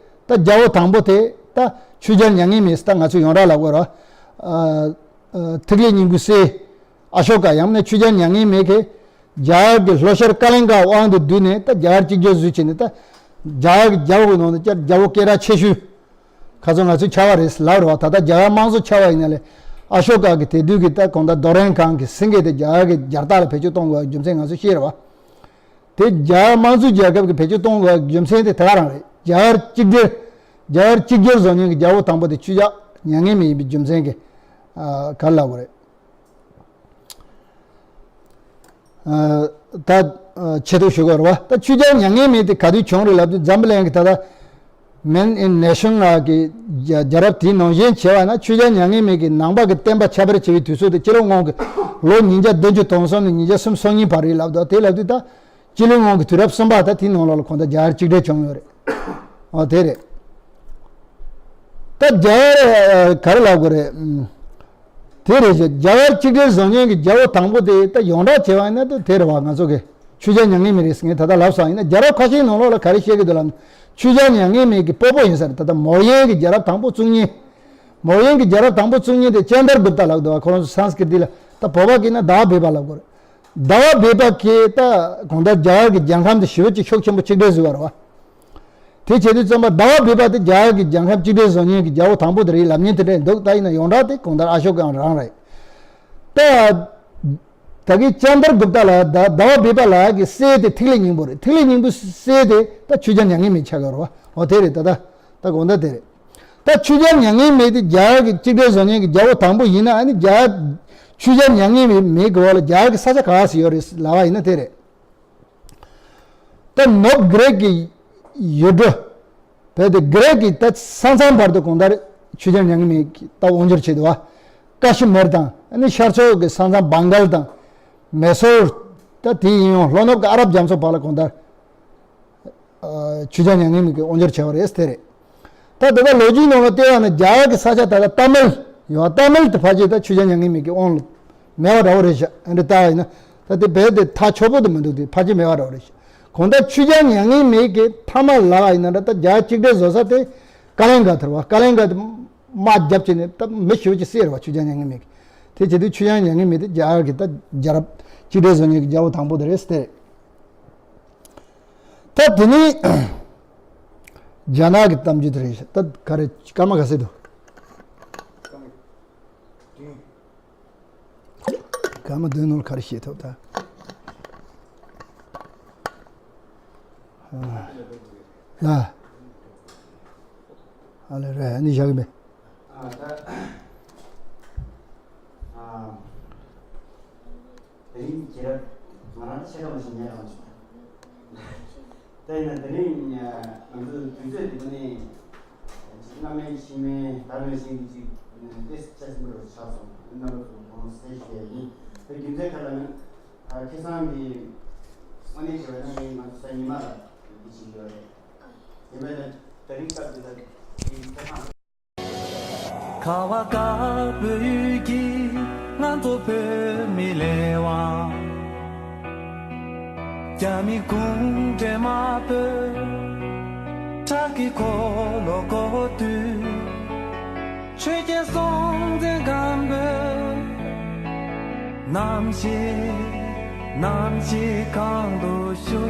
ད་རྒྱལ་པོ་དང་པོ་དེ་ད་ ཆོས་རྒྱལ་མྱ་ངན་མེད་ཟེར་ད་ང་ཚོས་ཡོངས་གྲགས་ལབ་དགོས་རེད་བ། ཨ་ཨ་ཐིག་ལེ་སྙིང་པོའི་སྲས་ཨ་ཤོ་ཀ་ཡང་ན་ཆོས་རྒྱལ་མྱ་ངན་མེད་ཀྱིས་རྒྱ་གར་གྱི་ལྷོ་ཤར་ཀ་ལིང་ག་དབང་དུ་བསྡུས་ནས་ད་རྒྱ་གར་གཅིག་གྱུར་བཟོས་བྱས་ནས་ད་རྒྱ་གར་གྱི་རྒྱལ་པོ་གི་ནང་དུ་བསྐྱར་རྒྱལ་པོ་སྐད་གྲགས་ཆེ་ཤོས། ཁ་སང་ང་ཚོས་ཆར་པ་རེད་ལབ་རེད་བ། ད་ལྟ་རྒྱ་གར་དམངས་གཙོ་ཆགས་པ་ཡིན་ན་ལས་ཨ་ཤོ་ཀ་གི་དེ་དུས་ཀྱི་ད་གང་ལྟར་རྡོ་རིང་གང་གི་སེང་གེ་དེ་རྒྱ་གར་གྱི་རྒྱལ་རྟགས་ལ་བེད་སྤྱོད་གཏོང་དགོས་པའི་རྒྱུ་མཚན་ང་ཚོས་ཤེས་རེད་བ། དེ་རྒྱ་གར་དམངས་གཙོའི་རྒྱལ་ཁབ་ཀྱི་བེད་སྤྱོད་གཏོང་དགོས་པའི་རྒྱུ་མཚན་དེ་དེ་ག་རང་རེད། རྒྱ་གར་གཅིག་སྒྲིལ། རྒྱ་གར་གཅིག་གྱུར་བཟོ་མཁན་གྱི་རྒྱལ་པོ་དང་པོ་དེ་ཆོས་རྒྱལ་མྱ་ངན་མེད་ཡིན་པའི་རྒྱུ་མཚན་གྱིས་ཨ་ག་རེ་ལབ་དགོས་རེད། ཨ་ད་ཨ་ཆེད་དུ་ཞུ་དགོས་རེད་བ། ད་ཆོས་རྒྱལ་མྱ་ངན་མེད་དེ་ག་དུས་བྱུང་རེད་ལབ་དུས་འཛམ་བུ་གླིང་གི་ད་ལྟ་Man in Nation ལགས་ཀྱི་རྒྱལ་རབས་དེའི་ནང་བཞིན་བྱས་པ་ན་ཆོས་རྒྱལ་མྱ་ངན་མེད་ཀྱི་ནང་པ་གི་བསྟན་པ་ཁྱབ་སྤེལ་བྱས་པའི་དུས་ཚོད་དེ་སྤྱི་ལོ་སྔོན་གྱི་ལོ་ཉིས་བརྒྱ་བདུན་ཅུ་དོན་གསུམ་ནས་ཉིས་བརྒྱ་སུམ་ཅུ་སོ་གཉིས་བར་རེད་ལབ་འདུག་དེ་ལབ་དུས་ད་སྤྱི་ལོའི་སྔོན་གྱི་དུས་རབས་གསུམ་པ་ད་དེའི་ནང་ལོགས་ལ་གང་ལྟར་རྒྱ་གར་གཅིག་སྒྲིལ་བྱུང་ཡོད་རེད། ཨོ་དེ་རེད། ད་རྒྱ་གར་ག་རེ་ལབ་དགོས་རེད། ཨུམ། དེ་རེད་ཤག་རྒྱ་གར་གཅིག་སྒྲིལ་བཟོ་མཁན་གྱི་རྒྱལ་པོ་དང་པོ་དེ་ད་ཡོངས་གྲགས་བྱས་པ་ཡིན་ན་ད་དེ་རེད་བ། ང་ཚོ་གི་ཆོས་རྒྱལ་མྱ་ངན་མེད་རེད་ཟེར་མཁན་ད་ལྟ་ལབ་སོང་ཡིན་ན་རྒྱལ་རབས་ཁ་ཤས་ནང་ལོགས་ལ་ག་རེ་བཤད་ཀྱི་འདུག་ལབ་ན་ཆོས་རྒྱལ་མྱ་ངན་མེད་ཀྱི་སྤོ་བོ་ཡིན་ས་རེད། ད་ལྟ་མོར་ཡན་གྱི་རྒྱལ་རབས་དང་པོ་བཙུགས་མཁན། མོར་ཡན་གྱི་རྒྱལ་རབས་དང་པོ་བཙུགས་མཁན་དེ་ཅན་དར་གུབ་ཏ་ལབ་འདུག་བ། ཁོ་རང་ཚོ་སན་སྐྲིཏ་ལ་ད་བོད་པ་གིས་ན་ཟླ་བ་བེ་པ་ལབ་དགོས་རེད། ཟླ་བ་བེ་པ་གིས་ད་གང་ལྟར་རྒྱ་གར་གྱི་རྒྱལ་ཁམས་དེ་ཞེ་པོ་ཅིག་ཤུགས་ཆེན་པོ་གཅིག་སྒྲིལ་བཟོས་པ་རེད་བ། དེ་བྱེད་དུས་ཙམ་པ་ཟླ་བ་བེ་པ་དེ་རྒྱ་གར་གྱི་རྒྱལ་ཁམས་གཅིག་སྒྲིལ་བཟོ་མཁན་གྱི་རྒྱལ་པོ་དང་པོ་དེ་རེད་ལབ་མཁན་དེ་འདྲ་འདུག་ད་ཡིན་ན་ཡོངས་གྲགས་དེ་གང་ལྟར་ཨ་ཤོ་ཀ་རང་རེད། ད་ད་གིན་ཅན་དར་གུབ་ཏ་ལ་ཟླ་ཟླ་བ་བེ་པ་ལགས་ཀྱི་སྲས་དེ་ཐིག་ལེ་སྙིང་པོ་རེད། ཐིག་ལེ་སྙིང་པོའི་སྲས་དེ་ད་ཆོས་རྒྱལ་མྱ་ངན་མེད་ཆགས་ཀྱི་རེད་བ། འོ་དེ་རེད། ད་ད་ད་གང་ལྟར་དེ་རེད། ད་ཆོས་རྒྱལ་མྱ་ངན་མེད་དེ་རྒྱ་གར་གྱི་གཅིག་སྒྲིལ་བཟོ་མཁན་གྱི་རྒྱལ་པོ་དང་པོ་ཡིན་ན་ཨ་ནི་རྒྱ་ཆོས་རྒྱལ་མྱ་ངན་མེད་མེད་ཀྱི་འོག་ལ་རྒྱ་གར་གྱི་ས་ཆ་ག་ས་ཡོད་རེད་ལབ་པ་ཡིན་ན་དེ་རེད། ད་ནུབ་གྷི་རིག་གི་ཡུལ་གྲུ་བོད་དེ་གྷི་རིག་གི་ད་ས་མཚམས་བར་དུ་གང་ལྟར་ཆོས་རྒྱལ་མྱ་ངན་མེད་ཀྱིས་ད་དབང་བསྒྱུར་བྱས་འདུག་བ། ཀ་ཤི་མིར་དང་ཨ་ནི་ཤར་ཕྱོགས་ཀྱི་ས་མཚམས་བང་གལ་དང་མེ་སོར་ད་དེ་ཡིན་ཡང་ལྷོ་ནུབ་ཀྱི་ཨ་རབ་རྒྱ་མཚོ་བར་ལ་གང་ལྟར། ཨ་ཆོས་རྒྱལ་མྱ་ངན་མེད་ཀྱིས་དབང་བསྒྱུར་བྱས་པ་རེད་དེ་རེད། ད་དེ་ག་ལོ་རྒྱུས་ནང་ལ་བལྟས་པ་ན་རྒྱ་གར་གྱི་ས་ཆ་ད་ལྟ་ཏཱ་མིལ་ཡོད། ཏཱ་མིལ་དེ་ཕལ་ཆེར་ད་ཆོས་རྒྱལ་མྱ་ངན་མེད་ཀྱི་དབང་ལ་མེད་པ་འདྲ་བོ་རེད་ཤག་ཨ་འདྲ་ལྟ་བ་ཡིན་ན་ད་དེ་བོད་དེ་ཐག་ཆོད་པོ་དེ་མི་འདུག་དེ་ཕལ་ཆེར་མེད་པ་འདྲ་བོ་རེད་ཤག་གང་ལྟར་ཆོས་རྒྱལ་མྱ་ངན་མེད་ཀྱི་མཐའ་མ་ལབ་པ་ཡིན་ན་འདྲ་ད་རྒྱ་གར་གཅིག་སྒྲིལ་བཟོ་ས་དེ་ཀ་ལིང་ག་དེ་རེད་བ། ཀ་ལིང་ག་དེ་དམག་བརྒྱབ་བྱས་ནས་ད་མི་ཞེ་པོ་ཅིག་བསད་རེད་བ། ཆོས་རྒྱལ་མྱ་ངན་མེད་ཀྱིས། དེ་བྱེད་དུས་ཆོས་རྒྱལ་མྱ་ངན་མེད་དེ་རྒྱ་གར་གྱི་ད་རྒྱལ་རབས་གཅིག་སྒྲིལ་བཟོ་མཁན་གྱི་རྒྱལ་པོ་དང་པོ་དེ་རེད་དེ་རེད། ད་དེ་ནས་རྒྱ་ནག་གི་གཏམ་རྒྱུད་དེ་རེད། ད་ག་རེ་སྐར་མ་ག་ཚོད་འདུག་སྐར་མ་བདུན་ནང་ལ་ག་རེ་བཤད་ཐུབ་ད། ཨ་ལེ་རེད། ཨ་ནི་བཞག་གི་མེད། ཨ་ད། ཨ། དེ་རིང་ཁྱེད་རང་ང་རང་ཆེ་ག་མ་ཞིག་ཉལ་ཡོང་བྱུང་། དེ་ཡིན་ན་དེ་རིང་ང་ཚོའི་དུས་ཚོད་འདི་ག་ནས་སྔ་མའི་ཕྱི་མའི་ཟླ་མའི་ཤིང་གི་ཅིག་ཏེ་ཆ་ཆེན་པོ་ཆགས་སོང་། རྣམ་པ་ཚོ་དགོངས་སེལ་ཞུ་ཡ་ཡིན། དེ་རྒྱུ་མཚན་ག་ལ་ནི་ཁ་སང་གི་དངོས་གནས་བྱས་པ་ན་ངས་ང་ཚོ་གཟའ་ཉི་མ་ལ་འདི་བྱེད་ཀྱི་ཡོད་རེད། དེ་མིན་ན་དེ་རིང་སྐབས་འདི་ལ་དེའི་ཐོག་ཁང་། ཁ་བ་དཀར་པོའི་ཡུལ་གྱི་ང་ཚོ་བོད་མི་ལས་དབང་། རྒྱ་མི་གུང་ཁྲན་དམར་པོས་ཁྲག་གི་འཁོར་ལོ་བསྐོར་དུས། ཆོས་རྒྱལ་སྲོང་བཙན་སྒམ་པོས་ནམ་ཞིག་ནམ་ཞིག་གང་དུ་བཞུགས།